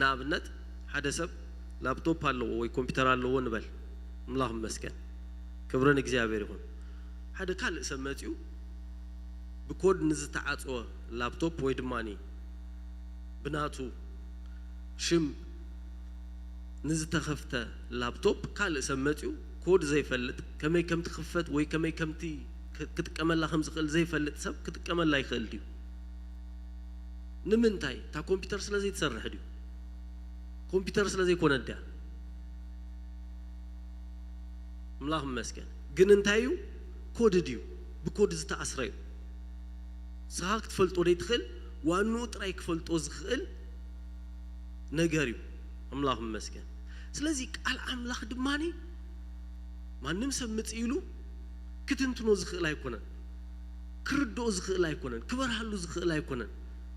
ንኣብነት፣ ሓደ ሰብ ላፕቶፕ ኣለዎ ወይ ኮምፒውተር ኣለዎ ንበል። ኣምላኽ ይመስገን። ክብሪ ንእግዚኣብሔር ይኹን። ሓደ ካልእ ሰብ መጺኡ ብኮድ ንዝተዓጽወ ላፕቶፕ ወይ ድማኒ ብናቱ ሽም ንዝተኸፍተ ላፕቶፕ ካልእ ሰብ መጺኡ ኮድ ዘይፈልጥ፣ ከመይ ከም ትኽፈት ወይ ከመይ ከም ቲ-፣ ክ-፣ ክጥቀመላ ከም ዝኽእል ዘይፈልጥ ሰብ ክጥቀመላ ይኽእል ድዩ? ንምንታይ? እታ ኮምፒውተር ስለ ዘይትሰርሕ ድዩ? ኮምፒውተር ስለ ዘይኮነት ድያ? ኣምላኽ ይመስገን። ግን እንታይ እዩ? ኮድ ድዩ? ብኮድ ዝተኣስረ እዩ። ንስኻ ክትፈልጦ ዘይትኽእል፣ ዋንኡ ጥራይ ክፈልጦ ዝኽእል ነገር እዩ። ኣምላኽ ይመስገን። ስለዚ ቃል ኣምላኽ ድማኒ ማንም ሰብ ምጽእ ኢሉ ክትንትኖ ዝኽእል ኣይኮነን። ክርድኦ ዝኽእል ኣይኮነን። ክበርሃሉ ዝኽእል ኣይኮነን።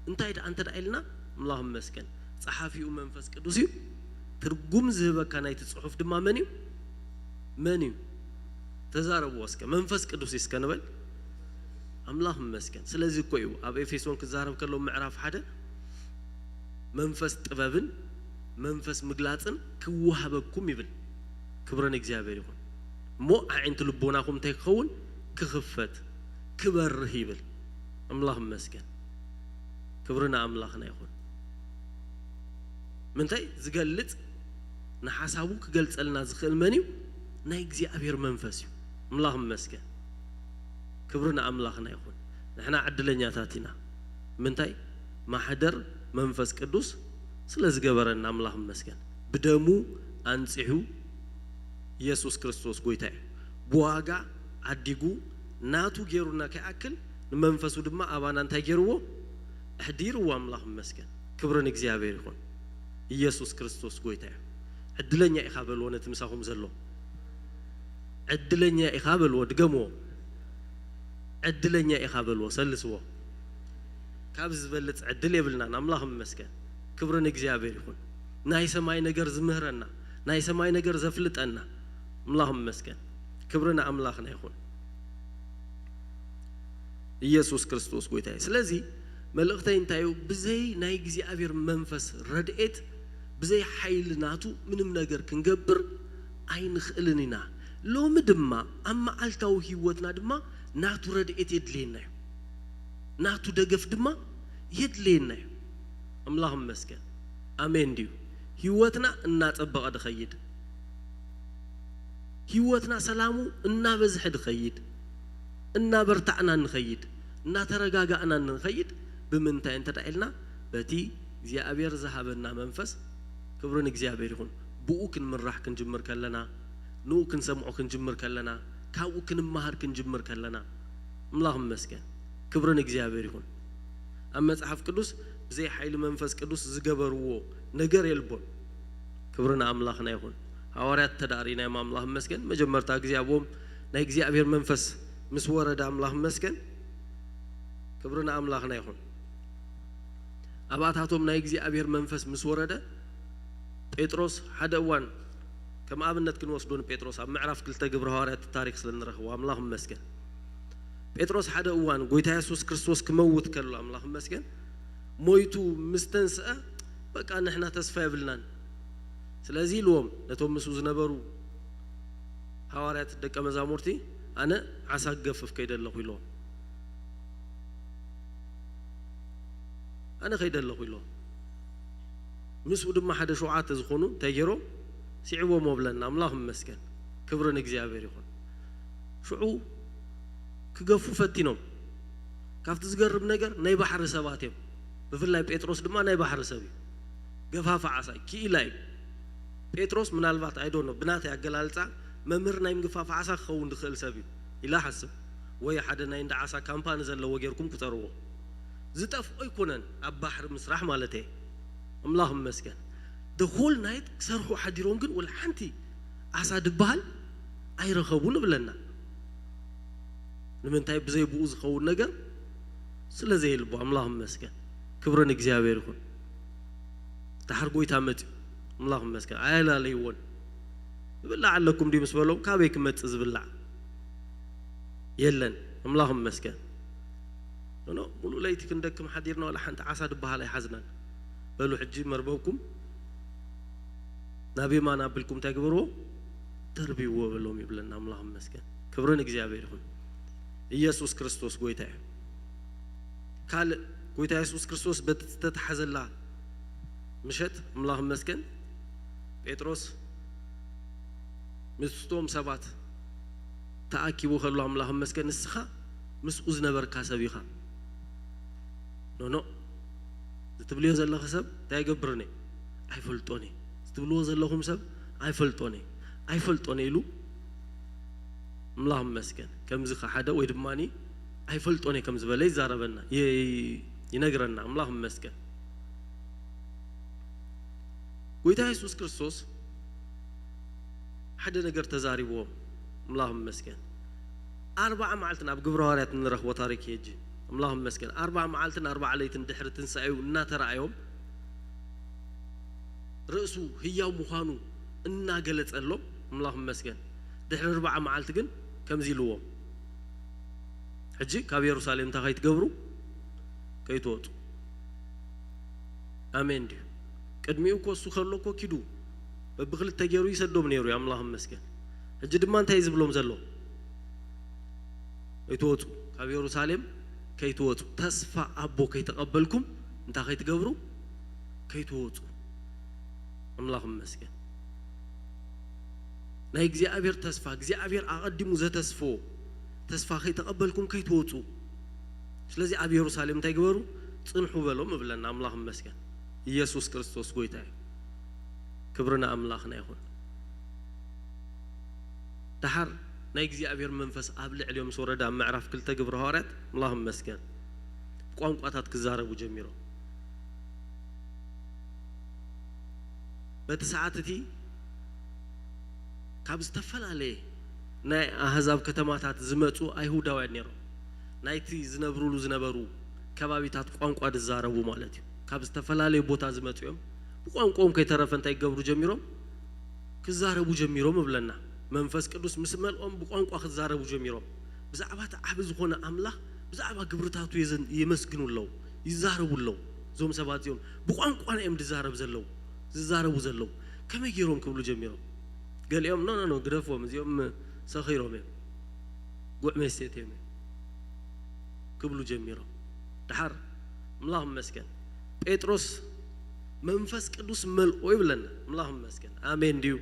እንታይ ደኣ እንተ ደኣ ኢልና፣ ኣምላኽ ይመስገን፣ ጸሓፊኡ መንፈስ ቅዱስ እዩ። ትርጉም ዝህበካ ናይቲ ጽሑፍ ድማ መን እዩ? መን እዩ? ተዛረብዎ እስከ። መንፈስ ቅዱስ እዩ እስከ ንበል። ኣምላኽ ይመስገን። ስለዚ እኮ እዩ ኣብ ኤፌሶን ክዛረብ ከሎ ምዕራፍ ሓደ፣ መንፈስ ጥበብን መንፈስ ምግላጽን ክወሃበኩም ይብል። ክብሪ ንእግዚኣብሔር ይኹን። እሞ ኣዒንቲ ልቦናኹም እንታይ ክኸውን? ክኽፈት፣ ክበርህ ይብል። ኣምላኽ ይመስገን። ክብሪ ንኣምላኽና ይኹን። ምንታይ ዝገልጽ፣ ንሓሳቡ ክገልጸልና ዝኽእል መን እዩ? ናይ እግዚኣብሔር መንፈስ እዩ። ኣምላኽ ይመስገን። ክብሪ ንኣምላኽና ይኹን። ንሕና ዕድለኛታት ኢና። ምንታይ? ማሕደር መንፈስ ቅዱስ ስለ ዝገበረና ኣምላኽ ይመስገን። ብደሙ ኣንጺሑ፣ ኢየሱስ ክርስቶስ ጎይታ እዩ። ብዋጋ ዓዲጉ ናቱ ገይሩና ከይኣክል፣ ንመንፈሱ ድማ ኣባና እንታይ ገይርዎ? ኣሕዲርዎ። ኣምላኽ ይመስገን። ክብሪ ንእግዚኣብሔር ይኹን። ኢየሱስ ክርስቶስ ጎይታ እዩ። ዕድለኛ ኢኻ በልዎ፣ ነቲ ምሳኹም ዘሎ ዕድለኛ ኢኻ በልዎ፣ ድገምዎ። ዕድለኛ ኢኻ በልዎ፣ ሰልስዎ። ካብ ዝበልጽ ዕድል የብልናን። ኣምላኽ ይመስገን። ክብሪ ንእግዚኣብሔር ይኹን። ናይ ሰማይ ነገር ዝምህረና፣ ናይ ሰማይ ነገር ዘፍልጠና። ኣምላኽ ይመስገን። ክብሪ ንኣምላኽና ይኹን። ኢየሱስ ክርስቶስ ጎይታ እዩ። ስለዚ መልእኽተይ እንታይ እዩ? ብዘይ ናይ እግዚኣብሔር መንፈስ ረድኤት፣ ብዘይ ሓይሊ ናቱ ምንም ነገር ክንገብር ኣይንኽእልን ኢና። ሎሚ ድማ ኣብ መዓልታዊ ህይወትና ድማ ናቱ ረድኤት የድልየና እዩ። ናቱ ደገፍ ድማ የድልየና እዩ። ኣምላኽ ይመስገን። ኣሜን ድዩ? ህይወትና እናጸበቐ ድኸይድ፣ ህይወትና ሰላሙ እናበዝሐ ድኸይድ፣ እናበርታዕና ንኸይድ፣ እናተረጋጋእና ንኸይድ፣ ብምንታይ እንተ ደኣ ኢልና፣ በቲ እግዚኣብሔር ዝሃበና መንፈስ። ክብሪ ንእግዚኣብሔር ይኹን። ብኡ ክንምራሕ ክንጅምር ከለና፣ ንኡ ክንሰምዖ ክንጅምር ከለና፣ ካብኡ ክንመሃር ክንጅምር ከለና፣ ኣምላኽ ይመስገን። ክብሪ ንእግዚኣብሔር ይኹን። ኣብ መጽሓፍ ቅዱስ ብዘይ ሓይሊ መንፈስ ቅዱስ ዝገበርዎ ነገር የልቦን። ክብሪ ንኣምላኽና ይኹን። ሃዋርያት ተዳሪናዮም፣ ኣምላኽ ይመስገን። መጀመርታ ግዜ ኣብኦም ናይ እግዚኣብሔር መንፈስ ምስ ወረደ፣ ኣምላኽ ይመስገን። ክብሪ ንኣምላኽና ይኹን። ኣብኣታቶም ናይ እግዚኣብሔር መንፈስ ምስ ወረደ፣ ጴጥሮስ ሓደ እዋን፣ ከም ኣብነት ክንወስዶ ንጴጥሮስ፣ ኣብ ምዕራፍ ክልተ ግብሪ ሃዋርያት ታሪኽ ስለ ንረኽቦ፣ ኣምላኽ ይመስገን። ጴጥሮስ ሓደ እዋን ጎይታ የሱስ ክርስቶስ ክመውት ከሎ፣ ኣምላኽ ይመስገን፣ ሞይቱ ምስ ተንስአ፣ በቃ ንሕና ተስፋ የብልናን። ስለዚ ኢልዎም ነቶም ምስኡ ዝነበሩ ሃዋርያት ደቀ መዛሙርቲ፣ ኣነ ዓሳ ክገፍፍ ከይደ ኣለኹ ኢልዎም። ኣነ ከይደ ኣለኹ ኢልዎም። ምስኡ ድማ ሓደ ሸውዓተ ዝኾኑ እንታይ ገይሮም? ስዒቦሞ ብለና። ኣምላኽ ይመስገን። ክብሪ ንእግዚኣብሔር ይኹን። ሽዑ ክገፉ ፈቲኖም። ካብቲ ዝገርም ነገር ናይ ባሕሪ ሰባት እዮም። ብፍላይ ጴጥሮስ ድማ ናይ ባሕሪ ሰብ እዩ። ገፋፊ ዓሳ እዩ፣ ክኢላ እዩ። ጴጥሮስ ምናልባት፣ I don't know፣ ብናተይ ኣገላልጻ መምህር ናይ ምግፋፍ ዓሳ ክኸውን ዝኽእል ሰብ እዩ ኢለ እሓስብ። ወይ ሓደ ናይ እንዳ ዓሳ ካምፓኒ ዘለዎ ጌርኩም ቁጸርዎ። ዝጠፍኦ ኣይኮነን ኣብ ባሕሪ ምስራሕ ማለተይ። ኣምላኽ ይመስገን። The whole night ክሰርሑ ሓዲሮም ግን ወላ ሓንቲ ዓሳ ድበሃል ኣይረኸቡን እብለና። ንምንታይ? ብዘይ ብኡ ዝኸውን ነገር ስለ ዘየልቦ። ኣምላኽ ይመስገን። ክብሪ ንእግዚኣብሔር ይኹን። ደሓር ጎይታ መጺኡ። ኣምላኽ ይመስገን። ኣየላለይዎን። ዝብላዕ ኣለኩም ድዩ ምስ በሎም፣ ካበይ ክመጽእ ዝብላዕ? የለን። ኣምላኽ ይመስገን። ኖ፣ ኖ፣ ሙሉእ ለይቲ ክንደክም ሓዲርና ዋላ ሓንቲ ዓሳ ድበሃል ኣይሓዝናን። በሉ ሕጂ መርበብኩም ናብ የማን ኣቢልኩም እንታይ ግበርዎ? ደርብይዎ በሎም ይብለና። ኣምላኽ ይመስገን። ክብሪ ንእግዚኣብሔር ይኹን። ኢየሱስ ክርስቶስ ጎይታ እዩ። ካልእ ጎይታ የሱስ ክርስቶስ በቲ ዝተታሕዘላ ምሸት፣ ኣምላኽ ይመስገን፣ ጴጥሮስ ምስቶም ሰባት ተኣኪቡ ከሎ፣ ኣምላኽ ይመስገን፣ ንስኻ ምስኡ ዝነበርካ ሰብ ኢኻ። ኖ፣ ኖ፣ እዚ ትብልዮ ዘለኺ ሰብ እንታይ ይገብርን እየ? ኣይፈልጦን እየ። እዚ ትብልዎ ዘለኹም ሰብ ኣይፈልጦን እየ። ኣይፈልጦን እየ ኢሉ፣ ኣምላኽ ይመስገን፣ ከምዚ ከሓደ ወይ ድማ ኣይፈልጦን እየ ከም ዝበለ ይዛረበና፣ ይ-፣ ይነግረና። ኣምላኽ ይመስገን። ጎይታ የሱስ ክርስቶስ ሓደ ነገር ተዛሪብዎም። ኣምላኽ ይመስገን። ኣርባዓ መዓልትን ኣብ ግብረ ሃዋርያት እንረኽቦ ታሪክ እዩ ሕጂ። ኣምላኽ ይመስገን። ኣርባዓ መዓልትን ኣርባዓ ለይትን ድሕሪ ትንሳኤኡ እናተራእዮም፣ ርእሱ ህያው ምዃኑ እናገለጸሎም፣ ኣምላኽ ይመስገን። ድሕሪ ኣርባዓ መዓልቲ ግን ከምዚ ኢልዎም፣ ሕጂ ካብ የሩሳሌም እንታይ ከይትገብሩ? ከይትወጹ። ኣሜን ድዩ? ቅድሚኡ እኮ እሱ ከሎ እኮ ኪዱ በብክልተ ገይሩ ይሰዶም ነይሩ እዩ፣ ኣምላኽ ይመስገን። ሕጂ ድማ እንታይ እዩ ዝብሎም ዘሎ? ከይትወጹ፣ ካብ የሩሳሌም ከይትወጹ፣ ተስፋ ኣቦ ከይተቐበልኩም እንታይ ከይትገብሩ? ከይትወጹ። ኣምላኽ ይመስገን። ናይ እግዚኣብሔር ተስፋ፣ እግዚኣብሔር ኣቐዲሙ ዘተስፍዎ ተስፋ ከይተቐበልኩም ከይትወጹ። ስለዚ ኣብ የሩሳሌም እንታይ ግበሩ? ጽንሑ በሎም እብለና። ኣምላኽ ይመስገን። ኢየሱስ ክርስቶስ ጎይታ እዩ። ክብሪ ንኣምላኽና ይኹን። ደሓር ናይ እግዚኣብሔር መንፈስ ኣብ ልዕሊኦም ምስ ወረደ፣ ኣብ ምዕራፍ ክልተ ግብሪ ሃዋርያት፣ ኣምላኽ ይመስገን፣ ብቋንቋታት ክዛረቡ ጀሚሮም። በቲ ሰዓት እቲ ካብ ዝተፈላለየ ናይ ኣህዛብ ከተማታት ዝመጹ ኣይሁዳውያን ነይሮም። ናይቲ ዝነብሩሉ ዝነበሩ ከባቢታት ቋንቋ ዝዛረቡ ማለት እዩ። ካብ ዝተፈላለየ ቦታ ዝመጹ እዮም። ብቋንቋኦም ከይተረፈ እንታይ ይገብሩ ጀሚሮም? ክዛረቡ ጀሚሮም እብለና። መንፈስ ቅዱስ ምስ መልኦም ብቋንቋ ክዛረቡ ጀሚሮም። ብዛዕባ እቲ ዓቢ ዝኾነ ኣምላኽ፣ ብዛዕባ ግብርታቱ የዘን-፣ የመስግኑ ኣለዉ፣ ይዛረቡ ኣለዉ። እዞም ሰባት እዚኦም ብቋንቋና እዮም ዝዛረብ ዘለዉ፣ ዝዛረቡ ዘለዉ። ከመይ ገይሮም ክብሉ ጀሚሮም? ገሊኦም፣ "ኖ፣ ኖ፣ ኖ፣ ግደፍዎም፣ እዚኦም ሰኺሮም እዮም፣ ጉዕ መስተት እዮም" ክብሉ ጀሚሮም። ደሓር፣ ኣምላኽ ይመስገን፣ ጴጥሮስ መንፈስ ቅዱስ መልኦ ይብለና። ኣምላኽ ይመስገን። ኣሜን ድዩ?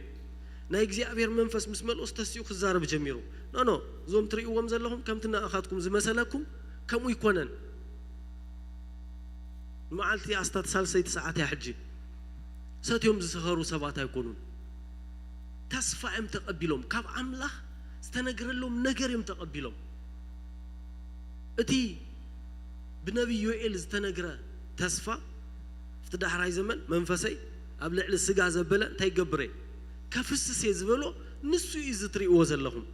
ናይ እግዚኣብሔር መንፈስ ምስ መልኦስ ተሲኡ ክዛረብ ጀሚሩ። "ኖ፣ ኖ፣ እዞም ትርእይዎም ዘለኹም ከምቲ ንኣኻትኩም ዝመሰለኩም ከምኡ ኣይኮነን። ንመዓልቲ ኣስታት ሳልሰይቲ ሰዓት እያ ሕጂ። ሰትዮም ዝሰኸሩ ሰባት ኣይኮኑን። ተስፋ እዮም ተቐቢሎም። ካብ ኣምላኽ ዝተነግረሎም ነገር እዮም ተቐቢሎም። እቲ ብነቢይ ዮኤል ዝተነግረ ተስፋ፣ ኣብቲ ዳሕራይ ዘመን መንፈሰይ ኣብ ልዕሊ ስጋ ዘበለ እንታይ ይገብር እየ? ከፍስስ እየ" ዝበሎ ንሱ እዩ፣ እዚ ትርእይዎ ዘለኹም።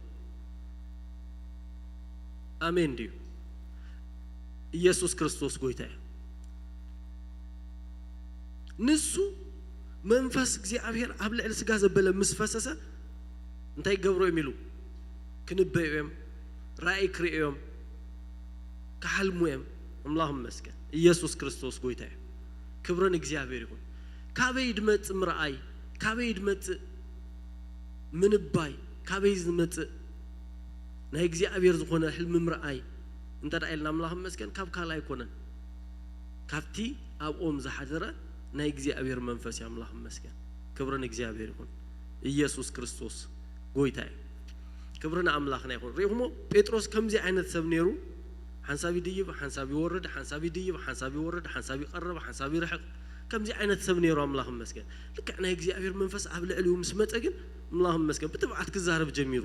ኣሜን ድዩ? ኢየሱስ ክርስቶስ ጎይታ እዩ። ንሱ መንፈስ እግዚኣብሔር ኣብ ልዕሊ ስጋ ዘበለ ምስ ፈሰሰ እንታይ ይገብሩ እዮም ኢሉ? ክንበዩ እዮም፣ ራእይ ክርእዩ እዮም፣ ክሓልሙ እዮም። ኣምላኽ ይመስገን። ኢየሱስ ክርስቶስ ጎይታ እዩ። ክብሪ ንእግዚኣብሔር ይኹን። ካበይ ድመጽእ ምርኣይ? ካበይ ድመጽእ ምንባይ? ካበይ ዝመጽእ ናይ እግዚኣብሔር ዝኾነ ሕልሚ ምርኣይ እንተ ደኣ ኢልና፣ ኣምላኽ ይመስገን፣ ካብ ካልእ ኣይኮነን። ካብቲ ኣብኦም ዝሓደረ ናይ እግዚኣብሔር መንፈስ እዩ። ኣምላኽ ይመስገን። ክብሪ ንእግዚኣብሔር ይኹን። ኢየሱስ ክርስቶስ ጎይታ እዩ። ክብሪ ንኣምላኽና ይኹን። ርኢኹሞ፣ ጴጥሮስ ከምዚ ዓይነት ሰብ ነይሩ። ሓንሳብ ይድይብ፣ ሓንሳብ ይወርድ፣ ሓንሳብ ይድይብ፣ ሓንሳብ ይወርድ፣ ሓንሳብ ይቐርብ፣ ሓንሳብ ይርሕቕ። ከምዚ ዓይነት ሰብ ነይሩ፣ ኣምላኽ ይመስገን። ልክዕ ናይ እግዚኣብሔር መንፈስ ኣብ ልዕሊኡ ምስ መጸ ግን፣ ኣምላኽ ይመስገን፣ ብትብዓት ክዛረብ ጀሚሩ።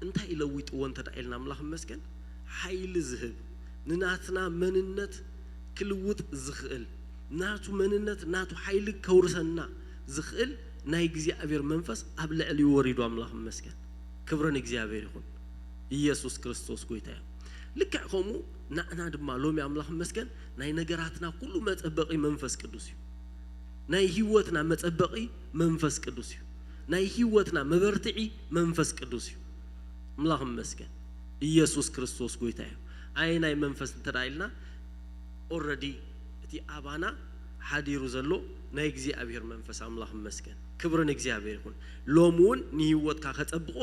እንታይ ለዊጥዎ እንተ ደኣ ኢልና፣ ኣምላኽ ይመስገን፣ ሓይሊ ዝህብ፣ ንናትና መንነት ክልውጥ ዝኽእል፣ ናቱ መንነት፣ ናቱ ሓይሊ ከውርሰና ዝኽእል ናይ እግዚኣብሔር መንፈስ ኣብ ልዕሊኡ ወሪዱ፣ ኣምላኽ ይመስገን። ክብሪ ንእግዚኣብሔር ይኹን። ኢየሱስ ክርስቶስ ጎይታ እዩ። ልክዕ ከምኡ ንዓና ድማ ሎሚ፣ ኣምላኽ ይመስገን፣ ናይ ነገራትና ኩሉ መጸበቒ መንፈስ ቅዱስ እዩ። ናይ ህይወትና መጸበቒ መንፈስ ቅዱስ እዩ። ናይ ህይወትና መበርትዒ መንፈስ ቅዱስ እዩ። ኣምላኽ ይመስገን። ኢየሱስ ክርስቶስ ጎይታ እዩ። ኣየናይ መንፈስ እንተ ደኣ ኢልና፣ ኦረዲ እቲ ኣባና ሓዲሩ ዘሎ ናይ እግዚኣብሔር መንፈስ፣ ኣምላኽ ይመስገን። ክብሪ ንእግዚኣብሔር ይኹን። ሎሚ እውን ንህይወትካ ከጸብቖ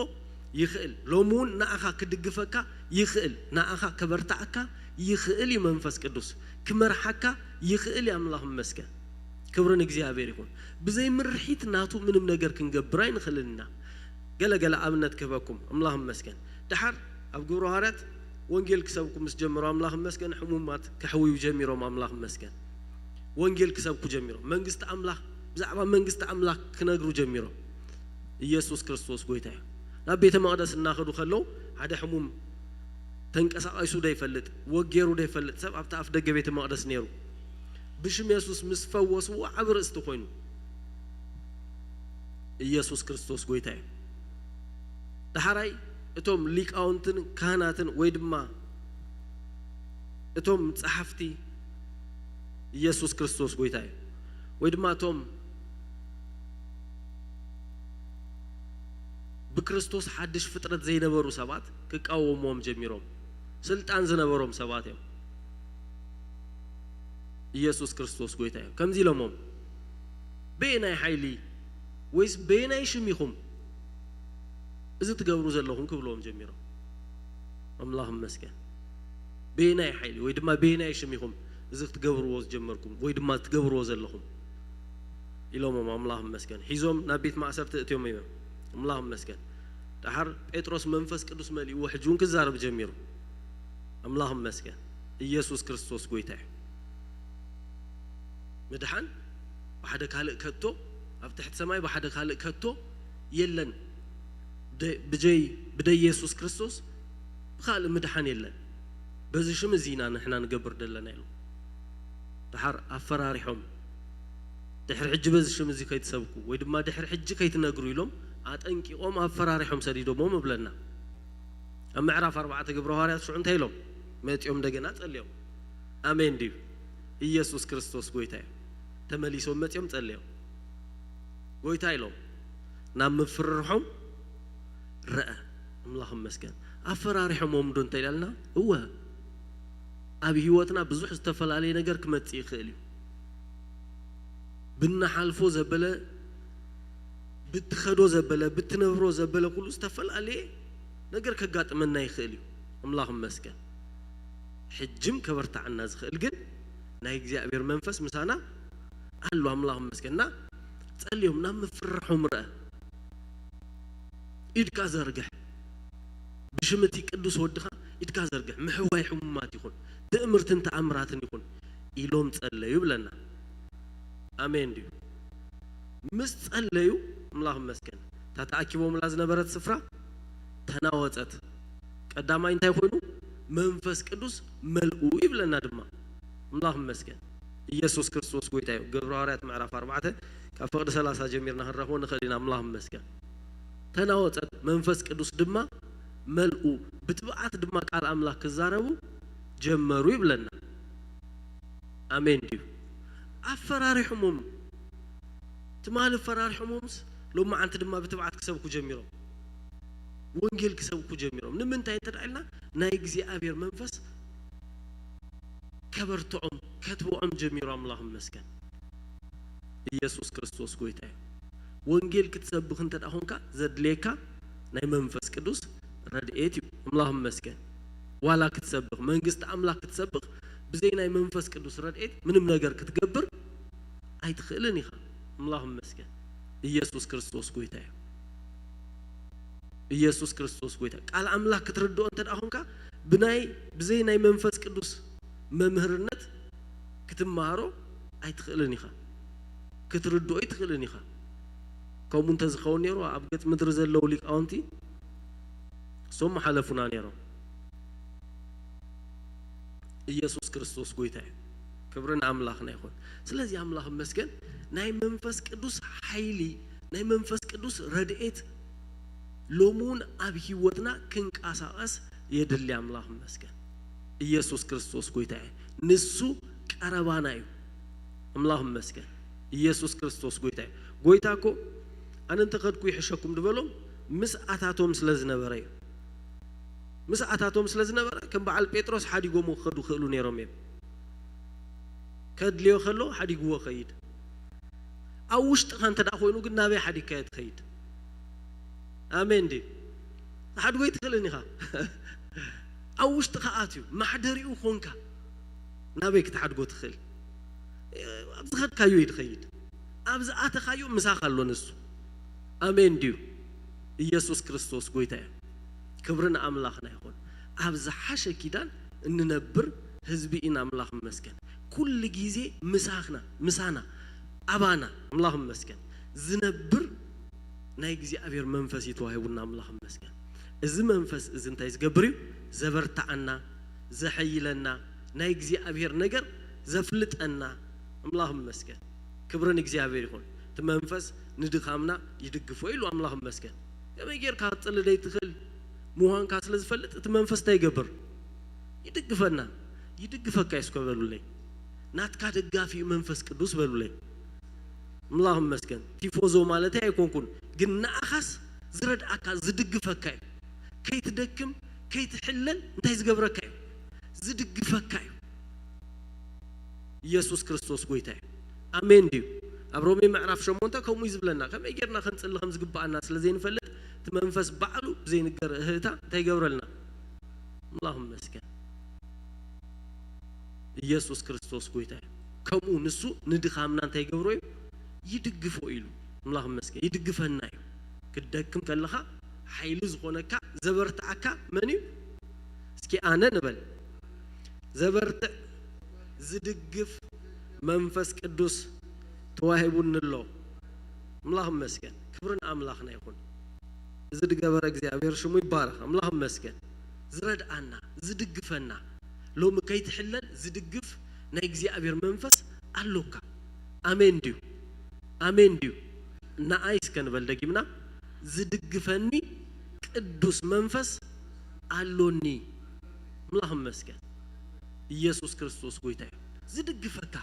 ይኽእል። ሎሚ እውን ንኣኻ ክድግፈካ ይኽእል። ንኣኻ ከበርትዓካ ይኽእል እዩ መንፈስ ቅዱስ። ክመርሓካ ይኽእል እዩ፣ ኣምላኽ ይመስገን። ክብሪ ንእግዚኣብሔር ይኹን። ብዘይ ምርሒት ናቱ ምንም ነገር ክንገብር ኣይንኽእልን ኢና። ገለ ገለ ኣብነት ክህበኩም፣ ኣምላኽ ይመስገን። ደሓር ኣብ ግብረ ሃዋርያት ወንጌል ክሰብኩ ምስ ጀመሩ፣ ኣምላኽ ይመስገን፣ ሕሙማት ከሕውዩ ጀሚሮም፣ ኣምላኽ ይመስገን። ወንጌል ክሰብኩ ጀሚሮም። መንግስቲ ኣምላኽ፣ ብዛዕባ መንግስቲ ኣምላኽ ክነግሩ ጀሚሮም። ኢየሱስ ክርስቶስ ጎይታ እዩ። ናብ ቤተ መቕደስ እናኸዱ ከለዉ፣ ሓደ ሕሙም ተንቀሳቒሱ ደይፈልጥ፣ ወጌሩ ደይፈልጥ ሰብ ኣብቲ ኣፍ ደገ ቤተ መቕደስ ነይሩ። ብሽም የሱስ ምስ ፈወስዎ ዓቢ ርእስቲ ኮይኑ። ኢየሱስ ክርስቶስ ጎይታ እዩ። ደሓራይ እቶም ሊቃውንትን ካህናትን ወይ ድማ እቶም ጸሓፍቲ፣ ኢየሱስ ክርስቶስ ጎይታ እዩ፣ ወይ ድማ እቶም ብክርስቶስ ሓድሽ ፍጥረት ዘይነበሩ ሰባት ክቃወምዎም ጀሚሮም። ስልጣን ዝነበሮም ሰባት እዮም። ኢየሱስ ክርስቶስ ጎይታ እዮም። ከምዚ ኢሎሞም፣ "በየናይ ሓይሊ ወይስ በየናይ ሽም ኢኹም እዚ ትገብሩ ዘለኹም?" ክብልዎም ጀሚሮም። ኣምላኽ ይመስገን። "በየናይ ሓይሊ ወይ ድማ በየናይ ሽም ኢኹም እዚ ክትገብርዎ ዝጀመርኩም ወይ ድማ ትገብርዎ ዘለኹም?" ኢሎሞም፣ ኣምላኽ ይመስገን። ሒዞም ናብ ቤት ማእሰርቲ እትዮም እዮም። ኣምላኽ ይመስገን። ደሓር ጴጥሮስ መንፈስ ቅዱስ መሊእዎ፣ ሕጂ እውን ክዛረብ ጀሚሩ። ኣምላኽ ይመስገን። ኢየሱስ ክርስቶስ ጎይታ እዩ። ምድሓን ብሓደ ካልእ ከቶ፣ ኣብ ትሕቲ ሰማይ ብሓደ ካልእ ከቶ የለን። ደ-፣ ብጀይ፣ ብደይ ኢየሱስ ክርስቶስ ብኻልእ ምድሓን የለን። በዚ ሽም እዚ ኢና ንሕና ንገብር ዘለና ኢሉ። ደሓር ኣፈራሪሖም፣ ድሕሪ ሕጂ በዚ ሽም እዚ ከይትሰብኩ ወይ ድማ ድሕሪ ሕጂ ከይትነግሩ ኢሎም ኣጠንቂቖም ኣፈራሪሖም ሰዲዶሞም እብለና። ኣብ ምዕራፍ ኣርባዕተ ግብረ ሃዋርያት ሽዑ እንታይ ኢሎም? መጺኦም እንደገና ጸልዮም። ኣሜን ድዩ? ኢየሱስ ክርስቶስ ጎይታ እዩ። ተመሊሶም መጺኦም ጸልዮም። ጎይታ ኢሎም ናብ ምፍርርሖም ረአ። ኣምላኽ ይመስገን። ኣፈራሪሖሞም ዶ እንተ ኢላልና? እወ። ኣብ ህይወትና ብዙሕ ዝተፈላለየ ነገር ክመጽእ ይኽእል እዩ። ብንሓልፎ ዘበለ፣ ብትኸዶ ዘበለ፣ ብትነብሮ ዘበለ ኩሉ ዝተፈላለየ ነገር ከጋጥመና ይኽእል እዩ። ኣምላኽ ይመስገን። ሕጅም ከበርታዓና ዝኽእል ግን ናይ እግዚኣብሔር መንፈስ ምሳና ኣሎ። ኣምላኽ ይመስገን። እና ጸልዮም ናብ ምፍርርሖም ረአ። ኢድካ ዘርግሕ፣ ብሽም እቲ ቅዱስ ወድኻ ኢድካ ዘርግሕ፣ ምሕዋይ ሕሙማት ይኹን፣ ትእምርትን ተኣምራትን ይኹን ኢሎም ጸለዩ ይብለና። ኣሜን ድዩ? ምስ ጸለዩ፣ ኣምላኽ ይመስገን፣ እታ ተኣኪቦምላ ዝነበረት ስፍራ ተናወጸት። ቀዳማይ እንታይ ኮይኑ? መንፈስ ቅዱስ መልኡ ይብለና ድማ። ኣምላኽ ይመስገን። ኢየሱስ ክርስቶስ ጎይታ እዩ። ግብረ ሃዋርያት ምዕራፍ ኣርባዕተ ካብ ፍቕዲ ሰላሳ ጀሚርና ክንረኽቦ ንኽእል ኢና። ኣምላኽ ይመስገን። ተናወጸት፣ መንፈስ ቅዱስ ድማ መልኡ፣ ብትብዓት ድማ ቃል ኣምላኽ ክዛረቡ ጀመሩ ይብለና። ኣሜን ድዩ? ኣፈራሪሖሞም። ትማሊ ኣፈራሪሖሞምስ ሎማዓንቲ ድማ ብትብዓት ክሰብኩ ጀሚሮም። ወንጌል ክሰብኩ ጀሚሮም። ንምንታይ እንተ ደኣ ኢልና ናይ እግዚኣብሔር መንፈስ ከበርትዖም፣ ከትብዖም ጀሚሩ። ኣምላኽ ይመስገን። ኢየሱስ ክርስቶስ ጎይታ እዩ። ወንጌል ክትሰብኽ እንተ ደኣ ኾንካ ዘድልየካ ናይ መንፈስ ቅዱስ ረድኤት እዩ። ኣምላኽ ይመስገን። ዋላ ክትሰብኽ፣ መንግስቲ ኣምላኽ ክትሰብኽ ብዘይ ናይ መንፈስ ቅዱስ ረድኤት ምንም ነገር ክትገብር ኣይትኽእልን ኢኻ። ኣምላኽ ይመስገን። ኢየሱስ ክርስቶስ ጎይታ እዩ። ኢየሱስ ክርስቶስ ጎይታ። ቃል ኣምላኽ ክትርድኦ እንተ ደኣ ኾንካ ብናይ፣ ብዘይ ናይ መንፈስ ቅዱስ መምህርነት ክትመሃሮ ኣይትኽእልን ኢኻ። ክትርድኦ ኣይትኽእልን ኢኻ። ከምኡ እንተ ዝኸውን ነይሩ ኣብ ገጽ ምድሪ ዘለዉ ሊቃውንቲ እሶም ምሓለፉና ነይሮም። ኢየሱስ ክርስቶስ ጎይታ እዩ። ክብሪ ንኣምላኽና ይኹን። ስለዚ ኣምላኽ ይመስገን፣ ናይ መንፈስ ቅዱስ ሓይሊ፣ ናይ መንፈስ ቅዱስ ረድኤት ሎሚ እውን ኣብ ህይወትና ክንቀሳቐስ የድሊ። ኣምላኽ ይመስገን። ኢየሱስ ክርስቶስ ጎይታ እዩ። ንሱ ቀረባና እዩ። ኣምላኽ ይመስገን። ኢየሱስ ክርስቶስ ጎይታ እዩ። ጎይታ እኮ ኣነ እንተ ኸድኩ ይሕሸኩም ድበሎም ምስ ኣታቶም ስለ ዝነበረ እዩ። ምስ ኣታቶም ስለ ዝነበረ ከም በዓል ጴጥሮስ ሓዲጎምዎ ክኸዱ ክኽእሉ ነይሮም እዮም። ከድልዮ ከሎ ሓዲግዎ ኸይድ። ኣብ ውሽጥኻ እንተ ደኣ ኮይኑ ግን ናበይ ሓዲግካዮ ትኸይድ? ኣሜን ድዩ? ክትሓድጎ ኣይትኽእልን ኢኻ። ኣብ ውሽጥኻ ኣትዩ ማሕደሪኡ ኾንካ ናበይ ክትሓድጎ ትኽእል? ኣብ ዝኸድካዮ እዩ ዝኸይድ። ኣብ ዝኣተኻዮ ምሳኻ ኣሎ ንሱ። ኣሜን ድዩ? ኢየሱስ ክርስቶስ ጎይታ እዩ። ክብሪ ንኣምላኽና ይኹን። ኣብ ዝሓሸ ኪዳን እንነብር ህዝቢ ኢና። ኣምላኽ ይመስገን። ኩሉ ግዜ ምሳኽና፣ ምሳና፣ ኣባና፣ ኣምላኽ ይመስገን፣ ዝነብር ናይ እግዚኣብሔር መንፈስ እዩ ተዋሂቡና። ኣምላኽ ይመስገን። እዚ መንፈስ እዚ እንታይ ዝገብር እዩ? ዘበርትዓና፣ ዘሐይለና፣ ናይ እግዚኣብሔር ነገር ዘፍልጠና። ኣምላኽ ይመስገን። ክብሪ ንእግዚኣብሔር ይኹን። እቲ መንፈስ ንድኻምና ይድግፎ ኢሉ። ኣምላኽ ይመስገን። ከመይ ጌርካ ክትጽሊ ዘይትኽእል ምዃንካ ስለ ዝፈልጥ እቲ መንፈስ እንታይ ይገብር? ይድግፈና። ይድግፈካ እዩ እስከ በሉለይ። ናትካ ደጋፊ እዩ መንፈስ ቅዱስ በሉለይ። ኣምላኽ ይመስገን። ቲፎዞ ማለተይ ኣይኮንኩን፣ ግን ንኣኻስ ዝረድኣካ ዝድግፈካ እዩ። ከይትደክም ከይትሕለል እንታይ ዝገብረካ እዩ? ዝድግፈካ እዩ። ኢየሱስ ክርስቶስ ጎይታ እዩ። ኣሜን ድዩ? ኣብ ሮሜ ምዕራፍ ሸሞንተ ከምኡ እዩ ዝብለና። ከመይ ጌርና ከንጽሊ ከም ዝግብኣና ስለ ዘይንፈልጥ እቲ መንፈስ ባዕሉ ብዘይንገር እህህታ እንታይ ይገብረልና? ኣምላኽ ይመስገን። ኢየሱስ ክርስቶስ ጎይታ እዩ። ከምኡ ንሱ ንድኻምና እንታይ ይገብሮ እዩ? ይድግፎ ኢሉ። ኣምላኽ ይመስገን። ይድግፈና እዩ። ክትደክም ከለኻ ሓይሊ ዝኾነካ፣ ዘበርትዓካ መን እዩ? እስኪ ኣነ ንበል። ዘበርትዕ፣ ዝድግፍ መንፈስ ቅዱስ ተዋሂቡኒ ኣሎ። ኣምላኽ ይመስገን። ክብሪ ንኣምላኽና ይኹን። እዚ ዝገበረ እግዚኣብሔር ሽሙ ይባረኽ። ኣምላኽ ይመስገን። ዝረድኣና፣ ዝድግፈና፣ ሎሚ ከይትሕለል ዝድግፍ ናይ እግዚኣብሔር መንፈስ ኣሎካ። ኣሜን ድዩ? ኣሜን ድዩ? ንኣይ እስከ ንበል ደጊምና፣ ዝድግፈኒ ቅዱስ መንፈስ ኣሎኒ። ኣምላኽ ይመስገን። ኢየሱስ ክርስቶስ ጎይታ እዩ። ዝድግፈካ፣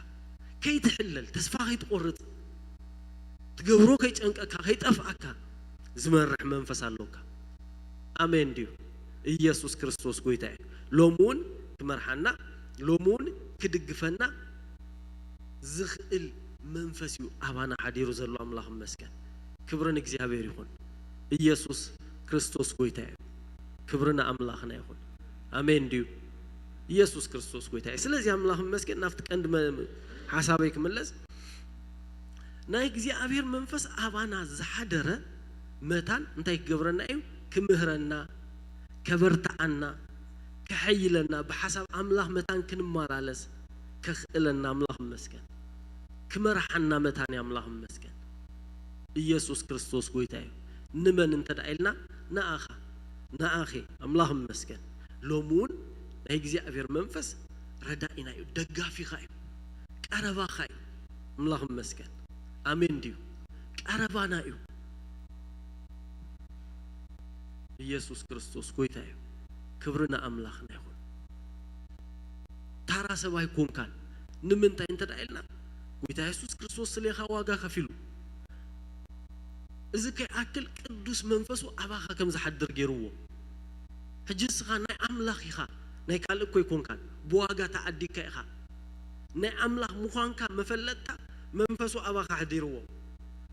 ከይትሕለል፣ ተስፋ ከይትቆርጽ፣ ትገብሮ ከይጨንቀካ፣ ከይጠፍኣካ ዝመርሕ መንፈስ ኣሎካ። ኣሜን ድዩ? ኢየሱስ ክርስቶስ ጎይታ እዩ። ሎሚ እውን ክመርሓና፣ ሎሚ እውን ክድግፈና ዝኽእል መንፈስ እዩ ኣባና ሓዲሩ ዘሎ። ኣምላኽ ይመስገን። ክብሪ ንእግዚኣብሔር ይኹን። ኢየሱስ ክርስቶስ ጎይታ እዩ። ክብሪ ንኣምላኽና ይኹን። ኣሜን ድዩ? ኢየሱስ ክርስቶስ ጎይታ እዩ። ስለዚ ኣምላኽ ይመስገን። ናብቲ ቀንዲ መ-፣ ሓሳበይ ክምለስ፣ ናይ እግዚኣብሔር መንፈስ ኣባና ዝሓደረ መታን እንታይ ክገብረና እዩ? ክምህረና፣ ከበርትዓና፣ ከሐይለና፣ ብሓሳብ ኣምላኽ መታን ክንመላለስ ከኽእለና ኣምላኽ ይመስገን። ክመርሓና መታን እዩ ኣምላኽ ይመስገን። ኢየሱስ ክርስቶስ ጎይታ እዩ። ንመን እንተ ደኣ ኢልና፣ ንኣኻ፣ ንኣኺ። ኣምላኽ ይመስገን። ሎሚ እውን ናይ እግዚኣብሔር መንፈስ ረዳኢና እዩ፣ ደጋፊኻ እዩ፣ ቀረባኻ እዩ። ኣምላኽ ይመስገን። ኣሜን ድዩ? ቀረባና እዩ። ኢየሱስ ክርስቶስ ጎይታ እዩ። ክብሪ ንኣምላኽና ይኹን። ታራ ሰብ ኣይኮንካን። ንምንታይ እንተ ደኣ ኢልና፣ ጎይታ የሱስ ክርስቶስ ስሌኻ ዋጋ ከፊሉ። እዚ ከይኣክል ቅዱስ መንፈሱ ኣባኻ ከም ዝሓድር ገይርዎ። ሕጂ ንስኻ ናይ ኣምላኽ ኢኻ፣ ናይ ካልእ እኮ ኣይኮንካን። ብዋጋ ተዓዲግካ ኢኻ። ናይ ኣምላኽ ምዃንካ መፈለጥታ መንፈሱ ኣባኻ ኣሕዲርዎ።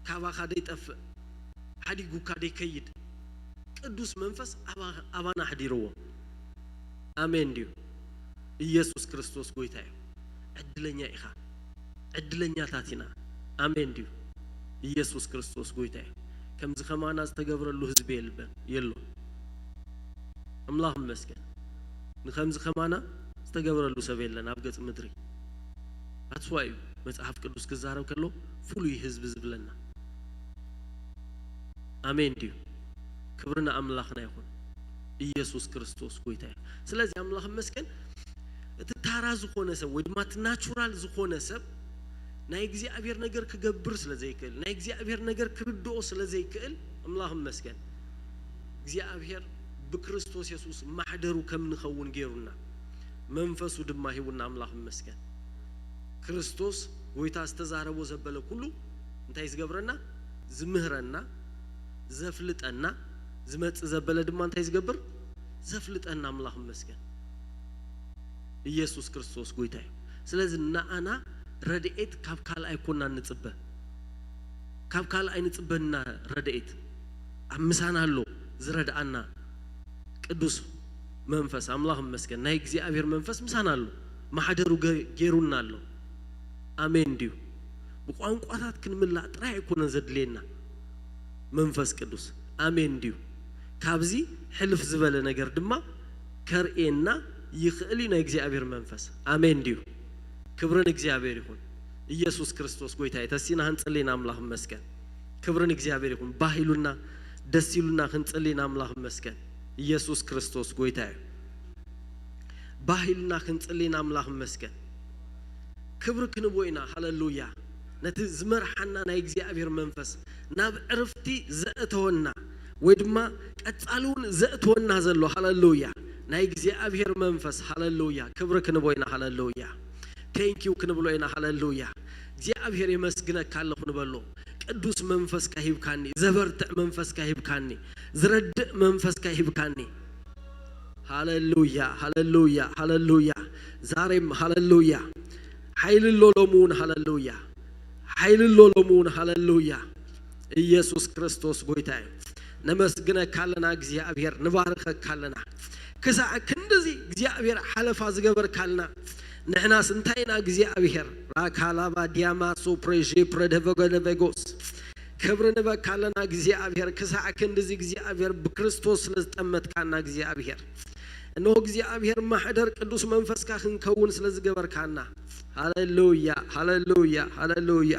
ካባኻ ደይጠፍእ፣ ሓዲጉካ ደይከይድ፣ ቅዱስ መንፈስ ኣባ-፣ ኣባና ኣሕዲርዎ። ኣሜን ድዩ? ኢየሱስ ክርስቶስ ጎይታ እዩ። ዕድለኛ ኢኻ። ዕድለኛታት ኢና። ኣሜን ድዩ? ኢየሱስ ክርስቶስ ጎይታ እዩ። ከምዚ ከማና ዝተገብረሉ ህዝቢ የልበን፣ የሎን። ኣምላኽ ይመስገን። ንከምዚ ከማና ዝተገበረሉ ሰብ የለን ኣብ ገጽ ምድሪ። ኣትስዋ እዩ መጽሓፍ ቅዱስ ክዛረብ ከሎ ፍሉይ ህዝቢ ዝብለና። ኣሜን ድዩ? ክብሪ ንኣምላኽና ይኹን። ኢየሱስ ክርስቶስ ጎይታ እዩ። ስለዚ ኣምላኽ ይመስገን፣ እቲ ታራ ዝኾነ ሰብ ወይ ድማ እቲ ናቹራል ዝኾነ ሰብ ናይ እግዚኣብሔር ነገር ክገብር ስለ ዘይክእል፣ ናይ እግዚኣብሔር ነገር ክርድኦ ስለ ዘይክእል፣ ኣምላኽ ይመስገን፣ እግዚኣብሔር ብክርስቶስ የሱስ ማሕደሩ ከም ንኸውን ገይሩና፣ መንፈሱ ድማ ሂቡና። ኣምላኽ ይመስገን። ክርስቶስ ጎይታ ዝተዛረቦ ዘበለ ኩሉ እንታይ ዝገብረና? ዝምህረና፣ ዘፍልጠና፣ ዝመጽእ ዘበለ ድማ እንታይ ዝገብር? ዘፍልጠና። ኣምላኽ ይመስገን። ኢየሱስ ክርስቶስ ጎይታ እዩ። ስለዚ ንኣና ረድኤት ካብ ካልእ ኣይኮናን ንጽበ። ካብ ካልእ ኣይንጽበና ረድኤት። ኣብ ምሳና ኣሎ ዝረድኣና ቅዱስ መንፈስ። ኣምላኽ ይመስገን። ናይ እግዚኣብሔር መንፈስ ምሳና ኣሎ። ማሕደሩ ገ-፣ ገይሩና ኣሎ። ኣሜን ድዩ? ብቋንቋታት ክንምላእ ጥራይ ኣይኮነን ዘድልየና መንፈስ ቅዱስ። ኣሜን ድዩ? ካብዚ ሕልፍ ዝበለ ነገር ድማ ከርእየና ይኽእል እዩ ናይ እግዚኣብሔር መንፈስ። ኣሜን ድዩ? ክብሪ ንእግዚኣብሔር ይኹን። ኢየሱስ ክርስቶስ ጎይታ እዩ። ተሲና ክንጽሊ ኢና ኣምላኽ ይመስገን። ክብሪ ንእግዚኣብሔር ይኹን። ባህ ኢሉና፣ ደስ ኢሉና ክንጽሊ ኢና ኣምላኽ ይመስገን። ኢየሱስ ክርስቶስ ጎይታ እዩ። ባህ ኢልና ክንጽሊ ኢና ኣምላኽ ይመስገን። ክብሪ ክንቦ ኢና። ሃሌሉያ። ነቲ ዝመርሓና ናይ እግዚኣብሔር መንፈስ፣ ናብ ዕርፍቲ ዘእተወና ወይ ድማ ቀጻሊ እውን ዘእትወና ዘሎ፣ ሃሌሉያ፣ ናይ እግዚኣብሔር መንፈስ፣ ሃሌሉያ፣ ክብሪ ክንቦ ኢና። ሃሌሉያ። ቴንኪው ክንብሎ ኢና። ሃሌሉያ። እግዚኣብሔር የመስግነካ ኣለኹ ንበሎ። ቅዱስ መንፈስካ ሂብካኒ፣ ዘበርትዕ መንፈስካ ሂብካኒ፣ ዝረድእ መንፈስካ ሂብካኒ። ሃሌሉያ፣ ሃሌሉያ፣ ሃሌሉያ። ዛሬም ሃሌሉያ። ሓይሊ ኣሎ ሎሚ እውን። ሃሌሉያ። ሓይሊ ኣሎ ሎሚ እውን። ሃሌሉያ። ኢየሱስ ክርስቶስ ጎይታ እዩ። ነመስግነካ ኣለና እግዚኣብሔር፣ ንባርኸካ ኣለና። ክሳዕ ክንድዚ እግዚኣብሔር ሓለፋ ዝገበርካልና፣ ንሕናስ እንታይ ኢና እግዚኣብሔር? ራካላባ ዲያማ ሶፕሬ ዤፕረ ደቨገለቬጎስ። ክብሪ ንበካ ኣለና እግዚኣብሔር፣ ክሳዕ ክንድዚ እግዚኣብሔር ብክርስቶስ ስለ ዝጠመትካና እግዚኣብሔር። እነሆ እግዚኣብሔር ማሕደር ቅዱስ መንፈስካ ክንከውን ስለ ዝገበርካና። ሃሌሉያ፣ ሃሌሉያ፣ ሃሌሉያ።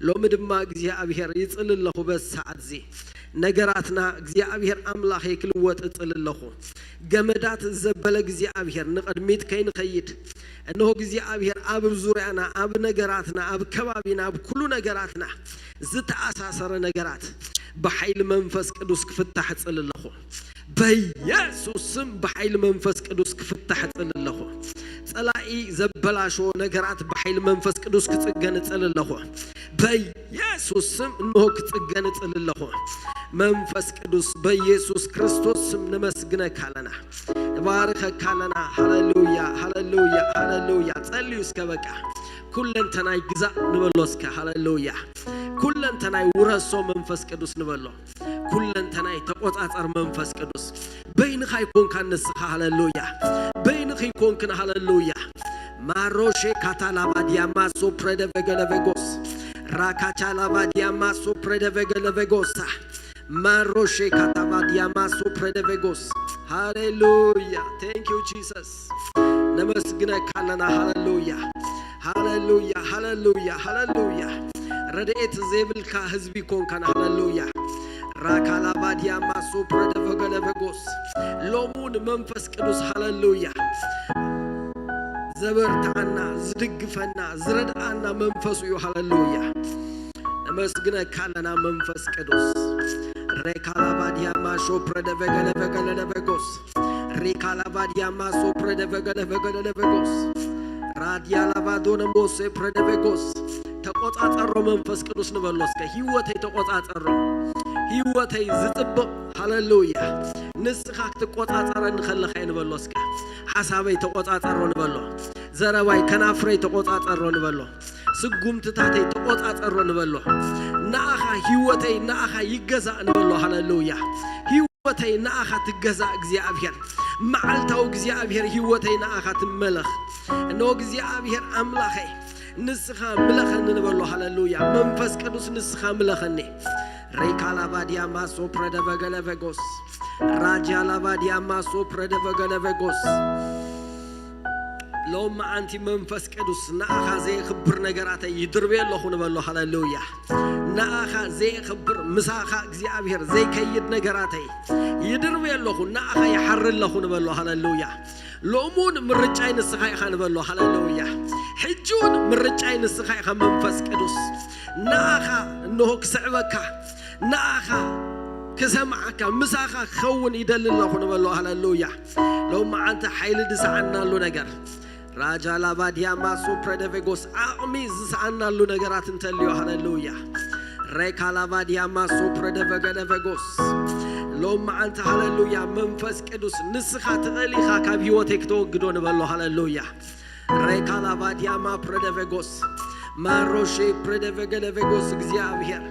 ሎሚ ድማ እግዚኣብሔር ይጽሊ ኣለኹ በዚ ሰዓት እዚ። ነገራትና እግዚኣብሔር ኣምላኸ ክልወጥ እጽሊ ኣለኹ። ገመዳት ዘበለ እግዚኣብሔር ንቕድሚት ከይንኸይድ፣ እነሆ እግዚኣብሔር ኣብ ዙርያና፣ ኣብ ነገራትና፣ ኣብ ከባቢና፣ ኣብ ኩሉ ነገራትና ዝተኣሳሰረ ነገራት ብሓይሊ መንፈስ ቅዱስ ክፍታሕ እጽሊ ኣለኹ። በኢየሱስ ስም ብሓይሊ መንፈስ ቅዱስ ክፍታሕ እጽሊ ኣለኹ። ጸላኢ ዘበላሸዎ ነገራት ብሓይሊ መንፈስ ቅዱስ ክጽገን እጽሊ ኣለኹ። በኢየሱስ ስም እንሆ ክጽገን እጽሊ ኣለኹ። መንፈስ ቅዱስ በኢየሱስ ክርስቶስ ስም ነመስግነካ ኣለና። ንባርኸካ ኣለና። ሃሌሉያ፣ ሃሌሉያ፣ ሃሌሉያ። ጸልዩ እስከ በቃ። ኩለንተናይ ግዛእ ንበሎ እስከ። ሃሌሉያ። ኩለንተናይ ውረሶ መንፈስ ቅዱስ ንበሎ። ኩለንተናይ ተቆጻጸር መንፈስ ቅዱስ። በይንኻ ኣይኮንካን ንስኻ። ሃሌሉያ። በይንኺ ኣይኮንክን። ሃሌሉያ። ማሮሼ ካታላባዲያማ ሶፕረደቨገለቨጎስ። ራካቻላባዲያማ ሶፕረደቨገለቨጎሳ። ማሮሼ ካታባዲያማ ሶፕረደቨጎስ። ሃሌሉያ። Thank you Jesus። ነመስግነካ ኣለና። ሃሌሉያ፣ ሃሌሉያ፣ ሃሌሉያ፣ ሃሌሉያ። ረድኤት ዘይብልካ ህዝቢ ኮንካን። ሃሌሉያ። ራካላባዲያማ ሶፕረደቨገለቨጎስ። ሎሙን መንፈስ ቅዱስ። ሃሌሉያ። ዘበርትዓና፣ ዝድግፈና፣ ዝረድኣና መንፈሱ እዩ። ሃሌሉያ። ነመስግነካ ኣለና መንፈስ ቅዱስ። ሬካላባዲያማ ሾፕረደቨገለቨገለለቨጎስ። ሪካላባዲያማ ሶፕረደቨገለቨገለለቨጎስ። ራዲያላባዶነሞሴ ፕረደቨጎስ። ተቆጻጸሮ መንፈስ ቅዱስ ንበሎ እስከ። ህይወተይ ተቆጻጸሮ። ህይወተይ ዝጽብቕ። ሃሌሉያ። ንስኻ ክትቆጻጸረኒ ከለኻ እየ ንበሎ እስከ። ሓሳበይ ተቆጻጸሮ ንበሎ። ዘረባይ ከናፍረይ ተቆጻጸሮ ንበሎ። ስጉምትታተይ ተቆጻጸሮ ንበሎ። ንኣኻ ህይወተይ ንኣኻ ይገዛእ ንበሎ። ሃሌሉያ። ህይወተይ ንኣኻ ትገዛእ እግዚኣብሔር። መዓልታዊ እግዚኣብሔር ህይወተይ ንኣኻ ትመለኽ። እነሆ እግዚኣብሔር ኣምላኸይ ንስኻ ምለኸኒ ንበሎ። ሃሌሉያ። መንፈስ ቅዱስ ንስኻ ምለኸኒ። ሬካላባዲያማ ሶፕረደቨገለቨጎስ። ራጃላባዲያማ ሶፕረደቨገለቨጎስ። ሎም መዓንቲ መንፈስ ቅዱስ ንኣኻ ዘየኽብር ነገራተይ ይድርብየ ኣለኹ ንበሎ። ሃሌሉያ። ንኣኻ ዘየኽብር፣ ምሳኻ እግዚኣብሔር ዘይከይድ ነገራተይ ይድርብየ ኣለኹ፣ ንኣኻ ይሓሪ ኣለኹ ንበሎ። ሃሌሉያ። ሎሙን ምርጫይ ንስኻ ኢኻ ንበሎ። ሃሌሉያ። ሕጂውን ምርጫይ ንስኻ ኢኻ መንፈስ ቅዱስ። ንኣኻ እንሆ ክስዕበካ፣ ንኣኻ ክሰምዓካ፣ ምሳኻ ክኸውን ይደሊ ኣለኹ ንበሎ። ሃሌሉያ። ሎም መዓንቲ ሓይሊ ዝሰኣናሉ ነገር። ራጃ ላባዲያማ ሶፕረደቬጎስ፣ ዓቕሚ ዝሰኣናሉ ነገራት እንተልዮ። ሃሌሉያ። ሬካ ላባዲያማ ሶፕረደቨገለቨጎስ። ሎም መዓንቲ ሃሌሉያ። መንፈስ ቅዱስ ንስኻ ትኽእል ኢኻ ካብ ህይወተይ ክተወግዶ ንበሎ። ሃሌሉያ። ሬካ ላባዲያማ ፕረደቬጎስ። ማሮሼ ፕረደቨገለቬጎስ። እግዚኣብሔር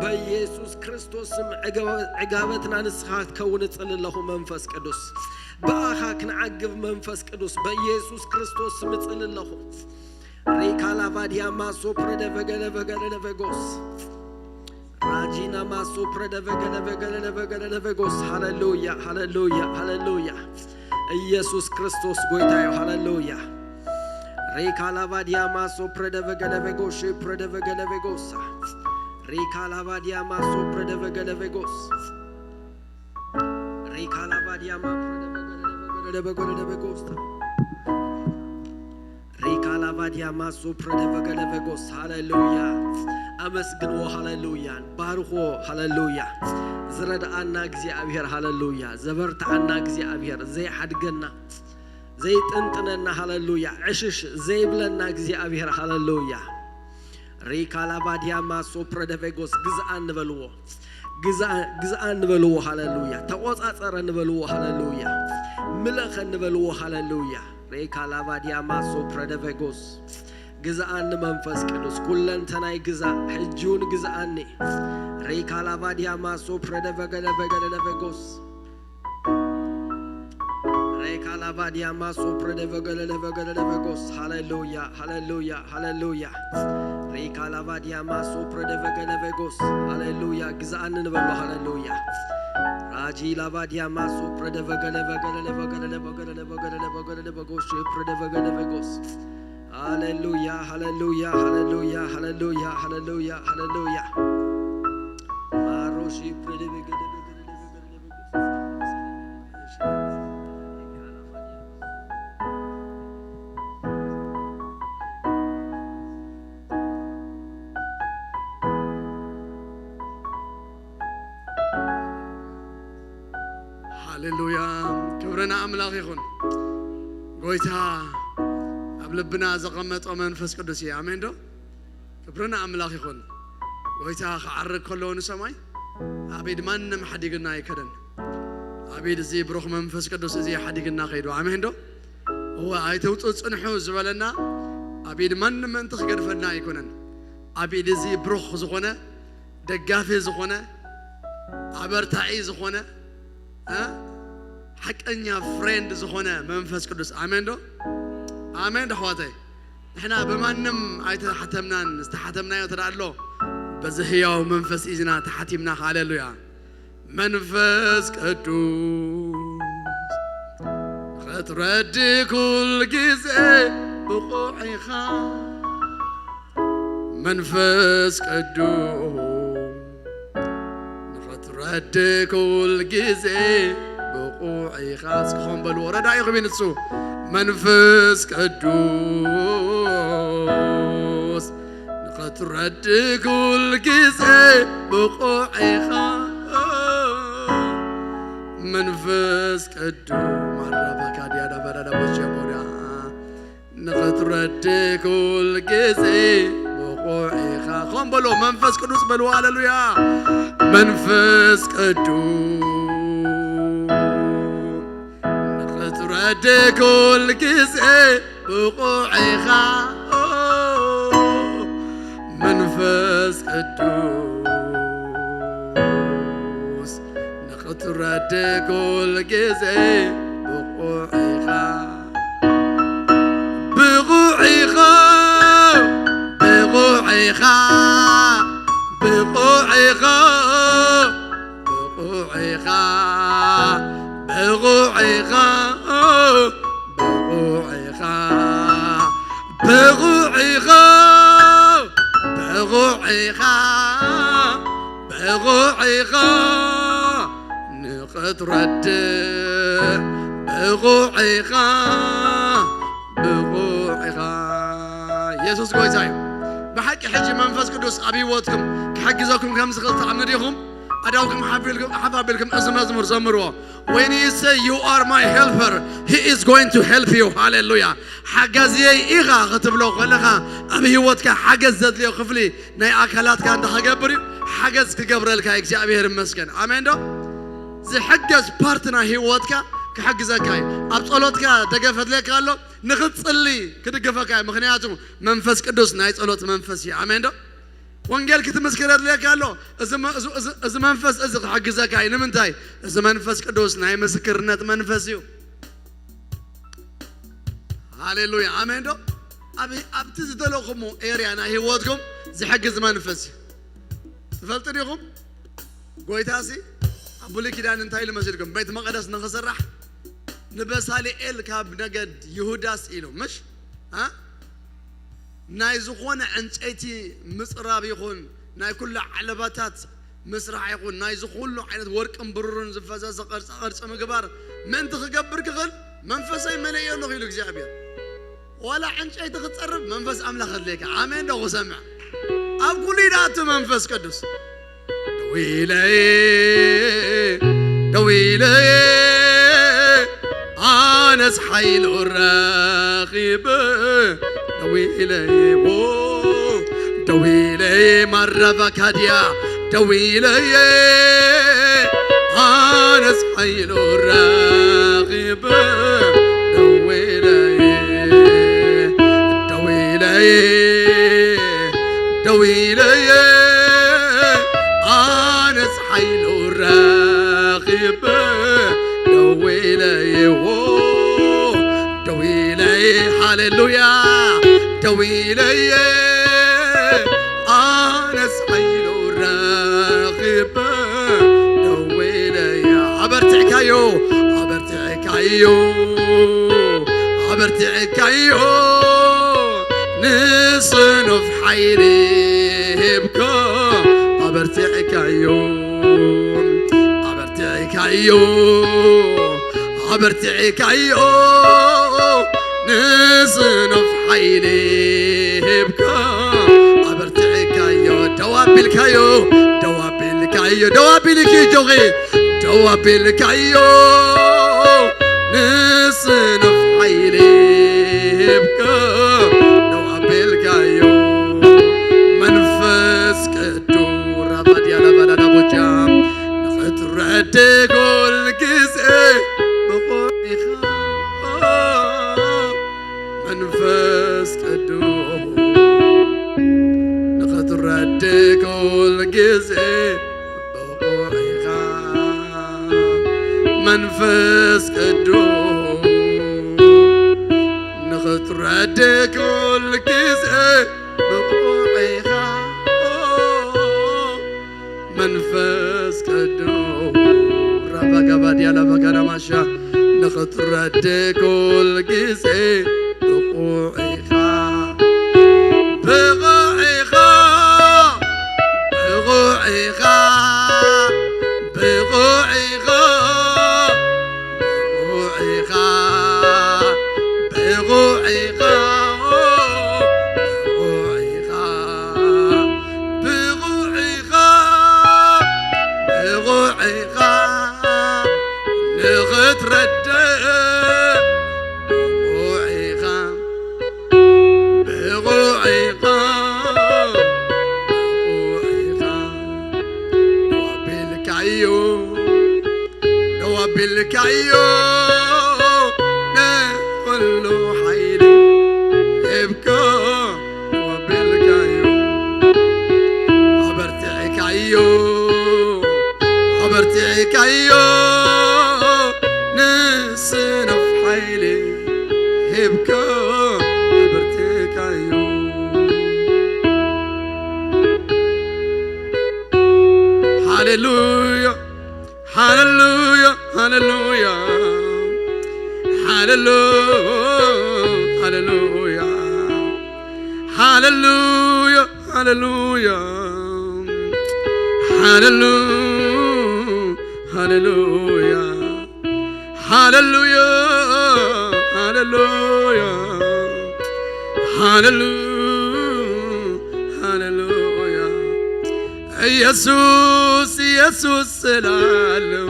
በኢየሱስ ክርስቶስ ስም ዕገበ-፣ ዕጋበትና ንስኻ ክትከውን እጽሊ ኣለኹ መንፈስ ቅዱስ። ብኣኻ ክንዓግብ መንፈስ ቅዱስ በኢየሱስ ክርስቶስ ስም እጽሊ ኣለኹ። ሪካ ላባዲያማ ሶፕረደቨገለቨገለቨጎስ። ራጂና ማሶፕረደቨገለቨገለቨገለቨጎስ። ሃሌሉያ፣ ሃሌሉያ፣ ሃሌሉያ። ኢየሱስ ክርስቶስ ጎይታ እዩ። ሃሌሉያ። ሪካ ላባዲያማ ሶፕረደቨገለቨጎሼ ፕረደቨገለቨጎሳ። ሪካ ላባዲያማ ሶፕረደቨገለቨጎስ። ሪካ ላባዲያማ ፕረደቨገለቨገለቨጎስታ። ሪካ ላባዲያማ ሶፕረደቨገለቨጎስ። ሃሌሉያ። ኣመስግንዎ። ሃሌሉያ። ባርኽዎ። ሃሌሉያ። ዝረድኣና እግዚኣብሔር። ሃሌሉያ። ዘበርትዓና እግዚኣብሔር። ዘይሓድገና፣ ዘይጥንጥነና። ሃሌሉያ። ዕሽሽ ዘይብለና እግዚኣብሔር። ሃሌሉያ። ሪካ ላባዲያማ ሶፕረደቬጎስ። ግዝኣን ንበልዎ። ግዝኣ-፣ ግዝኣን ንበልዎ። ሃሌሉያ። ተቆጻጸረ ንበልዎ። ሃሌሉያ። ምለኸ ንበልዎ። ሃሌሉያ። ሪካ ላባዲያማ ሶፕረደቬጎስ። ግዝኣኒ መንፈስ ቅዱስ፣ ኩለንተናይ ግዛእ፣ ሕጂ እውን ግዝኣኒ። ሪካ ላባዲያማ ሶፕረደቨገለቨገለቨጎስ። ሬካ ላባዲያማ ሶፕረደቨገለለቨገለለቨጎስ። ሃሌሉያ፣ ሃሌሉያ፣ ሃሌሉያ። ሪካ ላባዲያማ ሶፕረደቨገለቨጎስ። ሃሌሉያ። ግዝኣኒ ንበሎ። ሃሌሉያ። ራጂ ላባዲያማ ሶፕረደቨገለቨገለለቨገለለቨገለለቨገለለቨጎስ። ፕረደቨገለቨጎስ። ሃሌሉያ፣ ሃሌሉያ፣ ሃሌሉያ፣ ሃሌሉያ፣ ሃሌሉያ፣ ሃሌሉያ። ማሮሺ ፕረደቨገለቨገለለቨገለለቨጎስ። ሃሌሉያ። ክብሪ ንኣምላኽ ይኹን። ጎይታ ኣብ ልብና ዘቐመጦ መንፈስ ቅዱስ እዩ። ኣሜን ዶ? ክብሪ ንኣምላኽ ይኹን። ጎይታ ክዓርግ ከሎ ንሰማይ ኣብ ኢድ ማንም ሓዲግና ኣይከደን። ኣብ ኢድ እዚ ብሩኽ መንፈስ ቅዱስ እዚ ሓዲግና ከይዱ። ኣሜን ዶ? እወ ኣይተውፅኡ ፅንሑ ዝበለና ኣብ ኢድ ማንም ምእንቲ ክገድፈና ኣይኮነን። ኣብ ኢድ እዚ ብሩኽ ዝኾነ፣ ደጋፊ ዝኾነ፣ ኣበርታዒ ዝኾነ፣ እ? ሓቀኛ ፍሬንድ ዝኾነ መንፈስ ቅዱስ። ኣሜን ዶ? ኣሜን ዶ ኣሕዋተይ? ንሕና ብማንም ኣይተሓተምናን። ዝተሓተምናዮ እንተ ደኣ ኣሎ በዚ ህያው መንፈስ እዩ ዝና ተሓቲምና። ሃሌሉያ። መንፈስ ቅዱስ ንኽትረዲ ኩል ግዜ ብቑዕ ኢኻ። መንፈስ ቅዱስ ንኽትረዲ ኩል ግዜ ብቑዕ ኢኻ። እስኪ ኾን በልዎ፣ ረዳኢኹም እዩ ንሱ። መንፈስ ቅዱስ ንኽትረዲ ኩል ግዜ ብቑዕ ኢኻ። መንፈስ ቅዱስ ማራባካ ዲያዳ በዳዳ ቦቸ ቦዳ ንኽትረዲ ኩል ግዜ ብቑዕ ኢኻ። ኾን በሎ፣ መንፈስ ቅዱስ በልዎ። ሃሌሉያ። መንፈስ ቅዱስ ንኽትረዲ ኩል ግዜ ብቑዕ ኢኻ። መንፈስ ቅዱስ ንኽትረዲ ኩል ግዜ ብቑዕ ኢኻ። ብቑዕ ኢኻ፣ ብቑዕ ኢኻ፣ ብቑዕ ኢኻ፣ ብቑዕ ኢኻ፣ ብቑዕ ኢኻ፣ ብቑዕ ኢኻ፣ ብቑዕ ኢኻ፣ ብቑዕ ኢኻ፣ ብቑዕ ኢኻ። ንኽትረድእ ብቑዕ ኢኻ፣ ብቑዕ ኢኻ። የሱስ ጎይታ እዩ። ብሓቂ ሕጂ መንፈስ ቅዱስ ኣብ ህይወትኩም ክሕግዘኩም ከም ዝኽእል ትኣምኑ ዲኹም? ኣእዳውኩም ሓፍ ኢልኩም፣ ሓፍ ኣቢልኩም እዚ መዝሙር ዘምርዎ። When you say, "You are my helper," he is going to help you. ሃሌሉያ። ሓጋዝየይ ኢኻ ክትብሎ ከለኻ፣ ኣብ ህይወትካ ሓገዝ ዘድልዮ ክፍሊ ናይ ኣካላትካ እንዳ ክገብር እዩ፣ ሓገዝ ክገብረልካ እዩ። እግዚኣብሔር ይመስገን። ኣሜን ዶ? ዝሕገዝ ፓርት ናይ ህይወትካ ክሕግዘካ እዩ። ኣብ ጸሎትካ ደገፍ ኣድልየካ ኣሎ፣ ንኽትጽሊ ክድግፈካ እዩ። ምኽንያቱ መንፈስ ቅዱስ ናይ ጸሎት መንፈስ እዩ። ኣሜን ዶ? ወንጌል ክትምስክር ኣድልየካ ኣሎ፣ እዚ መ-፣ እዚ፣ እዚ፣ እዚ መንፈስ እዚ ክሕግዘካ እዩ። ንምንታይ? እዚ መንፈስ ቅዱስ ናይ ምስክርነት መንፈስ እዩ። ሃሌሉያ፣ ኣሜን ዶ? ኣብ፣ ኣብቲ ዝደለኹሞ ኤርያ ናይ ህይወትኩም ዝሕግዝ መንፈስ እዩ። ትፈልጡ ዲኹም? ጎይታሲ ኣብ ብሉይ ኪዳን እንታይ ኢሉ መሲልኩም? ቤት መቕደስ ንኽስራሕ ንበሳልኤል ካብ ነገድ ይሁዳስ ኢሉ፣ ምሽ? እ? ናይ ዝኾነ ዕንጨይቲ ምጽራብ ይኹን፣ ናይ ኩሉ ዓለባታት ምስራሕ ይኹን፣ ናይ ዝኹሉ ዓይነት ወርቅን ብሩርን ዝፈሰሰ ቅርጻ ቅርጺ ምግባር ምእንቲ ክገብር ክኽእል መንፈሰይ መለዮ ኣለኹ ኢሉ እግዚኣብሔር። ዋላ ዕንጨይቲ ክትጸርብ መንፈስ ኣምላኽ ኣድልየካ። ኣሜን ዶ ክሰምዕ? ኣብ ኩሉ ይድኣቱ መንፈስ ቅዱስ። ደው ኢለ፣ ደው ኢለ፣ ኣነስ ሓይሉ ረኺበ። ደው ኢለ፣ ዎ፣ ደው ኢለ፣ ማራባካድያ፣ ደው ኢለ፣ ኣነስ ሓይሉ ረኺበ። ደው ኢለ፣ ደው ኢለ፣ ደው ኢለ፣ ኣነስ ሓይሉ ረኺበ። ደው ኢለ፣ ዎ፣ ደው ኢለ፣ ሃሌሉያ፣ ደው ኢለ፣ ኣነስ ሓይሉ ረኺበ። ደው ኢለ፣ ኣበርቲዕካዮ፣ ኣበርቲዕካዮ፣ ኣበርቲዕካዮ፣ ንስኑፍ ሓይሊ ሂብካ፣ ኣበርቲዕካዮ፣ ኣበርቲዕካዮ፣ ኣበርቲዕካዮ፣ ንስኑፍ ሓይሊ ሂብካ፣ ኣበርቲዕካዮ፣ ደው ኣቢልካዮ፣ ደው ኣቢልካዮ፣ ደው ኣቢልኪ እጆኺ፣ ነው ኣቢልካዮ ንስንፍ ሓይሊ ሂብካ፣ ነው ኣቢልካዮ መንፈስ ቅዱስ ራባድያ ላባላላ ቦጃ ንኽትረደ ኩል ግዜ ብቑዕ ኢኻ። መንፈስ ቅዱስ ንኽትረደ ኩል ግዜ ብቑዕ ኢኻ። መንፈስ ቅዱስ ንኽትረደ ኩል ግዜ ብቑዕ ኢኻ። መንፈስ ቅዱስ ራባጋባድያ ላባጋና ማሻ ንኽትረደ ኩል ግዜ ብቑዕ ኢኻ። ብቑዕ ኢኻ። ብቑዕ ኢኻ። ብቑዕ ኢኻ። ብቑዕ ኢኻ። ብቑዕ ኢኻ። ብቑዕ ኢኻ። ብቑዕ ኢኻ። ብቑዕ ኢኻ። ንኽትረድእ ብቑዕ ኢኻ። ብቑዕ ኢኻ። ብቑዕ ኢኻ። ደው ኣቢልካዮ። ደው ኣቢልካዮ ንኹሉ ሓይሊ ሂብካ ደው ኣቢልካዮ። ኣበርቲዕካዮ፣ ኣበርቲዕካዮ ንስንፍ ሓይሊ ሂብካ ኣበርቲዕካዮ። ሃሌሉያ። ሃሌሉያ፣ ሃሌሉያ፣ ሃሌሉ-፣ ሃሌሉያ፣ ሃሌሉያ፣ ሃሌሉያ፣ ሃሌሉ-፣ ሃሌሉያ፣ ሃሌሉያ፣ ሃሌሉያ፣ ሃሌሉ-፣ ሃሌሉያ። ኢየሱስ ኢየሱስ ስላለው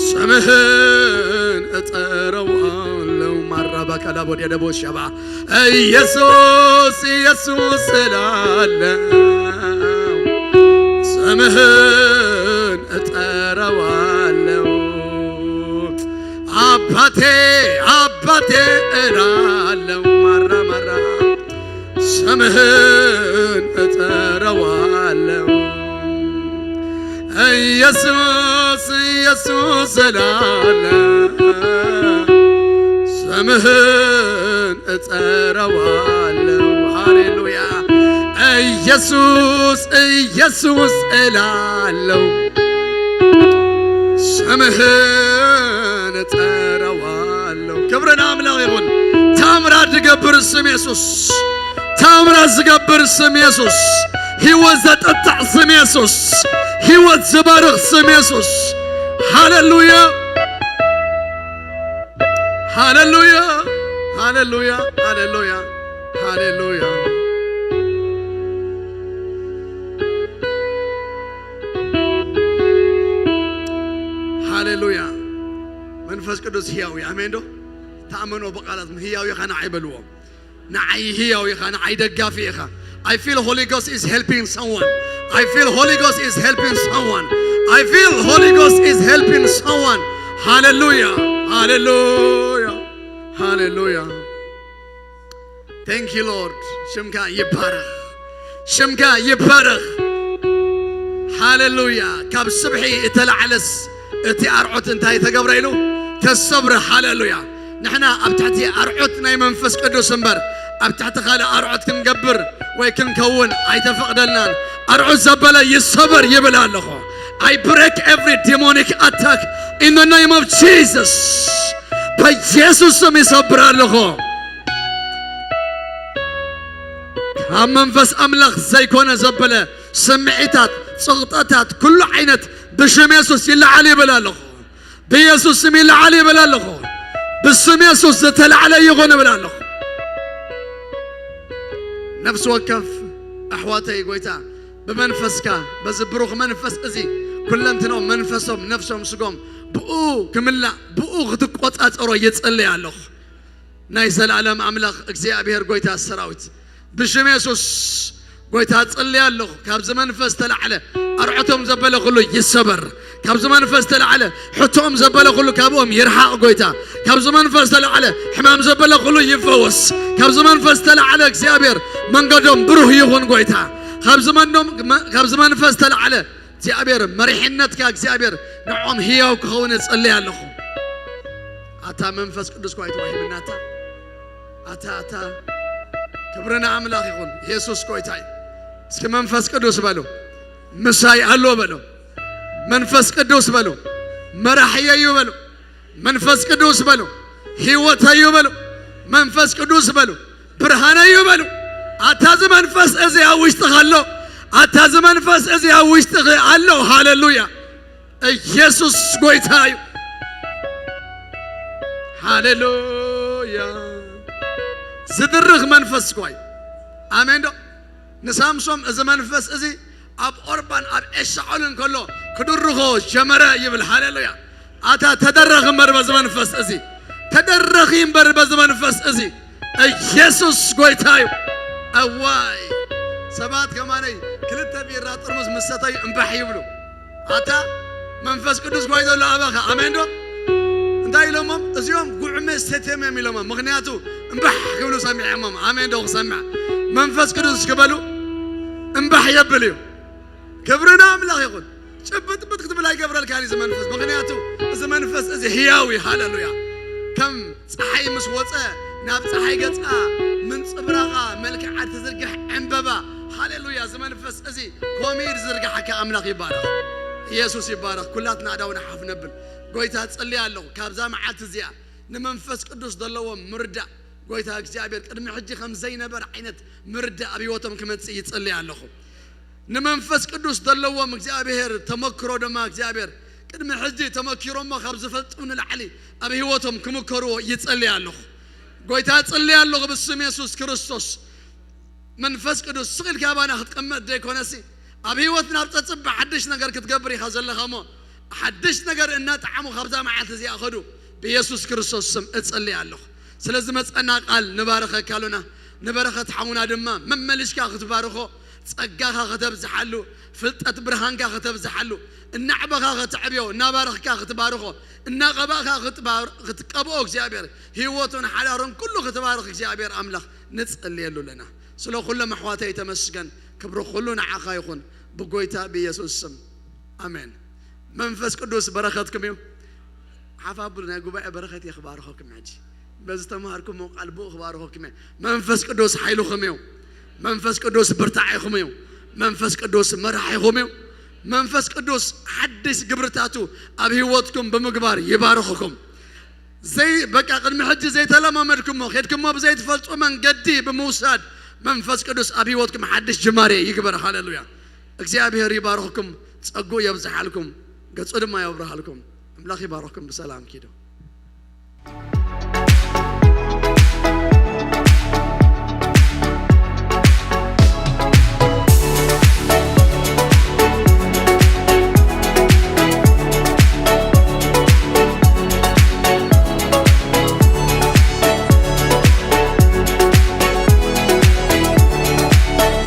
ስምህን እጠራዋለው። ማራባ ካላቦድ የደቦ ሸባ ኢየሱስ ኢየሱስ ስላለው ስምህን እጠራዋለው። አባቴ አባቴ እላለው። ማራ ማራ ስምህን እጠራዋለው። ኢየሱስ ኢየሱስ እላለ ስምህን እጠራዋለው። ሃሌሉያ። ኢየሱስ ኢየሱስ እላለው ስምህን እጠራዋለው። ክብሪ ንኣምላኽ ይኹን። ታምራት ዝገብር ስም የሱስ። ታምራት ዝገብር ስም የሱስ። ህይወት ዘጠጣዕ ስም የሱስ። ህይወት ዝባርኽ ስም የሱስ። ሃሌሉያ። ሃሌሉያ። ሃሌሉያ። ሃሌሉያ። ሃሌሉያ። ሃሌሉያ። መንፈስ ቅዱስ ህያው እዩ። ኣሜን ዶ? ተኣመኖ ብቃላት ህያው ኢኻ ንዓይ በልዎ። ንዓይ ህያው ኢኻ፣ ንዓይ ደጋፊ ኢኻ። I feel Holy Ghost is helping someone. I feel Holy Ghost is helping someone. I feel Holy Ghost is helping someone. ሃሌሉያ። ሃሌሉያ። ሃሌሉያ። Thank you Lord። ሽምካ ይባረኽ። ሽምካ ይባረኽ። ሃሌሉያ። ካብ ስብሒ እተላዕለስ እቲ ኣርዑት እንታይ ተገብረ ኢሉ ተሰብረ። ሃሌሉያ። ንሕና ኣብ ትሕቲ ኣርዑት ናይ መንፈስ ቅዱስ እምበር ኣብ ትሕቲ ካልእ ኣርዑት ክንገብር ወይ ክንከውን ኣይተፈቕደልናን። ኣርዑት ዘበለ ይሰበር ይብል ኣለኹ። I break every demonic attack in the name of Jesus. በኢየሱስ ስም ይሰብር ኣለኹ። ካብ መንፈስ ኣምላኽ ዘይኮነ ዘበለ ስምዒታት፣ ጽቕጠታት፣ ኩሉ ዓይነት ብሽም የሱስ ይለዓል ይብል ኣለኹ። ብየሱስ ስም ይለዓል ይብል ኣለኹ። ብስም የሱስ ዝተላዕለ ይኹን ይብል ኣለኹ። ነፍሲ ወከፍ ኣሕዋተይ፣ ጎይታ ብመንፈስካ፣ በዚ ብሩኽ መንፈስ እዚ ኩለንትኖም፣ መንፈሶም፣ ነፍሶም፣ ስጎም ብኡ ክምላእ፣ ብኡ ክትቆጻጸሮ ይጽልይ ኣለኹ። ናይ ዘላለም ኣምላኽ እግዚኣብሔር ጎይታ ሰራዊት፣ ብሽም የሱስ ጎይታ ጽልይ ኣለኹ። ካብዚ መንፈስ ተላዕለ ኣርዕቶም ዘበለ ኩሉ ይሰበር። ካብዚ መንፈስ ተላዕለ ሕቶኦም ዘበለ ኩሉ ካብኦም ይርሓቕ ጎይታ። ካብዚ መንፈስ ተላዕለ ሕማም ዘበለ ኩሉ ይፈወስ። ካብዚ መንፈስ ተላዕለ እግዚኣብሔር መንገዶም ብሩህ ይኹን ጎይታ። ካብዚ መንዶም፣ ካብዚ መንፈስ ተላዕለ እግዚኣብሔር መሪሕነትካ እግዚኣብሔር ንዖም ህያው ክኸውን እጽልይ ኣለኹ። ኣታ መንፈስ ቅዱስ ኳይ ተዋሂብናታ። ኣታ፣ ኣታ፣ ክብሪ ንኣምላኽ ይኹን። የሱስ ጎይታ እዩ። እስኪ መንፈስ ቅዱስ በሉ። ምሳይ ኣሎ በሉ። መንፈስ ቅዱስ በሉ። መራሕየይ እዩ በሉ። መንፈስ ቅዱስ በሉ። ህይወተይ እዩ በሉ። መንፈስ ቅዱስ በሉ። ብርሃነይ እዩ በሉ። ኣታ እዚ መንፈስ እዚ ኣብ ውሽጥኻ ኣሎ። ኣታ እዚ መንፈስ እዚ ኣብ ውሽጥኺ ኣሎ። ሃሌሉያ። ኢየሱስ ጎይታ እዩ። ሃሌሉያ። ዝድርኽ መንፈስ እኳ እዩ። ኣሜን ዶ? ንሳምሶም እዚ መንፈስ እዚ ኣብ ኦርባን ኣብ ኤሻዖልን ከሎ ክድርኾ ጀመረ ይብል። ሃሌሉያ። ኣታ ተደረኽ እምበር በዚ መንፈስ እዚ። ተደረኺ እምበር በዚ መንፈስ እዚ። ኢየሱስ ጎይታ እዩ። እዋይ፣ ሰባት ከማነይ ክልተ ቢራ ጥርሙዝ ምስ ሰተዩ እምባሕ ይብሉ። ኣታ መንፈስ ቅዱስ ጓይ ዘሎ ኣባኻ። ኣሜን ዶ? እንታይ ኢሎሞም? እዚኦም ጉዕመ ሰትዮም እዮም ኢሎሞም። ምኽንያቱ እምባሕ ክብሉ ሰሚዖሞም። ኣሜን ዶ? ክሰምዕ መንፈስ ቅዱስ ክበሉ እምባሕ የብል እዩ። ክብሪ ንኣምላኽ ይኹን። ጭብጥብጥ ክትብል ኣይገብረልካን እዩ እዚ መንፈስ። ምኽንያቱ እዚ መንፈስ እዚ ህያው እዩ። ሃሌሉያ። ከም ጸሓይ ምስ ወጸ ናብ ጸሓይ ገጻ ምንጽብራቓ መልክዓ ትዝርግሕ ዕምበባ። ሃሌሉያ። እዚ መንፈስ እዚ ኮሚድ ዝርግሓካ ኣምላኽ ይባረኽ። ኢየሱስ ይባረኽ። ኩላትና ኣዳውና ሓፍ ነብል። ጎይታ ጸልየ ኣለኹ። ካብዛ መዓልቲ እዚኣ ንመንፈስ ቅዱስ ዘለዎ ምርዳእ፣ ጎይታ እግዚኣብሔር ቅድሚ ሕጂ ከም ዘይነበር ዓይነት ምርዳእ ኣብ ህይወቶም ክመጽእ ይጸልየ ኣለኹ። ንመንፈስ ቅዱስ ዘለዎም እግዚኣብሔር ተመክሮ ድማ እግዚኣብሔር ቅድሚ ሕጂ ተመኪሮሞ ካብ ዝፈልጡ ንላዕሊ ኣብ ህይወቶም ክምከርዎ ይጸልየ ኣለኹ። ጎይታ እጽልየ ኣለኹ ብስም የሱስ ክርስቶስ። መንፈስ ቅዱስ ስቕ ኢልካ ኣባና ክትቅመጥ ዘይኮነሲ፣ ኣብ ህይወትና ኣብ ጸጽባ ሓድሽ ነገር ክትገብር ኢኻ ዘለኻ እሞ፣ ሓድሽ ነገር እናጠዓሙ ካብዛ መዓልቲ እዚኣ ኸዱ ብየሱስ ክርስቶስ ስም እጸልይ ኣለኹ። ስለዚ መጸና ቃል ንባረኸካ ኣሎና። ንበረኸት ሓውና ድማ መመሊሽካ ክትባርኾ፣ ጸጋኻ ከተብዝሓሉ፣ ፍልጠት ብርሃንካ ከተብዝሓሉ፣ እናዕበኻ ከተዕብዮ፣ እናባረኽካ ክትባርኾ፣ እናቐባእካ ክትባር-፣ ክትቀብኦ እግዚኣብሔር፣ ህይወቱን ሓዳሩን ኩሉ ክትባርኽ እግዚኣብሔር ኣምላኽ ንጸልየሉ ኣለና። ስለ ኩሎም ኣሕዋተይ ተመስገን። ክብሪ ኩሉ ንዓኻ ይኹን ብጎይታ ብኢየሱስ ስም። ኣሜን። መንፈስ ቅዱስ በረኸትኩም እዩ። ሓፍ ኣብሉ፣ ናይ ጉባኤ በረኸት እየ ክባርኸኩም ሕጂ። በዚ ተምሃርኩሞ ቃል ብኡ ክባርኸኩም እየ። መንፈስ ቅዱስ ሓይልኹም እዩ። መንፈስ ቅዱስ ብርታዒኹም እዩ። መንፈስ ቅዱስ መራሒኹም እዩ። መንፈስ ቅዱስ ሓድሽ ግብርታቱ ኣብ ህይወትኩም ብምግባር ይባርኽኩም። ዘይ በቃ ቅድሚ ሕጂ ዘይተለማመድኩሞ ኬድኩሞ ብዘይትፈልጡ መንገዲ ብምውሳድ መንፈስ ቅዱስ ኣብ ህይወትኩም ሓድሽ ጅማሬ ይግበር። ሃሌሉያ። እግዚኣብሔር ይባርኽኩም፣ ጸጉ የብዝሓልኩም፣ ገጹ ድማ የብርሃልኩም። ኣምላኽ ይባርኽኩም። ብሰላም ኪዱ።